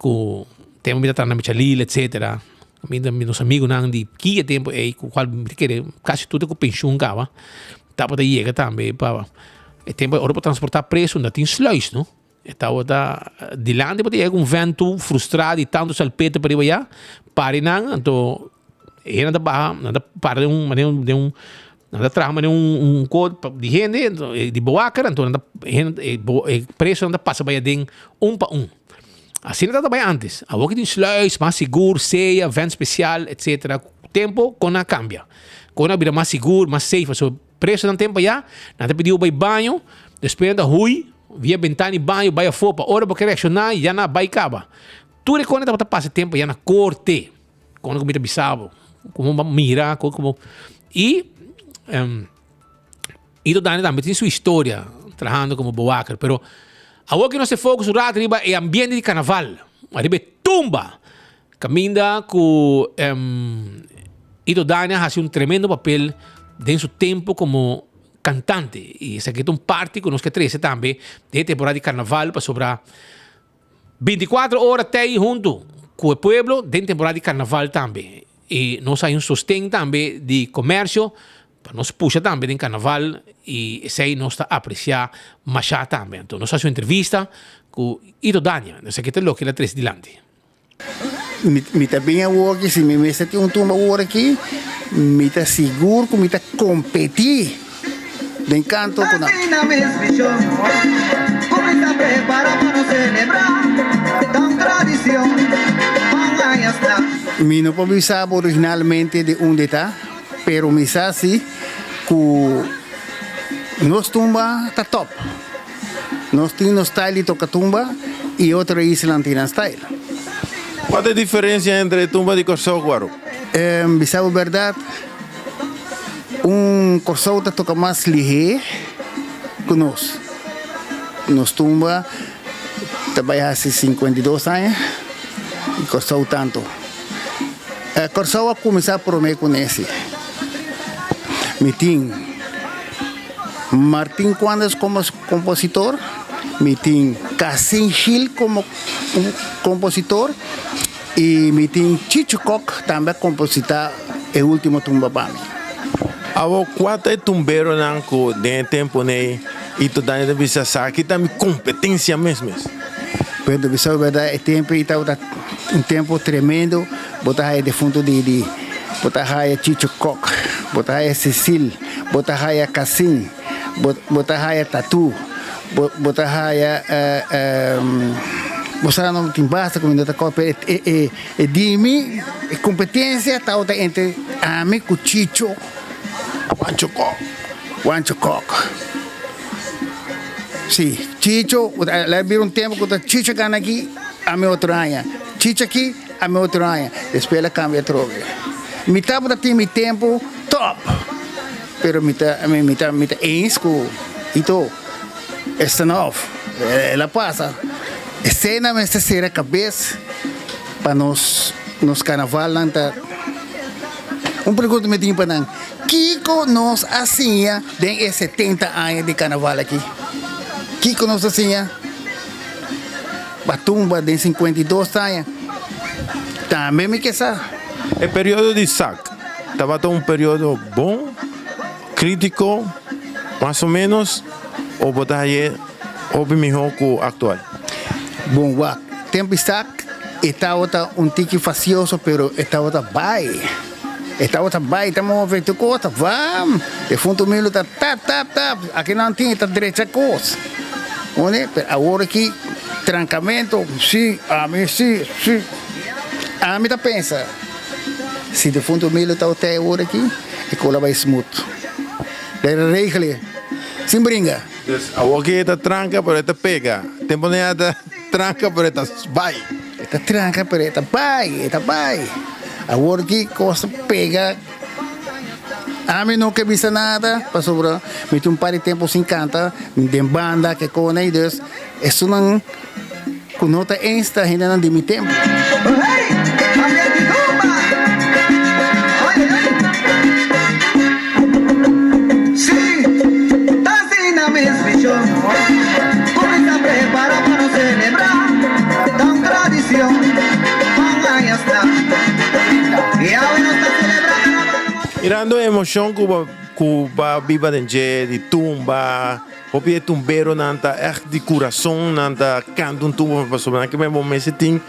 ku tempu mi ta traha na Michalil etcetera, mi ta nos amigunan di Kia e tempu ei ku kual mi ta kere kasi tur ta ku penshun kaba, tabata yega tambe pa e tempu ei ora bo transportá preso no tin sluis no. E tabata dilanti bo ta yega un vent tur frustrá di tantu salpeter pa riba ya, pari nan anto e nan ta baha nan ta para den un manera den un nan ta traha manera un un ko di hende di bewaker anto nan ta e e presonan ta pasa bai aden un pa un. Asina tabata bai antes, awor ki tin sluis mas sigur, seya, vent spesial etcetera, tempo kon a kambia, kon a bira mas sigur mas safe pasobra Presonan tempo ya, nan ta pidi bo bai baño, despues nan ta hui via bentana di baño bai afó pa ora bo ke reakshoná ya nan a bai kaba. Tur e kosnan tabata pasa tempo ya na korte, kon ku mi ta bisa bo, komo bo a mira, kon ku bo i Ito Dani tambe tin su historia trahando komo bewaker, pero awor ke nos ta focus un rato riba e ambiente di karnaval, riba e tumba Caminda cu Ito Dania haci un tremendo papel den su tempo como cantante y esaki ta un parti cu nos ke trece tambe den e temporada di carnaval pasobra binticuatro ora tey hunto cu e pueblo den temporada di carnaval tambe y nos hay un sosten tambe di comercio pa nos pusha tambe den carnaval y esey nos ta aprecia masha tambe. Anto nos haci un entrevista cu Ito Dania, esaki ta loke el a trece dilanti. Mi ta bin awor aki, si mi mester tin un tumba awor aki, mi ta sigur ku mi ta kompetí den kanto ku nan. Mi no por bisa bo originalmente di unda e ta, pero mi sa si ku nos tumba ta top. Nos tin nos style di toca tumba y otro islan tin nan style. Cua ta e diferencia entre e tumba di Corsou cu Aruba? Bisa bo berdad, un Corsou ta toca mas lihé cu nos. Nos tumba ta bay haci 52 aña y Corsou tanto. Corsou a cuminsa prome cu nesi. Mi tin. Martin Cuandes como compositor, mi tin Casin Gil como compositor y mi tin Chicho Kok tambe a composita e ultimo tumba pa mi. Awor cua ta e tumberonan cu den e tempo nei y tot aña ta bisa sa aki ta mi competencia mes mes? Bueno, bisa berdad e tempo ei tabata un tempo tremendo, bo ta haya defunto Didi, bo ta haya Chicho Kok, bo ta haya Cecil, Bo ta haya Casin, bo bo ta haya Tatu, bo bo ta haya bo sa no tin basta ku mi no ta kòrda pero e e e di mi e kompetensia tabata entre ami ku Chicho Wancho Kòk. Wancho Kòk. Si, Chicho la bira un tempu ku ta Chicho gana aki, ami otro aña, Chicho aki, ami otro aña, despues el a kambia atrobe. Mi tabata tin mi tempu top, pero mi ta mi ta mi ta eens ku Ito Estanov, el a pasa. Esena mester sera kabes pa nos nos karnavalnan ta. Un pregunta mi tin pa nan, kiko nos a siña den e 70 aña di karnaval aki? Kiko nos a siña? Batumba den 52 aña tambe mi ke sa. E periodo di sac tabata un periodo bon, critico, mas o menos, o bo ta haye hopi miho cu actual? Bon wak, tempo di sac e tabata un tiki facioso pero e tabata bay, e tabata bay, ta move tur cos ta vam, defunto Milo ta tap tap tap, aki nan tin e ta drecha cos. Oné, pero awor aki trancamento, si, ami si, si. Ami ta pensa, si defunto Milo ta otey awor aki, e cola bay smooth. Debe regle, sin bringa. Dus awor aki e ta tranca pero e ta pega. Tempo nan e ta tranca pero e ta bay. E ta tranca pero e ta bay, e ta bay. Awor aki cos ta pega. Ami no ke bisa nada pasobra mi tin un par di tempo sin canta den banda ke kone y dus esunnan ku no ta eens ta hendenan di mi tempo. Mirando e emocion cu bo cu bo a biba den dje di tumba, hopi e tumberonan ta echt di curason nan ta canta un tumba pasobra nan ke men bo mester tin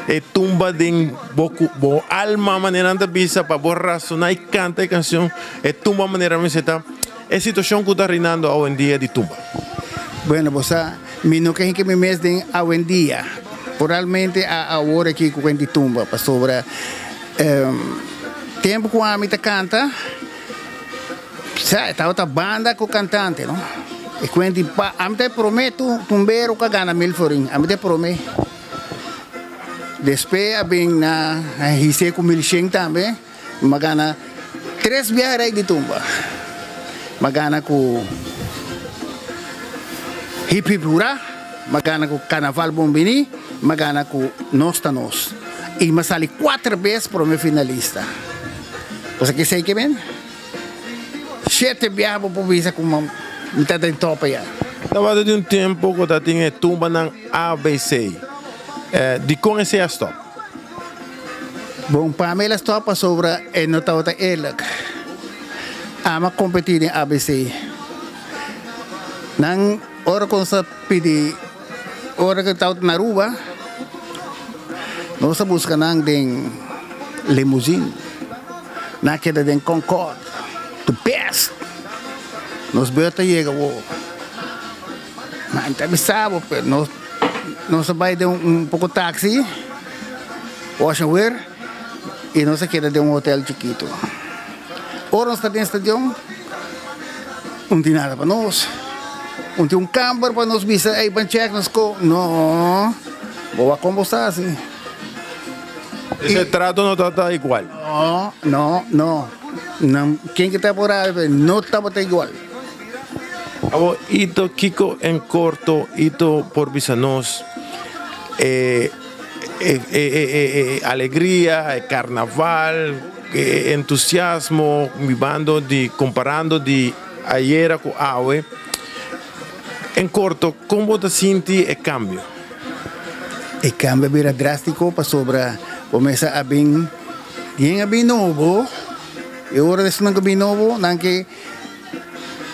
e tumba den bo bo alma manera nan ta bisa pa bo razona y canta e cancion e tumba manera mester ta e situacion cu ta reinando awendia di tumba. Bueno bo sa mi no ke hinca mi mes den awendia poralmente a awor aki cu cuenta di tumba pasobra Tempu ku ami ta kanta, sa e tabata banda ku kantante no. E kuenti pa ami ta e promé tumbero ku a gana mil florin, ami ta e promé. Despues a bin na his'é ku mil shen tambe, mi a gana tres biaha rei di tumba. Mi a gana ku Hip Hip Hurá, mi a gana ku Karnaval Bon Biní, mi a gana ku Nos Ta Nos. I mi a sali kuater bes prome finalista. Bo sa kesei ke men? Shete biaha bo por bisa ku mi ta den tope ya. Tabata di un tempu ku ta tin e tumbanan ABC. Dikon esei a stòp? Bon, pa mi el a stòp pasobra e no tabata eerlijk. Ami a kompetí den ABC. Nan ora ku nos a pidi. Ora ku tabata na Aruba, nos a buska nan den limousine. Nan a keda den Concorde, the best. Nos beurt a yega awor. Nan ta bisa bo, pero nos nos a bai den un poko taxi, wash and wear, i nos a keda den un hotel chikitu. Ora nos ta den stadion, un tin nada pa nos. Un tin un kamber pa nos bisa, ey, ban check nos ko. No, bo wak kon bo sta asi. Ese trato no tabata igual? No, no, no. Nan, ken ki ta por abi, no tabata igual. Abo, Ito, kiko en korto Ito por bisa nos e e e e alegria, e karnaval, E entusiasmo bibando di comparando di ayera cu awe, en corto con bo ta sinti e cambio? E cambio a bira drastico pasobra bo mester a bin yen a bin nobo y ora esnan cu bin nobo nan ke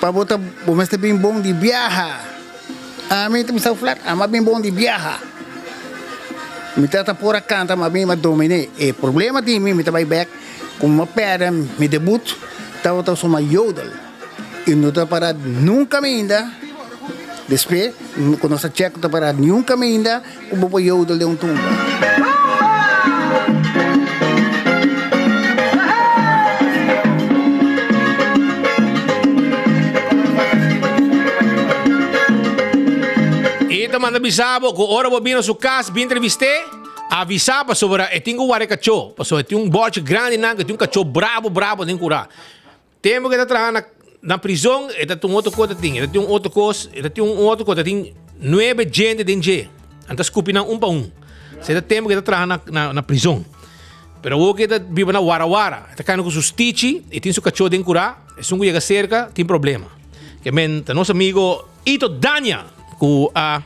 pa bo ta bo mester bin bon di biaha. Ami ta bisa flat ami a bin bon di biaha. Mi tata por a canta ma mi a dominé. E problema di mi, mi ta bay bek cu mi a perde mi debut tabata suma yodel y no ta para nunca ainda despues cu nos a check no ta para nunca ainda cu bo por yodel den un tumba. E ta manda bisa bo ku ora bo bini na su kas bin entrevist'é, avisá pasobra e tin ku wara e kachó, pasobra e tin un bòchi grandi nan ku e tin un kachó brabo brabo den kurá. Tempu ku e ta traha na na prizon e ta tin un otro kos ta tin, e ta tin un otro kos, e ta tin un otro kos, ta tin nuebe djente den dje. Nan ta skupi nan un pa un. Esei ta tempu ku e ta traha na na na prizon. Pero awor ku e ta biba na Warawara, e ta kana ku su stichi, e tin su kachó den kurá, esun ku yega serka tin problema. Ke men ta nos amigo Ito Dania ku a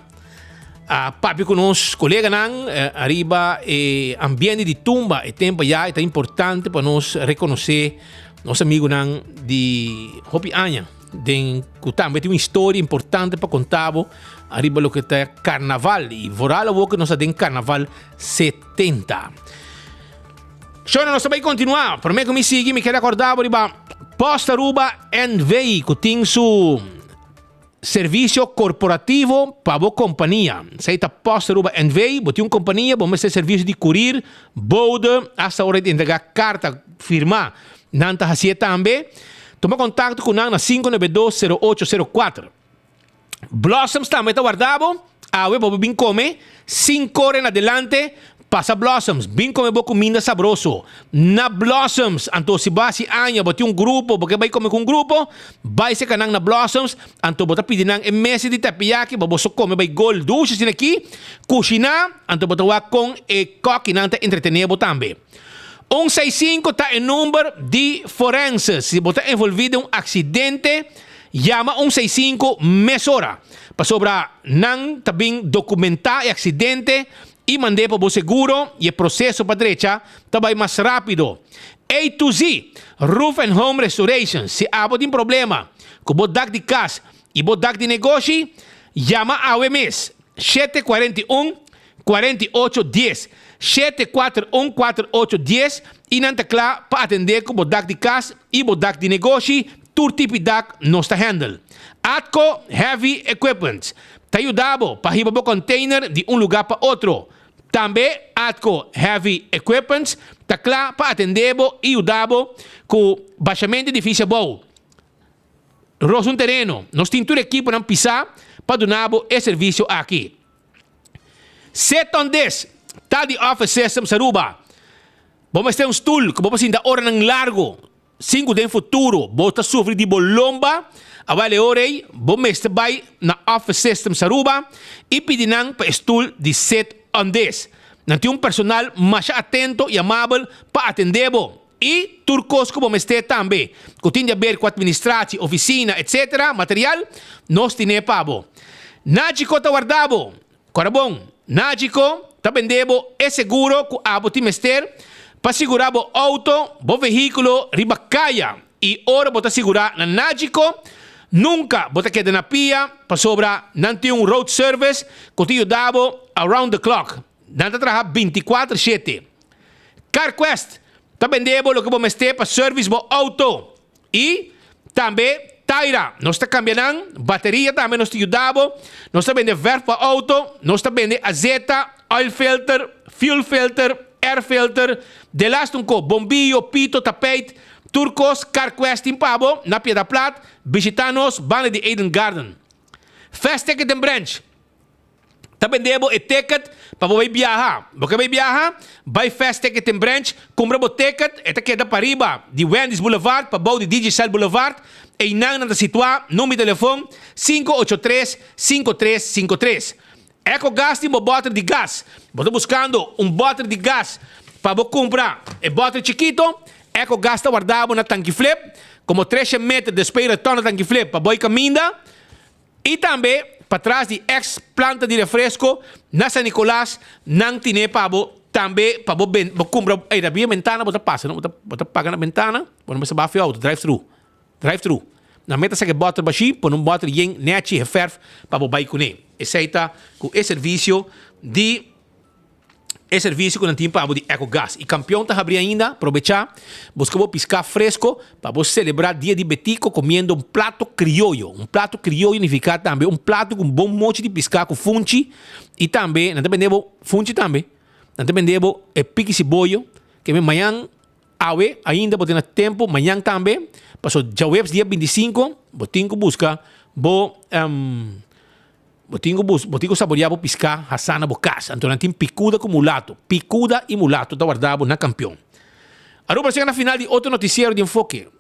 a papia ku nos koleganan ariba e ambiente di tumba e tempo ya e ta importante pa nos rekonosé nos amigunan di hopi aña den ku tambe tin un historia importante pa konta bo ariba loke ta karnaval i vooral awor ku nos ta den karnaval 70. Shona nos ta bai kontinuá. Promé ku mi sigui mi kere akorda bo riba Post Aruba NV ku tin su Servisio korporativo pa bo kompania. Esei ta Post Aruba NV. Bo tin un kompania, bo mester servisio di kurir, bode, asta ora di entregá karta firmá. Nan ta hasié tambe. Tuma kontakto ku nan na 592 0804. Blossoms tambe ta warda bo. Awe bo por bin kome sin kore na delante. Pasa Blossoms, bin kome bo kuminda sabroso na Blossoms. Anto si bo hasi aña, bo tin un grupo, bo ke bai kome ku un grupo, bai seka nan na Blossoms. Anto bo ta pidi nan e mesa di teriyaki pa boso kome bai gol dushi asina aki, kushiná, anto bo ta wak kon e kòkinan ta entretené bo tambe. Un seis sinku ta e number di forense. Si bo ta envolví den un aksidente, yama un seis sinku mesora, pasobra nan ta bin dokumentá e aksidente i mand'é pa bo seguro i e proseso pa drecha ta bai mas rápido. A to Z, Roof and Home Restoration, si abo tin problema ku bo dak di kas i bo dak di negoshi, yama awe mes, 741 48 10, 741 48 10, i nan ta kla pa atendé ku bo dak di kas i bo dak di negoshi, tur tipi dak nos ta handle. Atco Heavy Equipment ta yuda bo pa hiba bo container di un lugá pa otro. Tambe Atco Heavy Equipment ta kla pa atendé bo i yuda bo ku bashamento di edifisio abou. Ros un tereno, nos tin tur ekiponan pisá pa duna bo e servisio aki. Sit on this ta di Office Systems Aruba. Bo mester un stul ku bo por sinta oranan largu sin ku den futuro bo ta sufri di bo lomba. Awel e ora ei bo mester bai na Office Systems Aruba i pidi nan pa e stul di Sit on this. Nan tin un personal masha atento i amabel pa atendé bo. I tur kos ku bo mester tambe, ku tin di aber ku atministratie, ofisina, etc. Material, nos tine pa bo. Nagico ta warda bo. Kora bon, Nagico ta bende bo e seguro ku abo tin mester pa sigurá bo outo, bo vehíkulo riba kaya. I ora bo ta sigurá na Nagico, nunka bo ta keda na pia pasobra nan tin un road service ku ta yuda bo around the clock. Nan ta traha bintikuater shete. CarQuest ta bende bo loke bo mester pa service bo auto. Y tambe Taira, nos ta cambia nan bateria tambe nos ta yuda bo. Nos ta bende verf pa auto, nos ta bende azeta, oil filter, fuel filter, air filter, delaste un ko, bombillo, pito, tapijt, tur cos CarQuest tin pa bo na Piedra Plat. Bishita nos banda di Eden Garden. Fast Ticket and Branch. Ta bende bo e ticket pa bo bai biaha. Bo ke bai biaha? Bai Fast Ticketing Branch, kumpra bo ticket, e ta keda pariba di Wendy's Boulevard pa bou di Digicel Boulevard. Einan nan ta situá, number di telefon, 583 5353. Ecogas tin bo bòter di gas. Bo ta buskando un bòter di gas pa bo kumpra e bòter chikito? Ecogas ta warda bo na Tanki Flip, komo tresha meter despues retorno Tanki Flip pa bo e kaminda. I tambe patras di ex planta di refresco na San Nicolas nan tine pa bo tambe pa bo ben bo cumpra ey na bia bentana bo ta pasa no bo ta bo ta paga na bentana bo no mester baha fi auto drive thru drive thru nan meta saka e boter bashi pone un boter yen nechi geverf pa bo bay cune esey ta cu e servicio di E servicio cu nan tin pa bo di Ecogas y Campeon ta habri ainda, probecha, busca bo pisca fresco pa bo celebra Dia di Betico comiendo un plato crioyo. Un plato crioyo nifica tambe un plato cu un bon mochi di pisca cu funchi y tambe nan ta bende bo funchi tambe, nan ta bende bo e piki siboyo ke mi mañan awe ainda bo tin na tempo mañan tambe paso djaweps dia 25 bo tin cu busca bo. Bo tin ku bus, bo tin ku saboreá bo piská hasá na bo kas. Anto nan tin pikuda ku mulato. Pikuda i mulato ta warda bo na kampion. Aruba a chega na final di otro notisiero di Enfoke.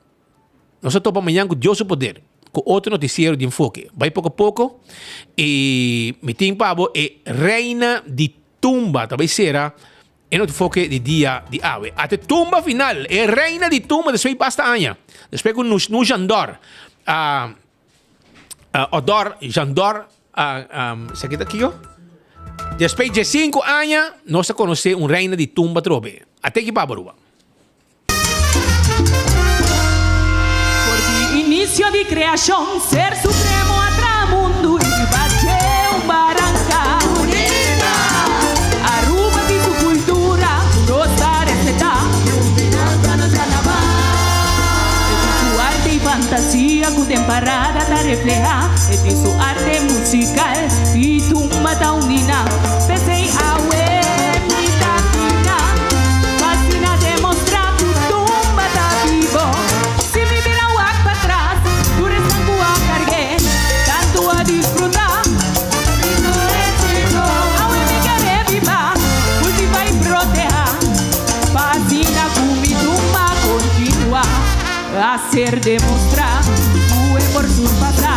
Nos a topa mañan ku Dios su poder ku otro notisiero di Enfoke. Bai poko poko i mi tin pa bo e reina di tumba ta bai sera e Enfoke di dia di awe. Ate tumba final, e reina di tumba despues di basta aña. Despues ku Nush Jandor a. Odor, Jandor, esaki ta kiko? Despues dje sinku aña nos a konosé un reina di tumba atrobe. Ate ki papa Aruba. For di inicio di creacion, Ser Supremo a traha mundu i riba dje un baranca. Aruba tin su cultura cu nos ta respeta. E tin su arte i fantasia cu den parada ta refleha. E tin su arte musical i tumba ta uni nan. P'esei awe mi ta kina pa asina demostra cu tumba ta bibo. Si mi bira wak patras, tur esnan cu a cargu'e tantu a disfruta. Awe mi ke rebiba, cultiva i proteha, pa asina cu mi tumba continua a ser demostra cu e por surpasa.